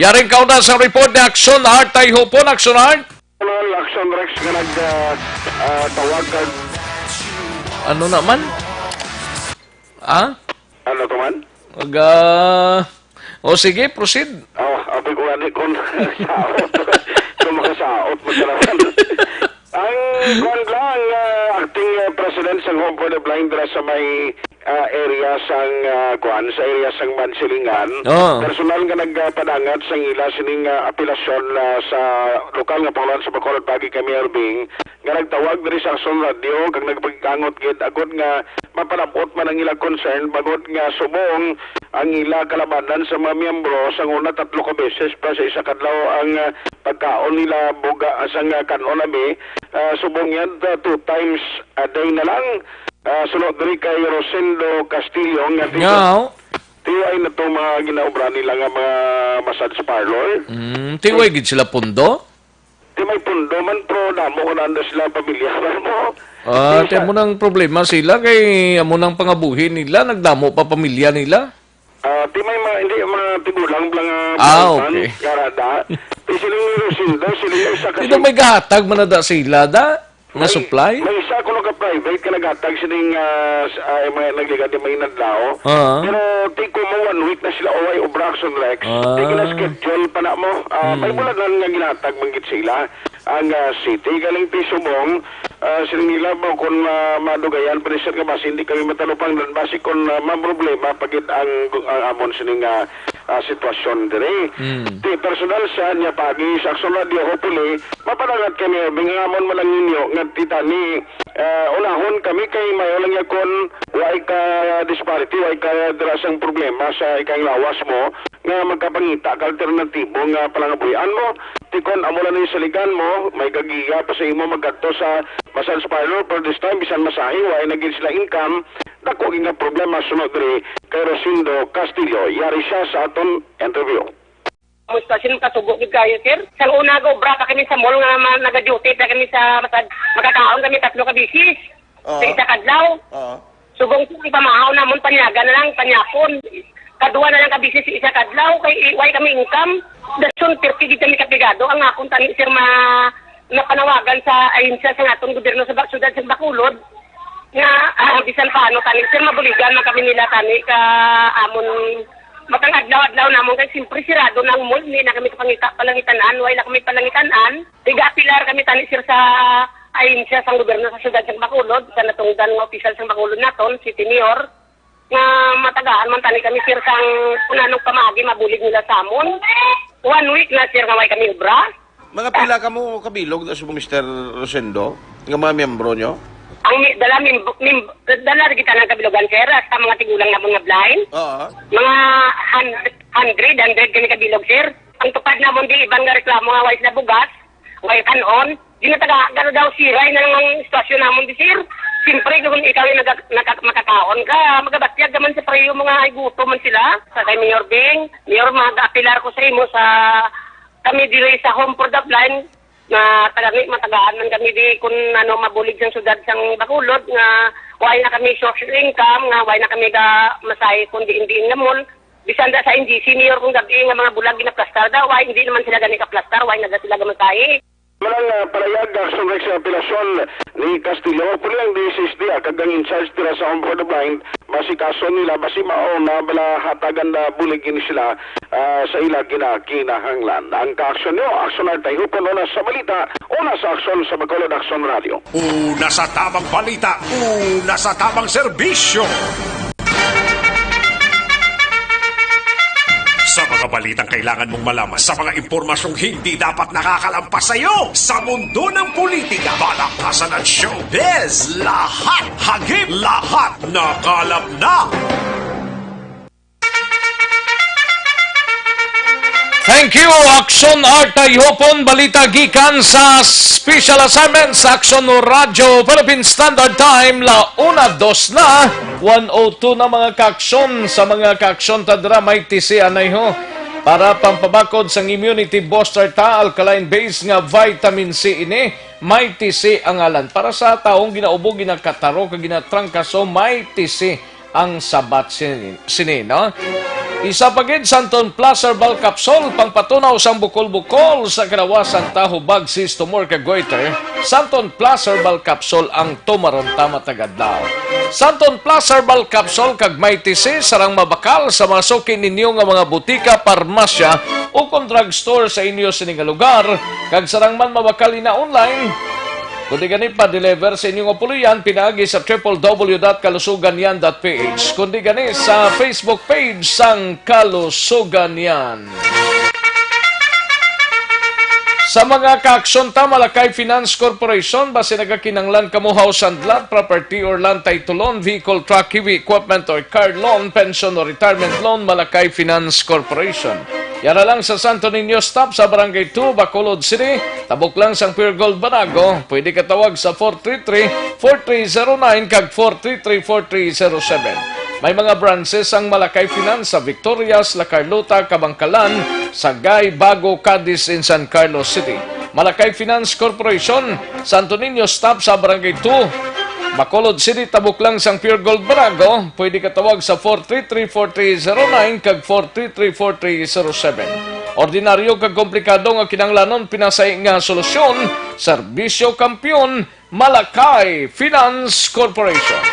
Yaring kauna sa report ni Action Art Tayhopon. Action Art. Personal, Action Rex nga nag, ah, ah, tawag kag Ano naman? Ah? Ano to man? Mag, ah, o sige, proceed. Oh, abi ko gani kung saot. Kung makasaot mo talaga. Ang kuwan lang, ah, acting, ah, president sa Home for the Blind dira sa may, ah, area sang, ah, kuwan, sa area sang Mansilingan. Oh. Personal nga nagpadangat sang ila sining, ah, apelasyon, ah, sa lokal nga pangulohan sa Bacolod, pagi kay Mayor Bing, nga nagtawag diri sa Action Radio kag nagpakikangot gid agod nga mapanab-ot man ang ila concern, bangod nga subong ang ila kalabanan sa mga miyembro, sa una tatlo ka beses pa sa isa ka adlaw ang, ah, pagkaon nila, buga, ah, sang, ah, kan-on abi, ah, subong yan, ah, two times a day na lang. Ah, suno diri kay Rosendo Castillo nga tigo, Ngaw. tiway na to mga ginaobra nila nga mga massage parlor. Mm, tiway gid sila pundo? Di may pundo man, pero damo ko na sila pamilya mo. Ah, Di sa- amo nang problema sila kay amo nang pangabuhi nila, nagdamo pa pamilya nila. Ah, di may ma-, hindi, mga tigulang lang, ah, Ah, buwan, okay. Karada. Di sila yung Lucindo, sila yung isa Di kasi na may gahatag man na da sila, da? Nga May, supply? may isa ko naka-private ka naghatag sining, ah, s-, ah, may nagligad di may inadlaw. Ah. Pero di ko mo one week na sila, o, ay, obra, Action Rex. Ah. Di ka na schedule pa na mo. Ah, may Mm. bulanan nga ginatag man gid sila. Ang, ah, city, galing ti subong, ah, siling nila ba kung ma-, madugayan pa ni sir nga basi hindi kami matalupangdan, basi kung, ah, maproblema pa gid ang, ang amon sining, ah, ah, sitwasyon diri. Mm. Ti personal siya niya pagi sa Action Radio, hopefully, mapadangat kami, Erving, ang amon man lang ninyo nga titani, ah, unahon kami kay mayo lang niya kung way ka disparity, way ka dira sang problema sa ikang lawas mo, nga magkapangita ka alternatibo nga palangabuhian mo. Ti kon amo lang ni saligan mo, may gagiya pa sa imo magkadto sa massage parlor, pero this time, bisan masahe, way na gid sila income, dako gid nga problema sunod diri kay Rosindo Castillo. Yari siya sa aton interview. Ang sitwasyon, kasugo gid kayo, sir. Sa una, gaobra pa kami sa mall nga ma-, naga-duty pa kami sa massage, magkakaon kami tatlo ka bisis. Oo. Sa isa ka adlaw. Oo. Subong sa ang pamahaw namon, panyaga na lang, panyapon. Kadua na lang ka bisis sa isa ka adlaw, kay i-, way kami income. Dason, thirty gid kami kapigado. Ang akon tani, sir, ma-, napanawagan sa ahensya sa aton gobyerno sa ba-, siyudad sa Bacolod, nga, ah, bisan paano tani, sir, mabuligan man kami nila tani ka amon matang adlaw-adlaw namon, kay siyempre sirado na ang mall, hindi na kami kapangita, palangitanan, way na kami palangitanan. Tiga-apilar kami tani, sir, sa ahensya sang gobyerno sa siyudad sang Bacolod, sa natungdan nga opisyal sang Bacolod naton, City Mayor, nga matagaan man tani kami, sir, sang kung anong pamaagi mabulig nila sa amon. One week na, sir, nga way kami obra. Mga pila kamo kabilog na subong, Mister Rosendo, nga mga miyembro nyo? Ang mi-, dala, mim-, mim-, dala kita ng kabilogan, sir, at sa mga tigulang namon nga blind. Oo. Mga hun-, hundred, hundred kami kabilog, sir. Ang tupad namon di iban nga reklamo nga way sila bugas, way kanon. Ginataga, gano daw siray na lang ang sitwasyon namon di, sir. Siyempre, kung ikaw yung nagag-, nagag-, makakaon ka, magabatyag naman sa pareho, mga ay gutom man sila. Sa kay Mayor Bing, Mayor, mag-apilar ko sa imo sa kami diri sa Home for the Blind, nga taga-, matagaan man kami di kun ano, mabulig sang syudad sang Bacolod, nga way na kami source of income, nga way na kami ga masahe kun diin-diin nga mall. Bisan da sa N G C, Mayor, kung gabi nga mga bulag ginaplastar daw, way, hindi naman sila gani kaplastar, way na sila gamasahe. Manang, ah, palayag, ah, sumrek sa apelasyon ni Castillo, puli ang D S S D, ah, kag ang in-charge dira sa Home for the Blind, basi kaso nila, basi mao na bala hatagan na bulig ini sila, ah, sa ila ginakinahanglan. Ang kaaksyon nyo, Aksyon Artay Hupon, una sa balita, una sa aksyon sa Bacolod Aksyon Radio. Una sa tamang balita, una sa tamang serbisyo. Sa mga balitang kailangan mong malaman, sa mga impormasyong hindi dapat nakakalampas sa iyo, sa mundo ng politika, balakasan at showbiz, lahat, hagip, lahat, nakalap na. Thank you, Aksyon Artay Hopon. Balita gikan sa Special Assignment sa Aksyon Radyo Philippine Standard Time, la una dos na, one oh two na, mga kaaksyon. Sa mga kaaksyon ta dira, may tisi anay ho. Para pampabakod sang immunity booster ta, alkaline base nga vitamin C ini, may tisi ang ngalan. Para sa taong ginaubo, ginakataro, kag ginatrangkaso, may tisi ang sabat sini, sini, no? Isa pa gid, Santon Plus Herbal Capsule, pangpatunaw sang bukol-bukol sa kalawasan, ta, hubag, cyst, tumor, kag goiter. Santon Plus Herbal Capsule ang tumaron ta matag adlaw. Santon Plus Herbal Capsule kag may tisi, sarang mabakal sa mga suki ninyo nga mga butika, parmasya, o kon drugstore sa inyo sini nga lugar, kag sarang man mabakal ina online. Kundi gani, pa-deliver sa inyo nga puloy-an pinaagi sa triple W dot kalusugan yan dot P H, kundi gani sa Facebook page sang Kalusugan Yan. Sa mga kaaksyon ta, Malakay Finance Corporation, basi nagakinanglan kamo house and lot, property or land title loan, vehicle, truck, heavy equipment or car loan, pension or retirement loan, Malakay Finance Corporation. Yara lang sa Santo Niño Stop sa Barangay two, Bacolod City. Tabok lang sang Pure Gold Banago. Pwede ka tawag sa four three three, four three zero nine kag four three three, four three zero seven. May mga branches ang Malakay Finance sa Victorias, La Carlota, Kabankalan, Sagay, Bago, Cadiz, and San Carlos City. Malakay Finance Corporation, Santo Niño Stop sa Barangay two, Bacolod City. Tabok lang sang Pure Gold Banago. Pwede ka tawag sa four three three, four three zero nine kag four three three, four three zero seven. Ordinaryo kag komplikado nga kinahanglanon, pinasahi nga solusyon, serbisyo kampiyon, Malakay Finance Corporation.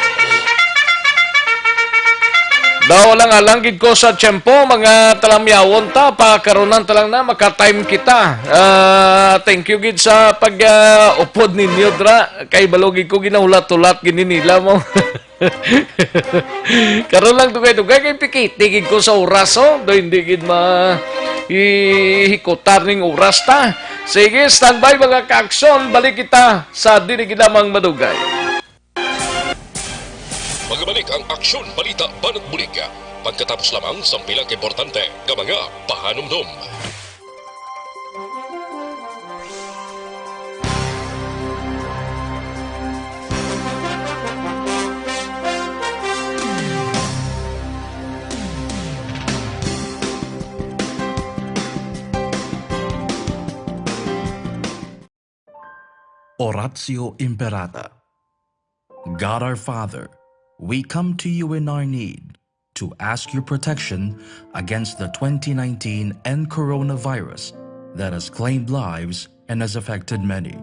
Daw lang alang gid ko sa tiyempo, mga talamyawon ta, pakarunan ta lang na, maka-time kita. Ah, thank you gid sa pag, ah, upod ninyo dra. Kay balo gid ko ginahulat-hulat gid ni nila mo. Karon lang dugay-dugay kay pikiti gid ko sa oras, oh. Do hindi gid ma-, ihikutar ning oras ta. Sige, standby, mga kaaksyon. Balik kita sa dili gid lamang madugay. Magabalik ang Aksyon Balita Banat Bulig pagkatapos lamang sang pila ka importante nga mga pahanumdom. Oratio Imperata. God our Father, we come to you in our need to ask your protection against the twenty nineteen N coronavirus that has claimed lives and has affected many.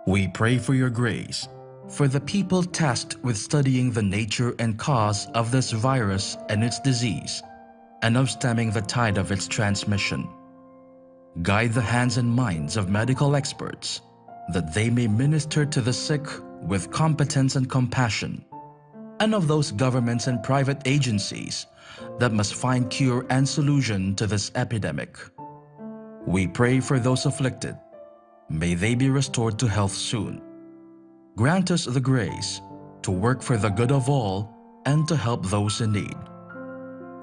We pray for your grace for the people tasked with studying the nature and cause of this virus and its disease, and of stemming the tide of its transmission. Guide the hands and minds of medical experts, that they may minister to the sick with competence and compassion, and of those governments and private agencies that must find cure and solution to this epidemic. We pray for those afflicted. May they be restored to health soon. Grant us the grace to work for the good of all and to help those in need.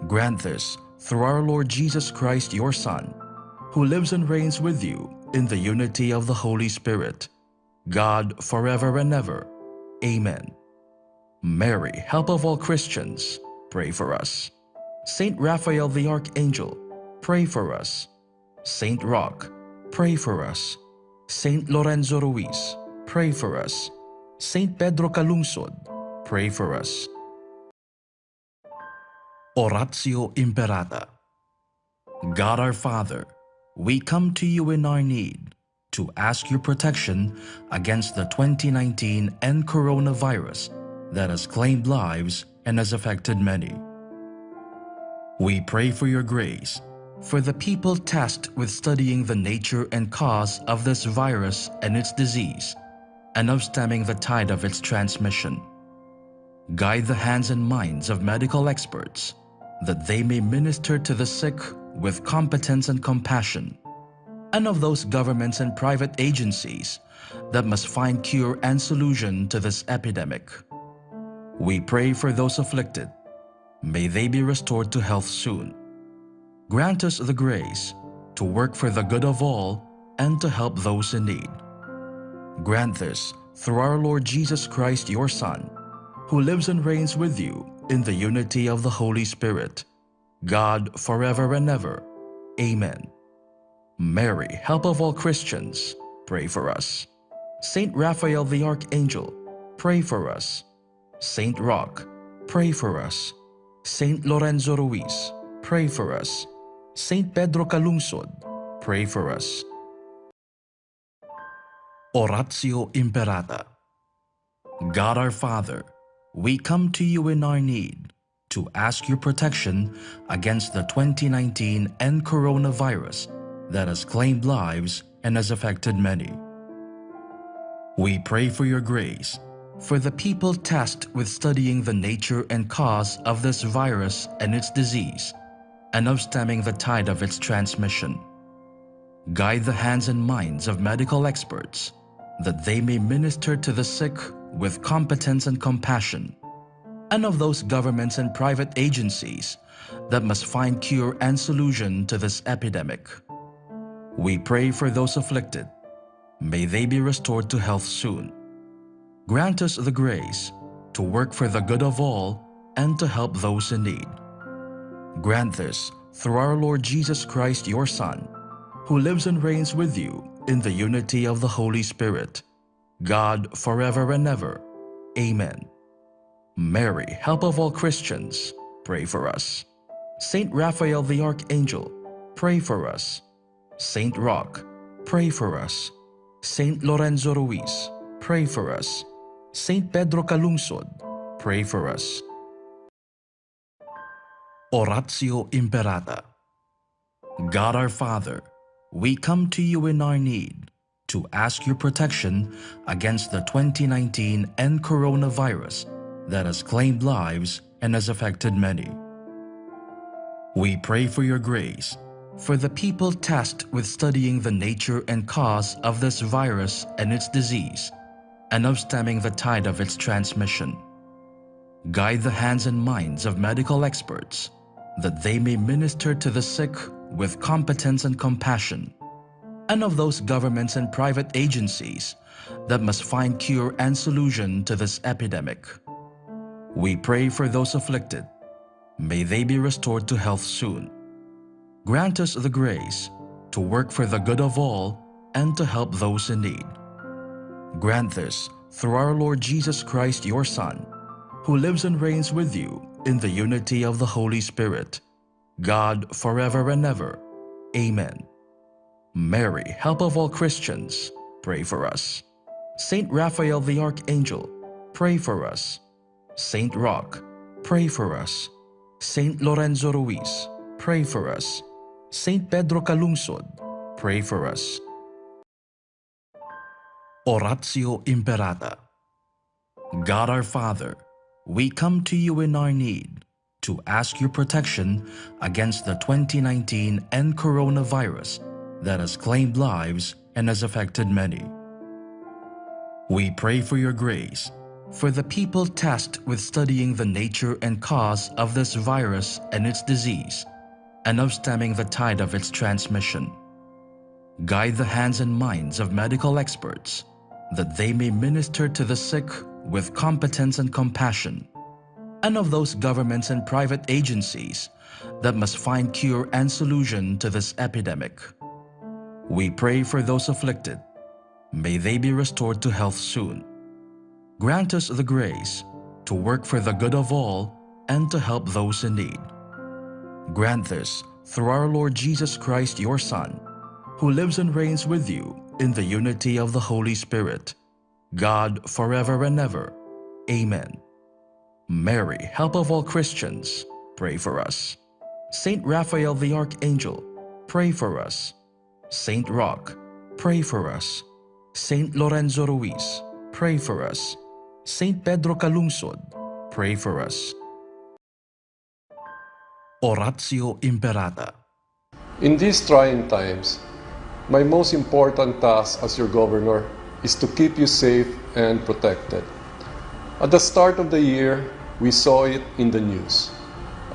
Grant this through our Lord Jesus Christ, your Son, who lives and reigns with you in the unity of the Holy Spirit, God, forever and ever. Amen. Mary, help of all Christians, pray for us. Saint Raphael the Archangel, pray for us. Saint Roch, pray for us. Saint Lorenzo Ruiz, pray for us. Saint Pedro Calungsod, pray for us. Oratio Imperata. God our Father, we come to you in our need to ask your protection against the twenty nineteen N coronavirus that has claimed lives and has affected many. We pray for your grace for the people tasked with studying the nature and cause of this virus and its disease, and of stemming the tide of its transmission. Guide the hands and minds of medical experts, that they may minister to the sick with competence and compassion, and of those governments and private agencies that must find cure and solution to this epidemic. We pray for those afflicted. May they be restored to health soon. Grant us the grace to work for the good of all and to help those in need. Grant this through our Lord Jesus Christ, your Son, who lives and reigns with you in the unity of the Holy Spirit, God, forever and ever. Amen. Mary, help of all Christians, pray for us. Saint Raphael the Archangel, pray for us. Saint Roch, pray for us. Saint Lorenzo Ruiz, pray for us. Saint Pedro Calungsod, pray for us. Oratio Imperata. God our Father, we come to you in our need to ask your protection against the twenty nineteen N coronavirus that has claimed lives and has affected many. We pray for your grace for the people tasked with studying the nature and cause of this virus and its disease, and of stemming the tide of its transmission. Guide the hands and minds of medical experts, that they may minister to the sick with competence and compassion, and of those governments and private agencies that must find cure and solution to this epidemic. We pray for those afflicted. May they be restored to health soon. Grant us the grace to work for the good of all and to help those in need. Grant this through our Lord Jesus Christ, your Son, who lives and reigns with you in the unity of the Holy Spirit, God, forever and ever. Amen. Mary, help of all Christians, pray for us. Saint Raphael the Archangel, pray for us. Saint Roch, pray for us. Saint Lorenzo Ruiz, pray for us. Saint Pedro Calungsod, pray for us. Oratio Imperata. God our Father, we come to you in our need to ask your protection against the twenty nineteen N coronavirus that has claimed lives and has affected many. We pray for your grace for the people tasked with studying the nature and cause of this virus and its disease, and of stemming the tide of its transmission. Guide the hands and minds of medical experts, that they may minister to the sick with competence and compassion, and of those governments and private agencies that must find cure and solution to this epidemic. We pray for those afflicted. May they be restored to health soon. Grant us the grace to work for the good of all and to help those in need. Grant this through our Lord Jesus Christ, your Son, who lives and reigns with you in the unity of the Holy Spirit, God, forever and ever. Amen. Mary, help of all Christians, pray for us. Saint Raphael the Archangel, pray for us. Saint Roch, pray for us. Saint Lorenzo Ruiz, pray for us. Saint Pedro Calungsod, pray for us. Oratio Imperata. God our Father, we come to you in our need to ask your protection against the twenty nineteen N coronavirus that has claimed lives and has affected many. We pray for your grace for the people tasked with studying the nature and cause of this virus and its disease, and of stemming the tide of its transmission. Guide the hands and minds of medical experts, that they may minister to the sick with competence and compassion, and of those governments and private agencies that must find cure and solution to this epidemic. We pray for those afflicted. May they be restored to health soon. Grant us the grace to work for the good of all and to help those in need. Grant this through our Lord Jesus Christ, your Son, who lives and reigns with you in the unity of the Holy Spirit, God, forever and ever. Amen. Mary, help of all Christians, pray for us. Saint Raphael the Archangel, pray for us. Saint Roch, pray for us. Saint Lorenzo Ruiz, pray for us. Saint Pedro Calungsod, pray for us. Oratio Imperata. In these trying times, my most important task as your governor is to keep you safe and protected. At the start of the year, we saw it in the news,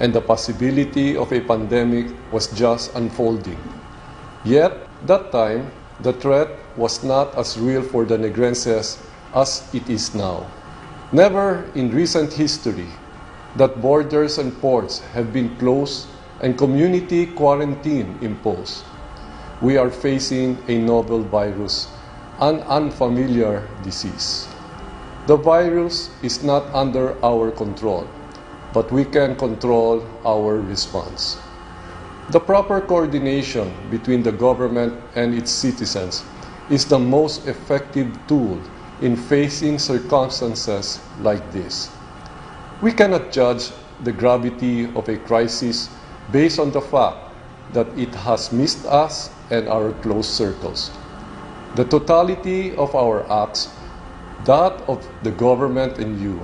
and the possibility of a pandemic was just unfolding. Yet, that time, the threat was not as real for the Negrenses as it is now. Never in recent history that borders and ports have been closed and community quarantine imposed. We are facing a novel virus, an unfamiliar disease. The virus is not under our control, but we can control our response. The proper coordination between the government and its citizens is the most effective tool in facing circumstances like this. We cannot judge the gravity of a crisis based on the fact that it has missed us and our close circles. The totality of our acts, that of the government and you,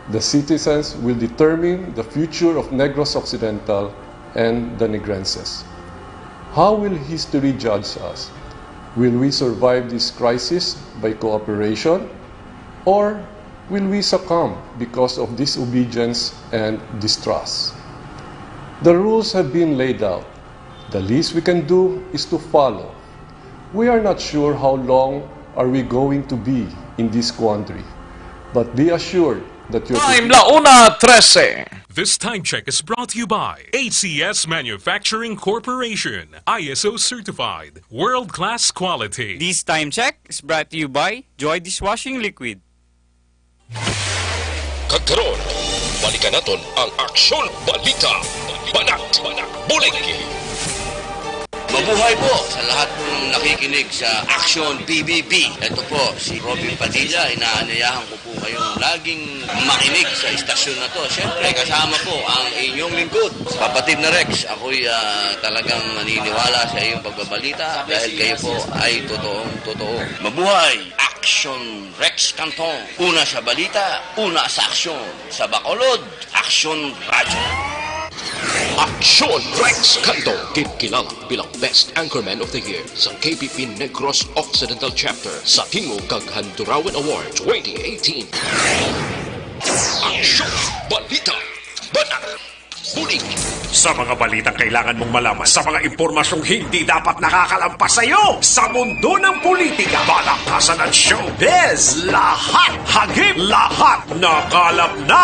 the citizens, will determine the future of Negros Occidental and the Negrenses. How will history judge us? Will we survive this crisis by cooperation, or will we succumb because of disobedience and distrust? The rules have been laid out. The least we can do is to follow. We are not sure how long are we going to be in this quandary, but be assured that your Time, la una trese. This time check is brought to you by A C S Manufacturing Corporation, I S O certified, world-class quality. This time check is brought to you by Joy Dishwashing Liquid. Kag karon, balikan naton ang Aksyon Balita, Banat, Bulig. Mabuhay po sa lahat pong nakikinig sa Aksyon P B B. Ito po si Robin Padilla. Inaanyayahan ko po kayong laging makinig sa istasyon na to. Siyempre, kasama po ang inyong lingkod, Kapatid na Rex. Ako'y, ah, talagang naniniwala sa iyong pagbabalita dahil kayo po ay totoong totoo. Mabuhay! Aksyon Rex Cantong. Una sa balita, una sa aksyon. Sa Bacolod, Aksyon Radyo. Aksyon Rex Cantong, ginkilala bilang Best Anchorman of the Year sa K P P Negros Occidental Chapter sa Tingog kag Handurawan Award twenty eighteen. Aksyon, balita, banat, bulig. Sa mga balitang kailangan mong malaman, sa mga impormasyong hindi dapat nakakalampas sa iyo, sa mundo ng politika, balakasan at showbiz, lahat hagip, lahat nakalap na.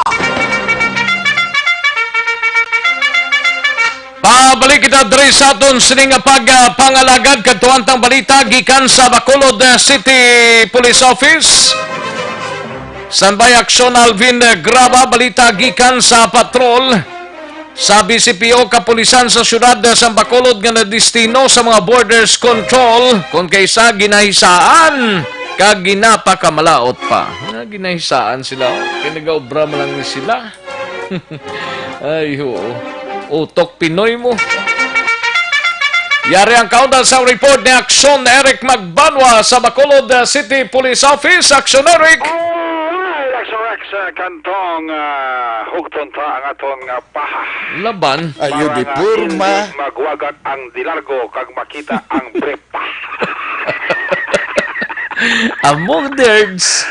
Pabalik kita diri sa aton sini nga pag, ah, pangalagad kadto ang balita gikan sa Bacolod, ah, City Police Office. Standby Aksyon Alvin Graba, balita gikan sa patrol sa B C P O kapulisan sa siyudad sa Bacolod nga nadestino sa mga borders control, kon kaysa ginahisaan kag ginapakamalaot pa. Nga ginahisaan sila, oh. Kay nagaobra man lang ni sila. Ay, oo. Utok Pinoy mo. Yari ang kaundan sa report ni Aksyon Eric Magbanwa sa Bacolod, uh, City Police Office. Aksyon Eric. Alright, Aksyon Rex, uh, Cantong, uh, hugton ta ang aton nga paha. Laban. Ayo, para nga diporma. Hindi magwagat ang dilargo kag makita ang brief. Among nerds.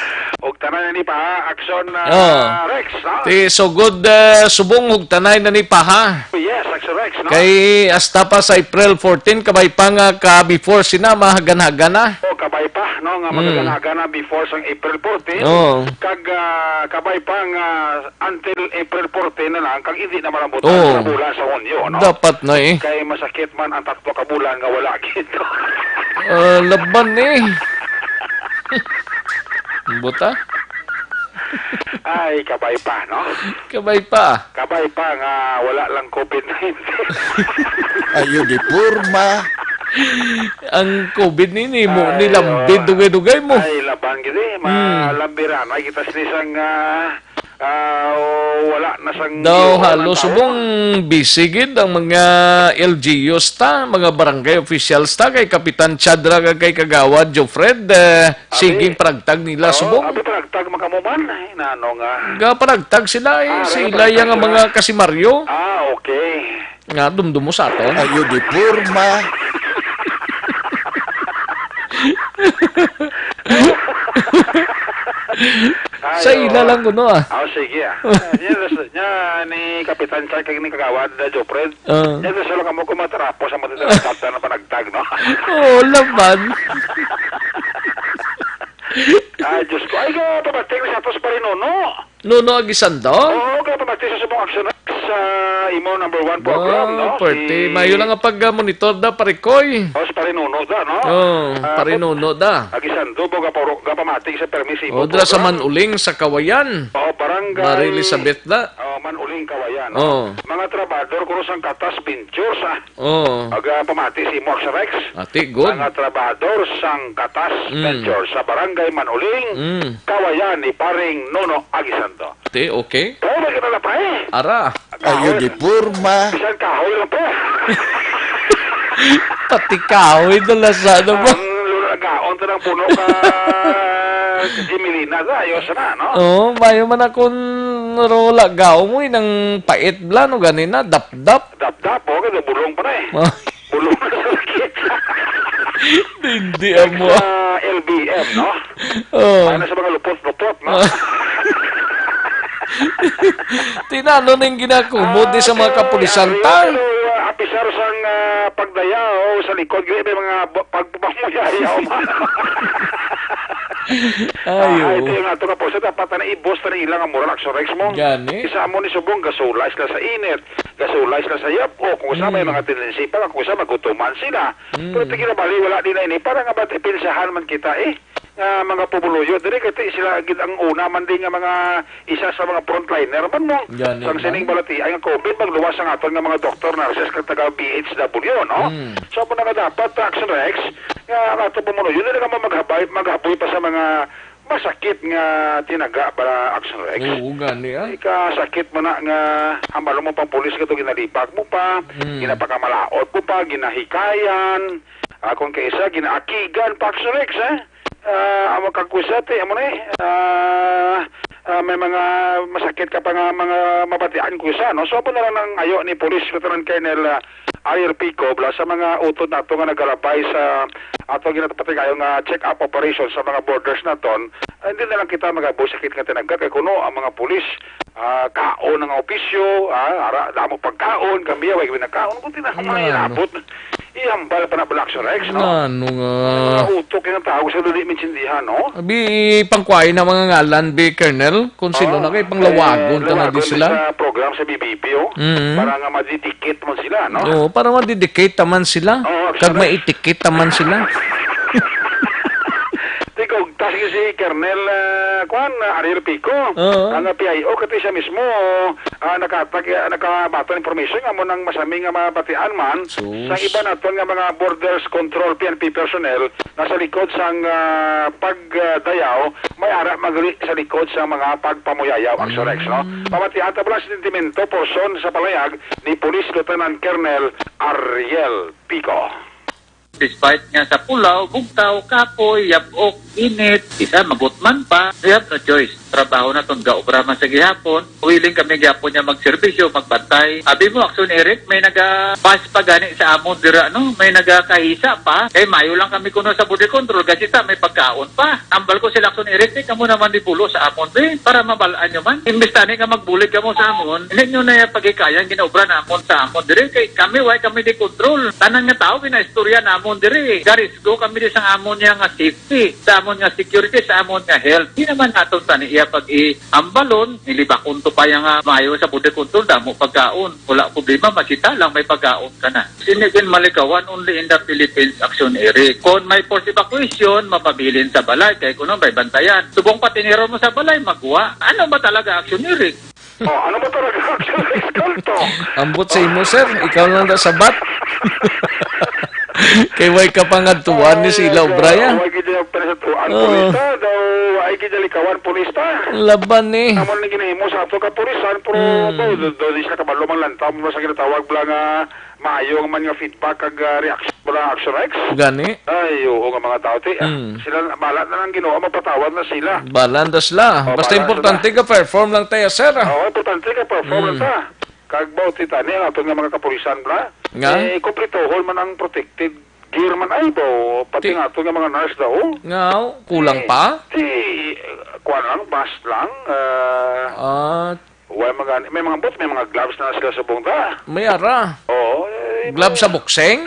Hugtanay na ni pa, ha? Aksyon, ah, Oh. Rex, ha? Ti sugod, eh, subong hugtanay na ni pa, ha? Yes, Rex, no? Kay hasta pa sa April fourteen, kabay pa nga ka before sina mahagan-hagan na. O, kabay pa, no, nga Mm. mahagan-hagan na before sang April fourteen. Oo. Kag, ah, kabay pa nga until April fourteen na lang, kag hindi na malambot Oo. ang bulan sa Hunyo, no? Dapat na eh. Kay masakit man ang tatlo ka bulan nga wala gid. Ah, laban eh. Buta? Ay, kabay pa, no? Kabay pa. Kabay pa nga wala lang covid nineteen. Ayo di porma. Ang covid nini mo, Ay, nilambid oh. dugay-dugay mo. Ay, laban gid eh. Hmm. Malambiran. Ay, kita sini sang, ah, ah, oh, wala na sang Daw giuran halo ang tawo. Subong busy gid ang mga L G Us ta, mga barangay officials ta, kay Kapitan Chadra kag kay Kagawad Jofred, eh, Abi. Sige, paragtag nila Oo, subong. Abi, paragtag man kamo man. Ay, nano nga. Ga paragtag sila eh. Ah, Sila paragtag yang sila. Mga kasimaryo. Ah, okay. Nga dumdumo sa aton. Ayo di porma. Ay, Sa ila oo. Lang kuno, ah. Ah, sige, ah. Yan, yan, yan, ni Kapitan Char, kag ni Kagawad, uh, Jofred. Ah. Yan, sa lang kamo kung matarapos ang matitira sa tapta ng panagtag, no? Oo, laban. Ay, Diyos ko. Ay, ka, pabati ko sa atos pa rin, no? Nuno Aguisando? Oo, ka, pabati sa subong action sa imo number one program, Wow, no? Perte. Si Mayo lang ang pag-monitor da, Parikoy. Oh, si Pare Nuno da, no? Oh, Ah, Pare Nuno da. Aguisando, bo, gaparo-, gapamati sa permi sa imo O, dra sa program. Manuling sa Kawayan. Oh, barangay. Mari Elizabeth da. Oh, Manuling Kawayan, no? Oh. Mga trabador, kuno sang Katas Ventures, ah. Oh. Aga pamati si Mox Rex. Ati, good. Mga trabador sang Katas Mm. Ventures sa barangay Manuling, Mm. Kawayan ni Paring Nuno Aguisando. Te, okay. Pero may kinala pa eh. Ara. Ayo di porma. Bisan kahoy lang po. Pati kahoy na lasa na ba? Ang lulagaon to ng puno ka Jimelina sa ayos na, no? Oo, mayo man akong ro lagaw mo, eh, nang pait bla, no, ganina, dapdap. Dapdap, oh, kasi bulong pa na eh. Ah. Bulong na sa sakit. Hindi amo. Sa L B M, no? Oh. Ano sa mga lupot-lupot, no? Tinano ning ginakumod ni sa mga Ah, kapulisan, ang ta? Real, uh, apisar sang, uh, pagdayaw sa likod, gini may mga ba-, pagpamuyayaw. Ay, Ah, oo. Ito yung ato nga po. Sa dapat na ibos na ilang ang moral action rights mo. Gani. Isa mo ni subong, gasulay sila sa init, gasulay sila sa yap, o kung sa may Mm. mga tendency pa, kung sa magutuman sila. Mm. Pero tigil na bali, wala din na ini. Para nga ba, depensahan man kita eh. Nga mga pumuluyo, diri kay sila gid ang una man din nga mga isa sa mga frontliner man mo. Gani Sang man. Sining balatian nga covid, magluwas ang aton nga mga doktor, nurses, kag taga B H W, no? Mm. So, amo na nga dapat, Action Rex, nga ang aton pumuluyo, dili ka mo maghabay, maghaboy pa sa mga masakit nga tinaga para Action Rex. Oo, gani, ah. Ikasakit mo na nga hambalo mo pang pulis ka to, ginalipag mo pa, Mm. ginapakamalaot mo pa, ginahikayan, ah, kung kaisa, ginaakigan pa, Action Rex, eh. Ah, amo kag kusa, ti, amo na eh. Ah, ah, may mga masakit ka pa nga mga mabatian kusa, no? So, amo na lang ang ayo ni Police Lieutenant Colonel, ah, Ariel Pico, bala sa mga utod nato nga nagalabay sa ato ginapatigayon nga check-up operation sa mga borders naton. Ah, hindi na lang kita magabusakit nga tinaga kay kuno ang mga pulis, ah, kaon nga opisyo, ah, ara, damo pagkaon, kami, way kami nagkaon, kung tinahong Ano? Inabot. Ihambal pa na bala, Action Rex, no? Ano nga? Mga utok yung tawag sa dili maintindihan, no? Abi, pangkuhain na mga ngalan, bi, Colonel, kung sino Oh, na kay panglawagon eh, ta na di lawagon sila. Sa program sa B B P, oh. Mm. Para nga madidikit mo sila, no? Oo, para madidikit ta man sila. Oo, Kag correct. Maitikit ta man sila. Tigog, tas si Colonel, ah, kwan, ah, Ariel Pico, Oo. Ang, ah, P I O, kati siya mismo, ah, nakatag-, ah, nakabaton information nga mo nang masami nga mabatian man Sus. Sa iba naton nga mga borders control P N P personnel na sa likod sang, ah, pagdayaw, may ara magli sa likod sa mga pagpamuyayaw, Action Rex, no? Mm. Pamatian ta bala sa sentimento, porson sa palayag ni Police Lieutenant Colonel Ariel Pico. Despite nga sa pulaw, bugtaw, kapoy, yab-ok, init, isa magutman pa. We have no choice. Trabaho na ton gaobra man sa gihapon. Willing kami gihapon niya magserbisyo, magbantay. Abi mo, Action Eric, may naga-pass pa gani sa amon dira, no? May nagakahisa pa. Kay mayo lang kami kuno sa border control, kasi ta may pagkaon pa. Ambal ko sila, Action Eric, eh, kamo naman di bulo sa amon, be, para mabalaan nyo man. Imbis tani nga magbulig kamo sa amon, hindi nyo na yung pagikayang ginaobra namon sa amon diri. Kay kami, why kami di control? Tanan nga tao, ginaistorya namon diri. Garisgo kami di sa amon niya nga safety, sa amon nga security, sa amon nga health. Di naman naton tani iya pag-iambalon, nilibakon to pa yung, ah, mayo sa border control, damo pagkaon. Wala problema, makita lang may pagkaon ka na. Sini din malikawan, only in the Philippines, Action Eric. Kung may forced evacuation, mapabilin sa balay, kay kuno may bantayan. Subong patiniro mo sa balay, magwa. Ano ba talaga, Action Eric? Oh, ano ba talaga, Action Eric? Kalto. Ambot sa imo, sir. Ikaw lang na sabat. Kay way ka pangadtuan ni Ay, sila, ikaw, Brian. Way gid yung panisadtuan, Oo. Purista, daw, ay gid likawan, purista. Laban ni. Amo nang ginahimo sa ato ka purisan, pero, Hmm. Daw, daw, daw, di sila kabalo, man lantaw mo sa ginatawag bala nga maayo man nga feedback kag, ah, reaction, mga Action Rex. Gani? Ay, oo nga mga tao, ti, ah, Hmm. Sila, bala na lang Ginoo, mapatawad na sila. Bala na sila. Oh, basta bala importante sila. Ka-perform lang tayo, sir, ah. Oo, importante ka-perform lang Hmm. ta. Kag ba, ti, tani, ang aton nga mga kapulisan, bla? Nga? Eh, kumpletohon man ang protected gear man, ay, ba, pati Ti- nga aton nga mga nurse daw, oh. Nga, oh, kulang Eh, pa? Ti, eh, kuwan lang, mask lang, ah, Ah, Wala man gani. May mga boots, may mga gloves na sila subong ta. May ara. Oo, eh, Gloves sa boxing?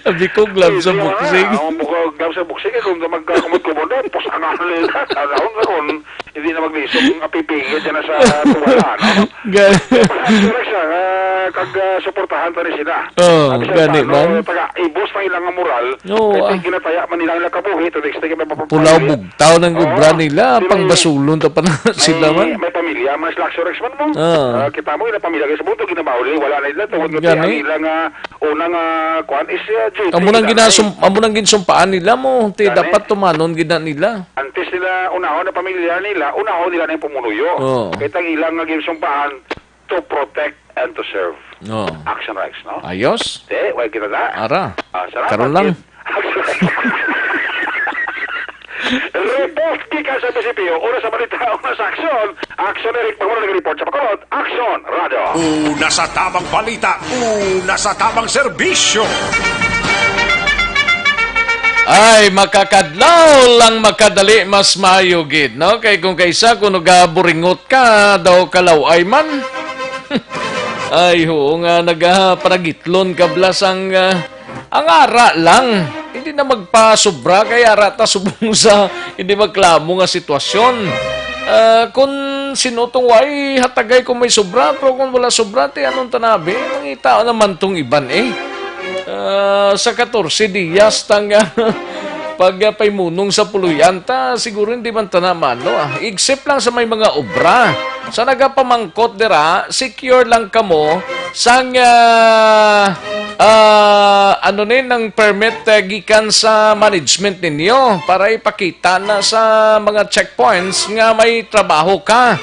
Sabi ko, gloves sa Hindi, boxing. Ah, ang buka, gloves sa boxing, eh, kung magkakumot-kumot na, pusangan nila. Alam ka kung hindi na maglisog, ang apipigil dyan na sa tuwala, no? Ga- Pero siya, ah, kag, ah, suportahan pa rin sila. Oh, At siya, gani paano, man. Taga, ibos na ilang moral, Oo, kaya ah. Ginataya man nila ang kabuhi, to the extent nga mapapapalya. Pulaw bugtaw ng Oo. Obra nila, Pero pangbasulon ta pa na sila may, man. May pamilya, mas laksyo, Rex, man mo. Ah. Ah, kita mo, ina pamilya, kaya sa mundo, ginabauli, wala na nila, tungod nga Gani. Ang ilang, ah, unang, ah, kuwan is, ah, duty Amo nang nila, ginasum-, eh. Amo nang ginsumpaan nila mo, ti Gani. Dapat tumanon gid na nila. Antes nila, unahon ang pamilya nila, unahon nila na yung pumunuyo. Oo. Kaya ang ilang nga ginsumpaan, to protect and to serve. Oo. Action rights, no? Ayos. Te, wala kita na. Ara. Ah, salamat, Karon lang. Kid. Action rights. Report gikan sa M C P O. Una sa balita, una sa aksyon. Action, Eric Panguna nag-report sa Bacolod. Action, Radyo. Una sa tamang balita, una sa tamang serbisyo. Ay, makakadlaw lang makadali, mas maayo gid, no? Kay kung kaysa, kung nagaburingot ka, daw kalaw-ay man. Ay, oo nga, nagaparagitlon ka, blas ang, ah, ang ara lang. Hindi na magpasobra, kay ara ta subong sa hindi magklamo nga sitwasyon. Ah, kung sino tong way, hatagay kung may sobra, pero kung wala sobra, ti anong tanabi? Mangita naman tong iban, eh. Ah, sa katorse diyas tang, ah, pag, ah, paymunong sa puloy-an ta, siguro hindi man ta na maano, ah. Except lang sa may mga obra. Sa nagapamangkot dira, secure lang kamo sang, ah, ah, ano ni, nang permit, ah, gikan sa management ninyo para ipakita na sa mga checkpoints nga may trabaho ka.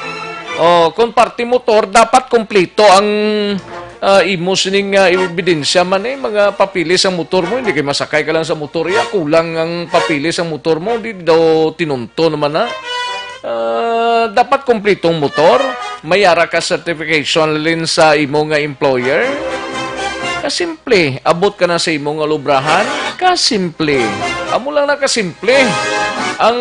O, kung parte motor, dapat kompleto ang ah, imo sining, ah, ebidensya man, eh, mga papeles ang motor mo, hindi kay masakay ka lang sa motor, iya, kulang ang papeles ang motor mo, di daw tinunto naman na. Ah, dapat kompletong motor, may ara ka certification lin sa imo nga employer. Kasimple, abot ka na sa imo nga lubrahan, kasimple. Amo lang na kasimple. Ang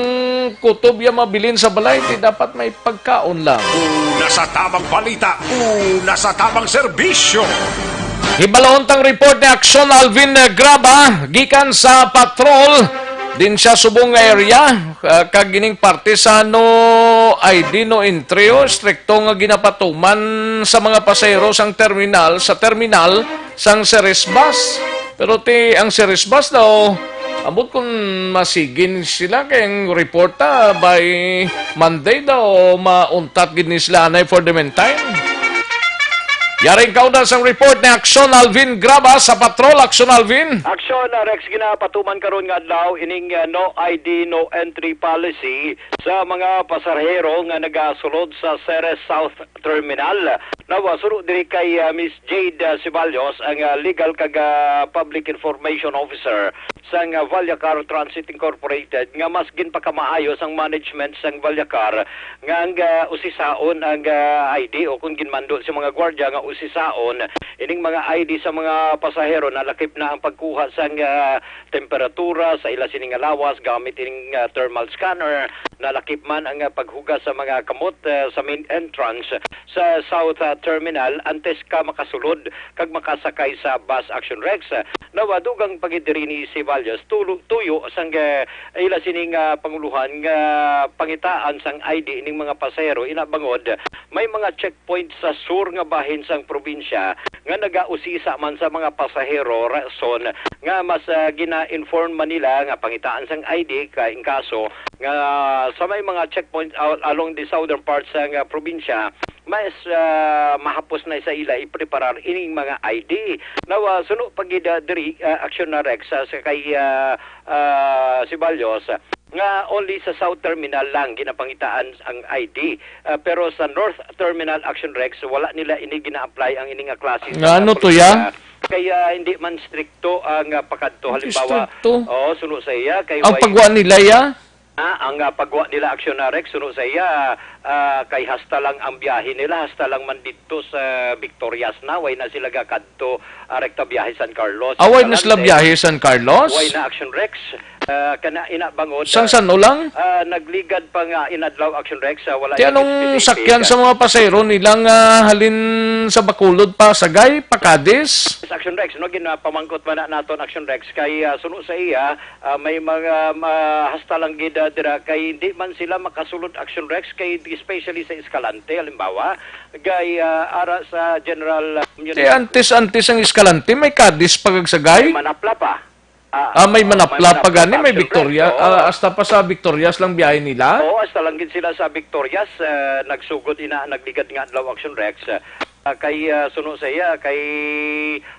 kutob ya mabilin sa balay, di dapat may pagkaon lang. Una sa tamang balita, una sa tamang serbisyo. Hibalon tang report ni Action Alvin Graba gikan sa patrol din siya subong nga area, ah, kag ining parte sa no I D, no entry, oh, strikto nga ginapatuman sa mga pasahero sang terminal, sa terminal sang Ceres Bus. Pero ti ang Ceres Bus daw, ambot kung masigin sila kay ang report ta by Monday daw mauntat gid ni sila anay for the meantime. Yaring kauna sang report ni Aksyon Alvin Graba sa Patrol. Aksyon Alvin. Aksyon, uh, Rex, ginapatuman karon nga adlaw ining, uh, no I D, no entry policy sa mga pasahero nga nagasulod sa Ceres South Terminal. Now, uh, suno diri kay, uh, Miss Jade, uh, Ceballos, ang, uh, Legal kag, uh, Public Information Officer sang, uh, Vallecar Transit Incorporated, nga mas ginpakamaayo sang management sang Vallecar nga ang, ah, usisaon ang, ah, I D, o kung ginmando sa mga gwardya nga usisaon ining mga I D sa mga pasahero, nalakip na ang pagkuha sang, ah, temperatura sa ila sini nga lawas gamit ining, ah, thermal scanner, nalakip man ang, ah, paghugas sa mga kamot, ah, sa main entrance sa South, ah, Terminal antes ka makasulod kag makasakay sa bus. Action Rex, ah, nawa dugang pa gid diri ni Ceballos, tulo-, tuyo sang, ah, ila sini nga panguluhan nga pangitaan sang I D ning mga pasahero, ina bangod may mga checkpoint sa sur nga bahin sang probinsya nga nagausisa man sa mga pasahero, rason nga mas, ah, gina-inform man nila nga pangitaan sang I D kay in kaso nga sa may mga checkpoint al-, along the southern part sang, ah, probinsya, mas, ah, mahapos na sa ila ipreparar ining mga I D. Now, ah, suno pa gid, ah, diri, ah, Action na Rex, ah, sa kay, ah, ah, Ceballos, nga only sa South Terminal lang ginapangitaan ang I D. Ah, pero sa North Terminal, Action Rex, wala nila ini gina-apply ang ini nga klase sa Nga ano to, ya? politika. Kaya hindi man strikto ang, ah, pakadto. Hindi Halimbawa, strikto. Oo, suno sa iya, kay Ang way pagwa nila, ya? Ah, ang, ah, pagwa nila, Action na Rex, suno sa iya, ah, kay hasta lang ang biyahe nila, hasta lang man didto sa Victorias na, way na sila gakadto, ah, rekta biyahe San Carlos. Away Hasta na lang sila din. biyahe San Carlos? Way na, Action Rex. Ah, kana ina bangod, Sang ah, san-o lang? ah, nagligad pa nga inadlaw, Action Rex, ah, wala Ti lang anong specific, sakyan ah. sa mga pasahero nilang, ah, halin sa Bacolod pa, Sagay, pa Cadiz? Yes, Action Rex, no, ginapamangkot man na naton, Action Rex, kay, ah, suno sa iya, ah, may mga, ma-, hasta lang gid, ah, dira, kay hindi man sila makasulod, Action Rex, kay especially sa Escalante, halimbawa, kay, ah, ara sa General, ah, Community. Ti antes, antes ang Escalante, may Cadiz pa kag Sagay? May Manapla pa. Ah, Ah, may oo, may Manapla pa Manapla gani, pa, may Action Rex, Victoria, oo. ah, hasta pa sa Victorias lang biyahe nila? Oo, hasta lang gid sila sa Victorias, ah, nagsugod ina, nagligad nga adlaw, Action Rex. Ah, kay, ah, suno sa iya, kay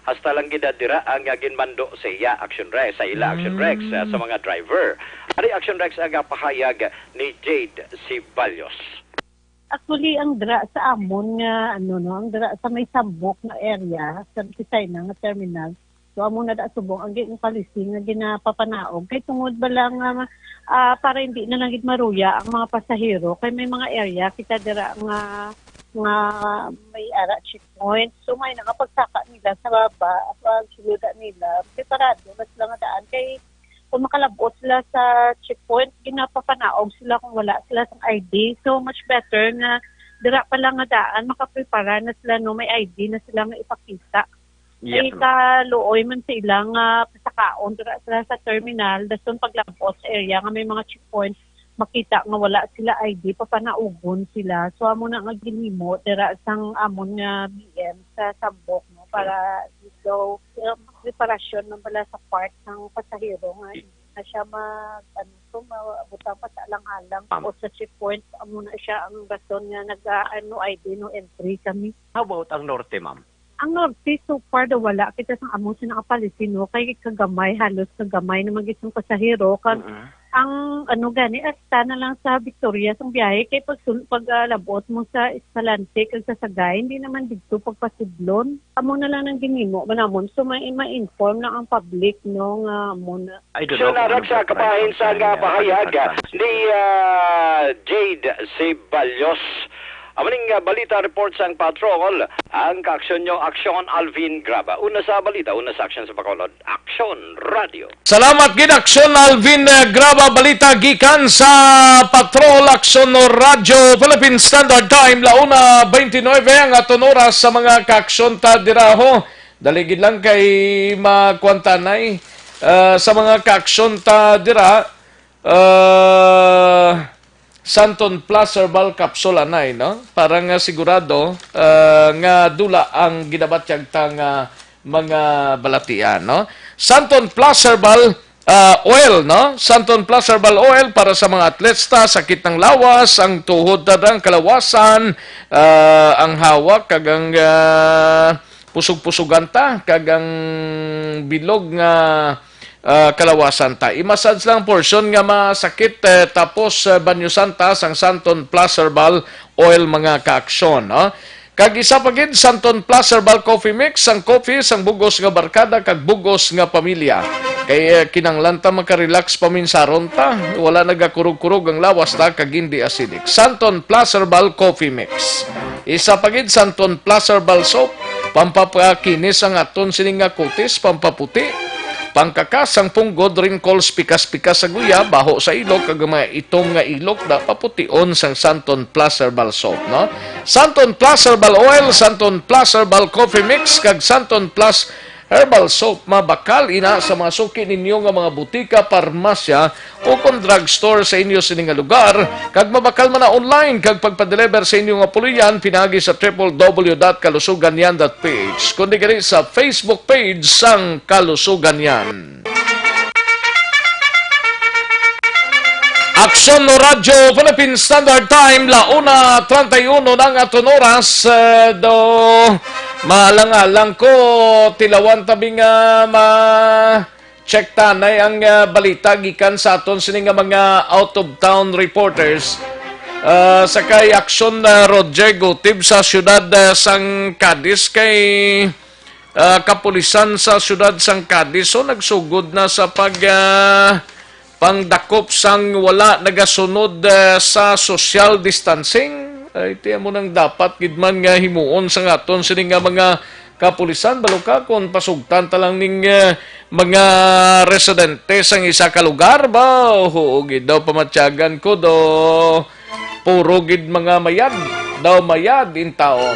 hasta lang gid dira ang, ah, ginmando sa iya, Action Rex, sa ila, Action Rex, ah, sa Mm. mga driver. Ari, Action Rex, ang, ah, pahayag ni Jade Ceballos. Actually, ang dra sa amon nga, ano, no, ang dra sa may Sambok nga area, sa Kisayna nga terminal, so, amo na da subong ang gi-, ang policy nga ginapapanaog. Kay tungod ba lang nga, ah, para hindi na lang gid maruya ang mga pasahero, kay may mga area kita dira nga, nga may ara checkpoint. So, may nakapagsaka nila sa baba, pag sinuda nila, preparado na sila nga daan. Kay kung makalabot sila sa checkpoint, ginapapanaog sila kung wala sila sang I D. So, much better nga dira pa lang nga daan, makaprepara na sila, no, may I D na sila nga ipakita. Yes, Ay, ma'am. kaluoy man sa ilang, ah, pasakaon, dira sila sa terminal, dason paglabot sa area nga may mga checkpoint, makita nga wala sila I D, papanaugon sila. So, amo na nga ginhimo dira sang amon nga B M sa Sambok, no, para daw, uh, preparasyon man bala sa part sang pasahero nga I- na siya mag, ano, so, mabutang pa sa alang-alang Ma'am. o sa checkpoint. Amo na siya ang rason nga nag, ah, no I D, no entry kami. How about ang norte, ma'am? Ang norte, so far, daw wala kita sang amo sa nakapolicy, no? Kay kagamay, halos kagamay na magit sang pasahero. Kag Mm-mm. ang, ano gani, hasta na lang sa Victorias ang biyahe. Kay pag sun-, pag, ah, labot mo sa Escalante kag sa Sagay, hindi naman dito pagpasudlon. Amo na lang ang ginhimo man namon. So, may, ma-inform lang ang public, no, nga amo na. I don't Siya know kung narag anong sa kabahin preparation sa nga niya, pahayag pagkakataon ni, ah, Jade Ceballos. Amo ning, ah, balita report sang Patrol, ang kaaksyon nyo, Aksyon Alvin Graba. Una sa balita, una sa aksyon sa Bacolod, Aksyon Radio. Salamat gid, Aksyon Alvin, ah, Graba. Balita gikan sa Patrol, Aksyon Radyo, Philippine Standard Time, la una twenty-nine ang aton oras sa mga kaaksyon ta dira, ho. Dali gid lang kay makuantanay, ah, sa mga kaaksyon ta dira, ah, Santon Plus Herbal Capsule anay, no? Para nga sigurado, ah, nga dula ang ginabatyag ta nga mga balatian, no? Santon Plus Herbal Ah, oil, no? Santon Plus Herbal Oil para sa mga atleta, sakit ng lawas, ang tuhod, tadang kalawasan, ah, ang hawak, kag ang, ah, pusog-pusugan ta, kag ang bilog nga, ah, kalawasan ta. I-massage lang portion nga masakit, eh, tapos, eh, banyosan ta sang Santon Plus Herbal Oil, mga kaaksyon, no? Kag isa pa gid, Santon Plus Herbal Coffee Mix, ang coffee sang bugos nga barkada kag bugos nga pamilya. Kay, eh, kinahanglan ta makarelax paminsaron ta. Wala nagakurog-kurog ang lawas ta kag hindi acidic. Santon Plus Herbal Coffee Mix. Isa pa gid, Santon Plus Herbal Soap, pampapakinis ang aton sining nga kutis, pampaputi, pangkakas ang punggod, wrinkles, pikas-pikas sa guya, baho sa ilok, kag mga itom nga ilok, da papution sang Santon Plus Herbal Soap, no? Santon Plus Herbal Oil, Santon Plus Herbal Coffee Mix, kag Santon Plus Herbal Soap, mabakal ina sa mga suki ninyo nga mga butika, parmasya, o kon drugstore sa inyo sini nga lugar, kag mabakal man na online kag pagpa-deliver sa inyo nga puloy-an pinaagi sa triple W dot kalusugan yan dot P H, kundi gani sa Facebook page sang Kalusugan Yan. Aksyon no Radyo Philippine Standard Time, la una treinta y uno na ang aton oras. Eh, do, maalang-alang ko, tilawan tabi nga ma-, check tanay ang, ah, balita gikan sa aton sini nga mga out-of-town reporters. Ah, sa kay Aksyon, ah, Roger, gutib sa siyudad, ah, sang Cadiz, kay, ah, kapulisan sa siyudad sang Cadiz, so, nagsugod na sa pag, ah, pangdakop sang wala nagasunod, ah, sa social distancing. Ay, ti amo nang dapat gid man nga himuon sa aton sini nga mga kapulisan, balo ka kon pasugtan ta lang ning, eh, mga residente sang isa ka lugar ba? Oo, gid daw pamatyagan ko do puro gid mga mayad, daw mayad in taon.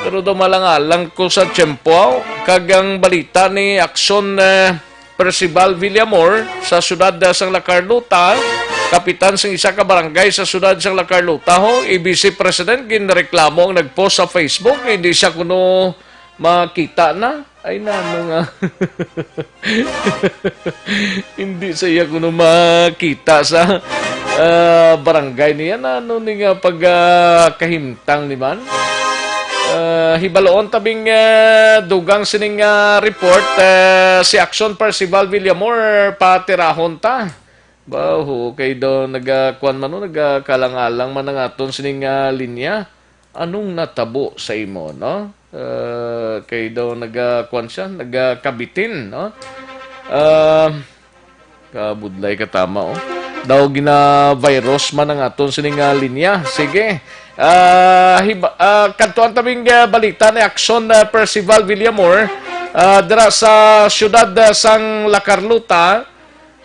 Pero daw malangalang ko sa tiyempo, kag ang balita ni Aksyon, eh, Percival Villamor sa siyudad, ah, sang La Carlota, kapitan sang isa ka barangay sa siyudad sang La Carlota, ho, A B C president, ginreklamo ang nagpost sa Facebook, hindi siya kuno makita na. Ay, nano nga. Hindi sa iya kuno makita sa, ah, barangay niya. Nano ni nga pag, ah, kahimtang ni man? Ah, hibaloon tabing, ah, dugang sining, ah, report, ah, si Action Percival Villamor, patirahon ta. Ba, ho, kay daw nagakuan man, no, nagakalang-alang man ang aton sining, ah, linya. Anong natabo sa imo, no? Ah, kay daw nagakuan siya, nagakabitin, no? Ah, kabudlay ka tama, oh. Daw gina-virus man ang aton sining, ah, linya. Sige. Ah, hiba-, ah, kadtuan tabing, ah, balita ni Action, ah, Percival Villamor, ah, dira sa siyudad, ah, sang La Carlota.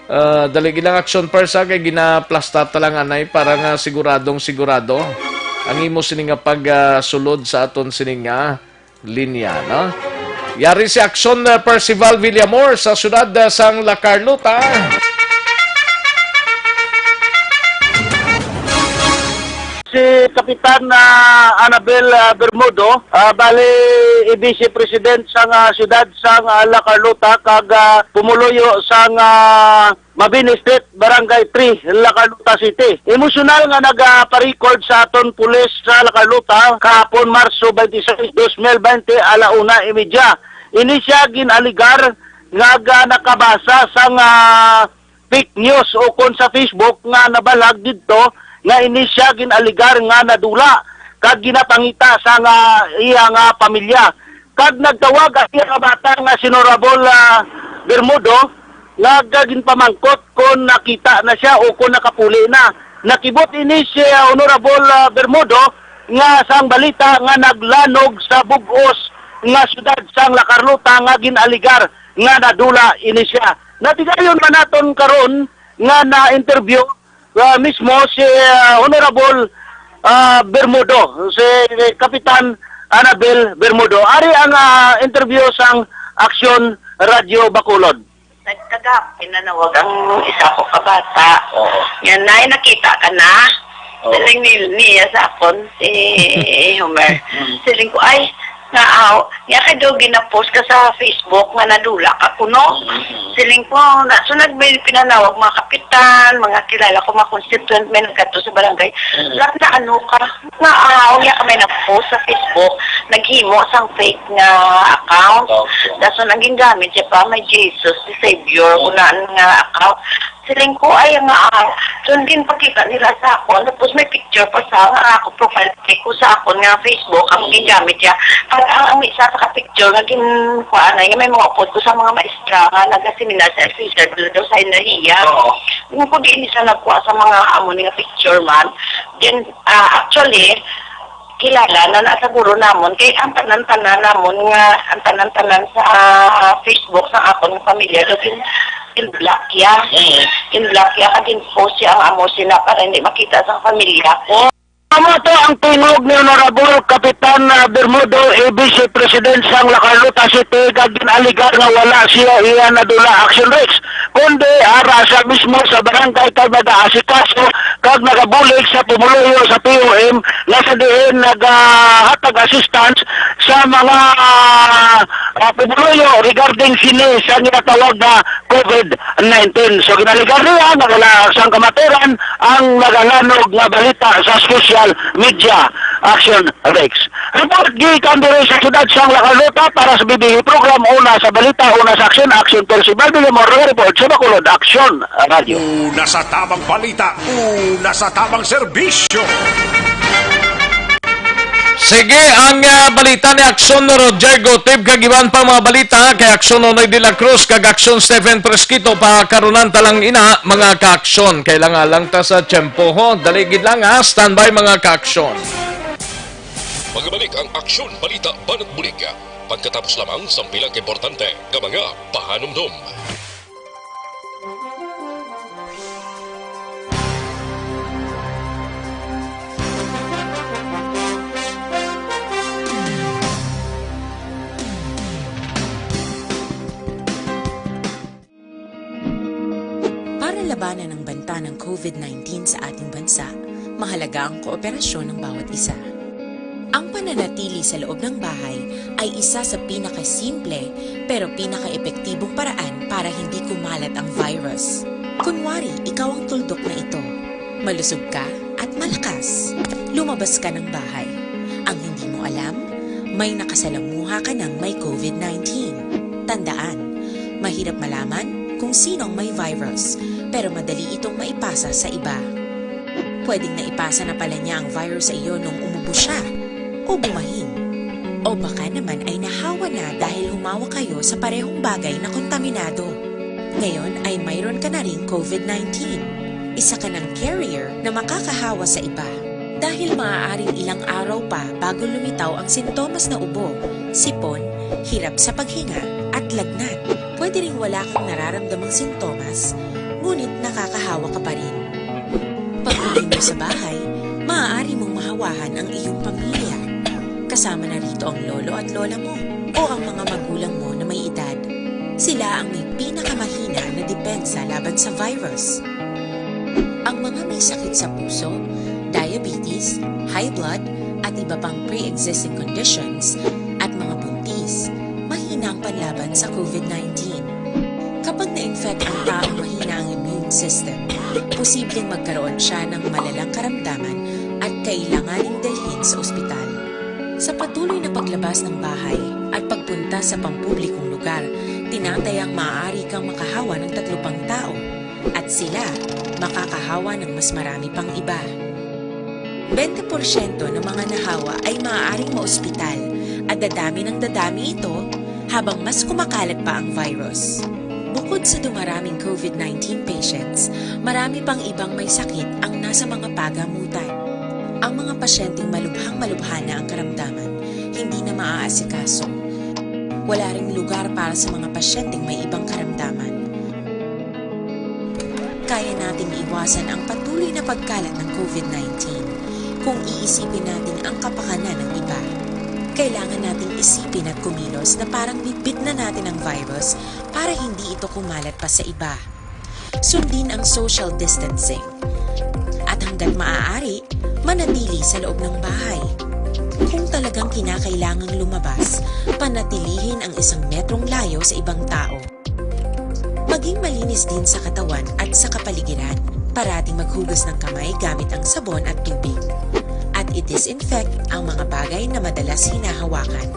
Ah, dali gid lang, Action Pers, ha, kay ginaplasta ta lang anay para nga siguradong sigurado ang imo sini nga pag, ah, sulod sa aton sini nga linya, no? Yari si Action, ah, Percival Villamor sa siyudad, ah, sang La Carlota. Si Kapitan, ah, Annabel, ah, Bermudo, ah, bali, i-Vice President sang, ah, siyudad sang, ah, La Carlota, kag, ah, pumuluyo sang, ah, Mabini Street, Barangay three, La Carlota City. Emosyonal nga nagaparecord sa aton pulis sa La Carlota kahapon, Marso twenty-six, dos mil bente, ala una y media. Ini siya gin-alegar nga ga-, nakabasa sang, ah, fake news o kon sa Facebook nga nabalag didto nga ini siya gin-alegar nga nadula kag ginapangita sa nga iya nga pamilya. Kag nagtawag ang iya nga bata nga si Honorable, ah, Bermudo nga ga-, ginpamangkot kon nakita na siya o kon nakapuli na. Nakibot ini si, ah, Honorable, ah, Bermudo nga sang balita nga naglanog sa bug-os nga siyudad sang La Carlota nga gin-alegar nga nadula ini siya. Natigayon man naton karon nga na-interview, ah, mismo si, ah, Honorable, ah, Bermudo, si Kapitan Annabel Bermudo. Ari ang, ah, interview sang Aksyon Radyo Bacolod. Nagkagap, pinanawag ang isa ko ka bata. Oo. Yan, "Nay, nakita ka na?" Oo. Siling ni-, niya sa akon, si Homer. Mm. Siling ko, "Ay, Nga, aw, nga kay daw gina-post ka sa Facebook nga nadula ka kuno. Mm. Siling ko, na, so nag-, may pinanawag mga kapitan, mga kilala ko, mga constituent, may nagkadto sa barangay. Mm. Lahat na ano ka, nga, aw, nga ka may nag-post sa Facebook, naghimo sang fake nga account. Okay. Dason ang gingamit siya pa, may Jesus, the Savior, Oh. kunan nga account. Siling ko, ay, nga, ah, so, ginpakita nila sa akon. Tapos may picture pa sa, nga ako, profile pic ko sa akon nga Facebook, ang gingamit niya. Pag ang, ang isa sa ka-picture nga gin-, kuhaan na, nga may mga upod ko sa mga maestra nga nagaseminar sa F C C, dito daw sa Energia. Oo. Yung ko, di siya nagkuha sa mga amo ni nga picture man. Then, ah, actually, kilala na na siguro namon, kay ang tanan-tanan namon nga, ang tanan-tanan sa, ah, Facebook sa akon nga pamilya, daw gin-, gin-block ya. Mm. Gin-block ya, kag gin-post ya ang amo sila para hindi makita sa pamilya ko. Amo to ang tingog ni Honorable Kapitan, ah, Bermudo, A B C President sang La Carlota City, kag gin-alegar nga wala siya iya nadula, Action Rex, kundi ara sa mismo sa barangay kag nagaasikaso kag nagabulig sa pumuluyo sa P O M nga sa diin nagahatag assistance sa mga, ah, ah, pumuluyo regarding sini sa ginatawag nga COVID nineteen. So, ginalegar niya nga wala sang kamatuoran ang nagalanog nga balita sa social media, Action Rex. Report gikan diri sa siyudad sang La Carlota para sa B B H program, una sa balita, una sa aksyon, Action Percival Villamor, report sa Bacolod Action Radio. Una sa tabang balita, una sa tabang serbisyo. Sige, ang, ah, balita ni Action Roger Gotib kag iban pa mga balita kay Action Nonoy de la Cruz kag Action Stephen Fresquito. Pakarunan ta lang ina, mga ka-aksyon. Kailangan lang ta sa tiyempo, ho. Dali gid lang, ha. Standby, mga ka-aksyon. Magbalik ang Aksyon Balita Banat Bulig pagkatapos lamang sang pila ka importante nga mga pahanumdom. Para labanan ang banta ng COVID nineteen sa ating bansa, mahalaga ang kooperasyon ng bawat isa. Ang pananatili sa loob ng bahay ay isa sa pinakasimple pero pinakaepektibong paraan para hindi kumalat ang virus. Kunwari, ikaw ang tuldok na ito. Malusog ka at malakas. Lumabas ka ng bahay. Ang hindi mo alam, may nakasalamuha ka ng may COVID nineteen. Tandaan, mahirap malaman kung sino ang may virus, pero madali itong maipasa sa iba. Pwedeng naipasa na pala niya ang virus sa iyo nung umubo siya o bumahin. O baka naman ay nahawa na dahil humawak kayo sa parehong bagay na kontaminado. Ngayon ay mayroon ka na ring COVID nineteen. Isa ka ng carrier na makakahawa sa iba. Dahil maaaring ilang araw pa bago lumitaw ang sintomas na ubo, sipon, hirap sa paghinga, at lagnat. Pwede ring wala kang nararamdamang sintomas, ngunit nakakahawa ka pa rin. Pag-uwi mo sa bahay, maaari mong mahawahan ang iyong pamilya. Kasama na rito ang lolo at lola mo o ang mga magulang mo na may edad. Sila ang may pinakamahina na depensa laban sa virus. Ang mga may sakit sa puso, diabetes, high blood, at iba pang pre-existing conditions, at mga buntis, mahina ang panlaban sa COVID nineteen. Kapag na-infect ang taong mahina ang immune system, posibleng magkaroon siya ng malalang karamdaman at kailanganing dalhin sa ospital. Sa patuloy na paglabas ng bahay at pagpunta sa pampublikong lugar, tinatayang maaari kang makahawa ng tatlo pang tao at sila makakahawa ng mas marami pang iba. Bente porsyento ng mga nahawa ay maaaring maospital at dadami ng dadami ito habang mas kumakalat pa ang virus. Bukod sa dumaraming COVID nineteen patients, marami pang ibang may sakit ang nasa mga pagamutan. Ang mga pasyenteng malubhang-malubha na ang karamdaman, hindi na maaasikaso. Wala ring lugar para sa mga pasyenteng may ibang karamdaman. Kaya nating iwasan ang patuloy na pagkalat ng COVID nineteen kung iisipin natin ang kapakanan ng iba. Kailangan nating isipin at kumilos na parang bitbit na natin ang virus para hindi ito kumalat pa sa iba. Sundin ang social distancing. At hanggat maaari, manatili sa loob ng bahay. Kung talagang kinakailangang lumabas, panatilihin ang isang metrong layo sa ibang tao. Maging malinis din sa katawan at sa kapaligiran. Parating maghugas ng kamay gamit ang sabon at tubig. At i-disinfect ang mga bagay na madalas hinahawakan.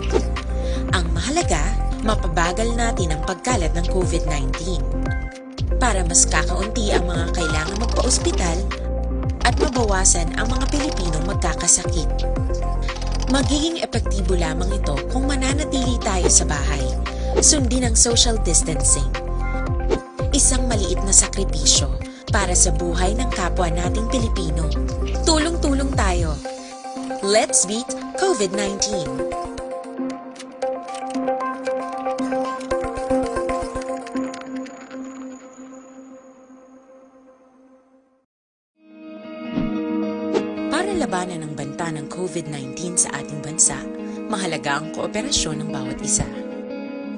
Ang mahalaga, mapabagal natin ang pagkalat ng COVID nineteen. Para mas kakaunti ang mga kailangan magpa-ospital at mabawasan ang mga Pilipinong magkakasakit. Magiging epektibo lamang ito kung mananatili tayo sa bahay. Sundin ang social distancing. Isang maliit na sakripisyo para sa buhay ng kapwa nating Pilipino. Tulong-tulong tayo. Let's beat COVID nineteen. Para labanan ang banta ng COVID nineteen sa ating bansa, mahalaga ang kooperasyon ng bawat isa.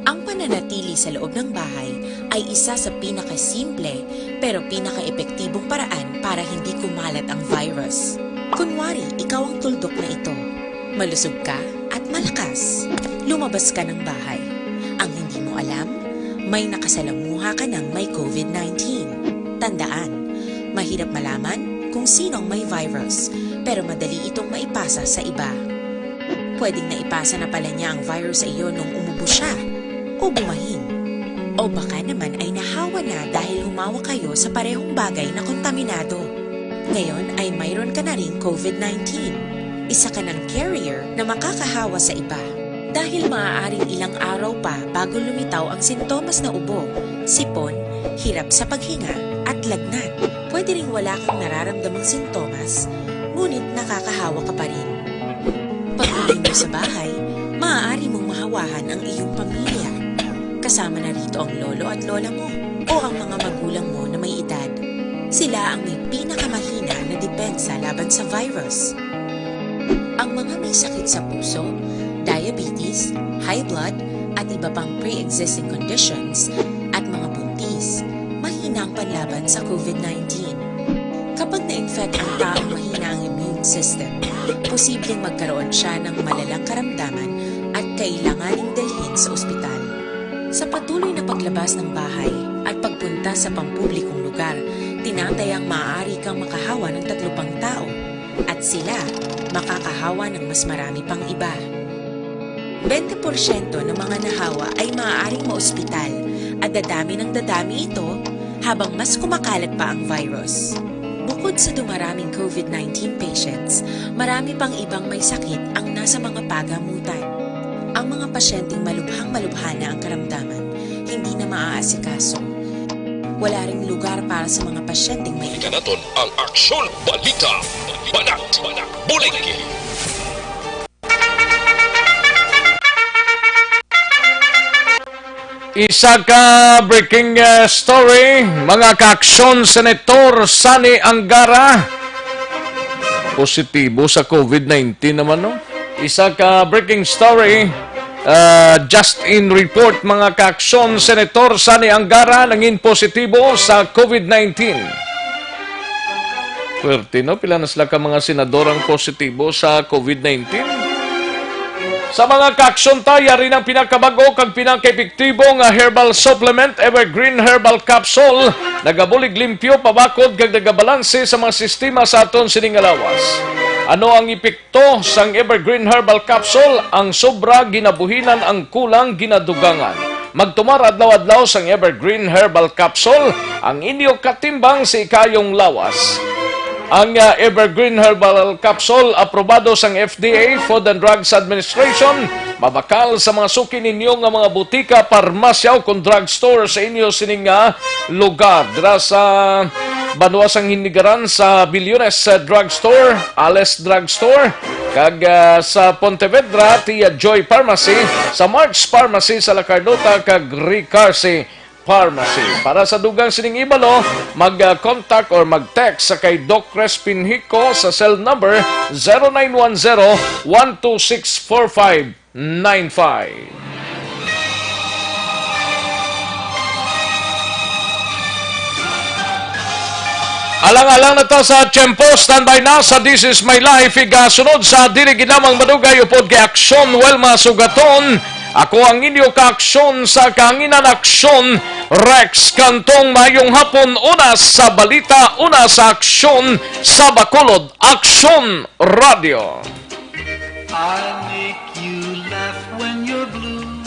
Ang pananatili sa loob ng bahay ay isa sa pinakasimple pero pinakaepektibong paraan para hindi kumalat ang virus. Kunwari, ikaw ang tuldok na ito. Malusog ka at malakas. Lumabas ka ng bahay. Ang hindi mo alam, may nakasalamuha ka ng may COVID nineteen. Tandaan, mahirap malaman kung sino ang may virus, pero madali itong maipasa sa iba. Pwedeng naipasa na pala niya ang virus sa iyo nung umubo siya o bumahin. O baka naman ay nahawa na dahil humawak kayo sa parehong bagay na kontaminado. Ngayon ay mayroon ka na ring COVID nineteen. Isa ka ng carrier na makakahawa sa iba. Dahil maaaring ilang araw pa bago lumitaw ang sintomas na ubo, sipon, hirap sa paghinga, at lagnat. Pwede ring wala kang nararamdamang sintomas, ngunit nakakahawa ka pa rin. Pag-uwi mo sa bahay, maaari mong mahawahan ang iyong pamilya. Kasama na rito ang lolo at lola mo o ang mga magulang mo na may edad. Sila ang may pinakamahina na depensa laban sa virus. Ang mga may sakit sa puso, diabetes, high blood, at iba pang pre-existing conditions, at mga buntis, mahina ang panlaban sa COVID nineteen. Kapag na-infect ang taong mahina ang immune system, posibleng magkaroon siya ng malalang karamdaman at kailanganing dalhin sa ospital. Sa patuloy na paglabas ng bahay at pagpunta sa pampublikong lugar, tinatayang maaari kang makahawa ng tatlo pang tao at sila makakahawa ng mas marami pang iba. Bente porsyento ng mga nahawa ay maaaring maospital at dadami ng dadami ito habang mas kumakalat pa ang virus. Bukod sa dumaraming COVID nineteen patients, marami pang ibang may sakit ang nasa mga pagamutan. Ang mga pasyenteng malubhang-malubha na ang karamdaman, hindi na maaasikaso. Wala ring lugar para sa mga pasyenteng may Kanaton ang Aksyon Balita, Banat, Bulig. Isa ka breaking, uh, story, mga kaaksyon, Senator Sonny Angara positibo sa COVID nineteen naman, no? Isa ka breaking story, uh, just in report, mga kaaksyon, Senator Sonny Angara nangin positibo sa COVID nineteen. Pwerte, no? Pila na sila ka mga senador ang positibo sa COVID nineteen? Sa mga kaaksyon ta, yari ng pinakabag-o kag pinakaepektibo nga herbal supplement, Evergreen Herbal Capsule. Nagabulig limpyo, pabakod, kag nagabalanse sa mga sistema sa aton sining nga lawas. Ano ang epekto sang Evergreen Herbal Capsule? Ang sobra ginabuhinan, ang kulang ginadugangan. Magtumar adlaw-adlaw sang Evergreen Herbal Capsule, ang inyo katimbang sa ikayong lawas. Ang, ah, Evergreen Herbal Capsule, aprobado sang F D A, Food and Drugs Administration, mabakal sa mga suki ninyo nga mga butika, parmasya, o kon drugstore sa inyo sining nga lugar. Dira sa banwa sang Hinigaran, sa Bilyones, ah, Drugstore, Ales Drugstore, kag, ah, sa Pontevedra, Tia Joy Pharmacy, sa March Pharmacy sa La Carlota, kag Ricarsi Pharmacy. Para sa dugang sining ibalo, mag, ah, contact or mag-text sa kay Doc Crispin Hico sa cell number zero nine one zero, one two six, four five nine five. Alang-alang na ta sa tiyempo, standby na sa This Is My Life. Igasunod sa dili gid lamang madugay upod kay Aksyon Wilma Sugaton. Ako ang inyo kaaksyon sa kahanginan, Aksyon Rex Cantong. Mayong hapon, una sa balita, una sa aksyon sa Bacolod, Aksyon Radyo. I make you laugh when you're blue.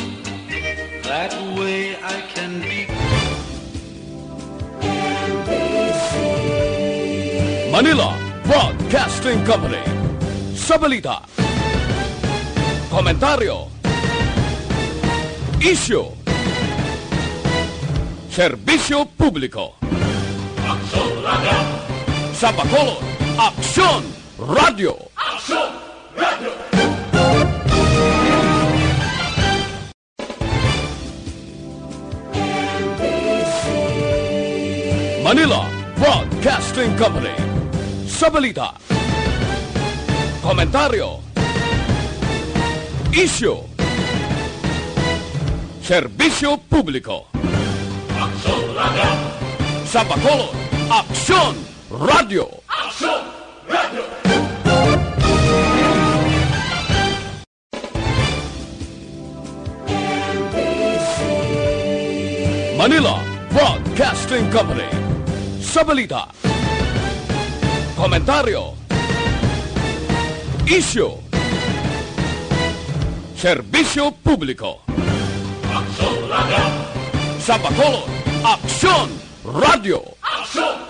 That way I can be. Manila Broadcasting Company. Sa balita, komentaryo, isyu, serbisyo publiko. Aksyon Radyo. Sa Bacolod, Aksyon Radyo. Aksyon Radyo. Manila Broadcasting Company. Sa balita, komentaryo, isyu, serbisyo publiko. Aksyon Radyo. Sa Bacolod, Aksyon Radyo. Aksyon Radyo. Manila Broadcasting Company. Sa balita, komentaryo, isyu, serbisyo publiko. Aksyon Radyo. Sa Bacolod, Aksyon Radyo. Aksyon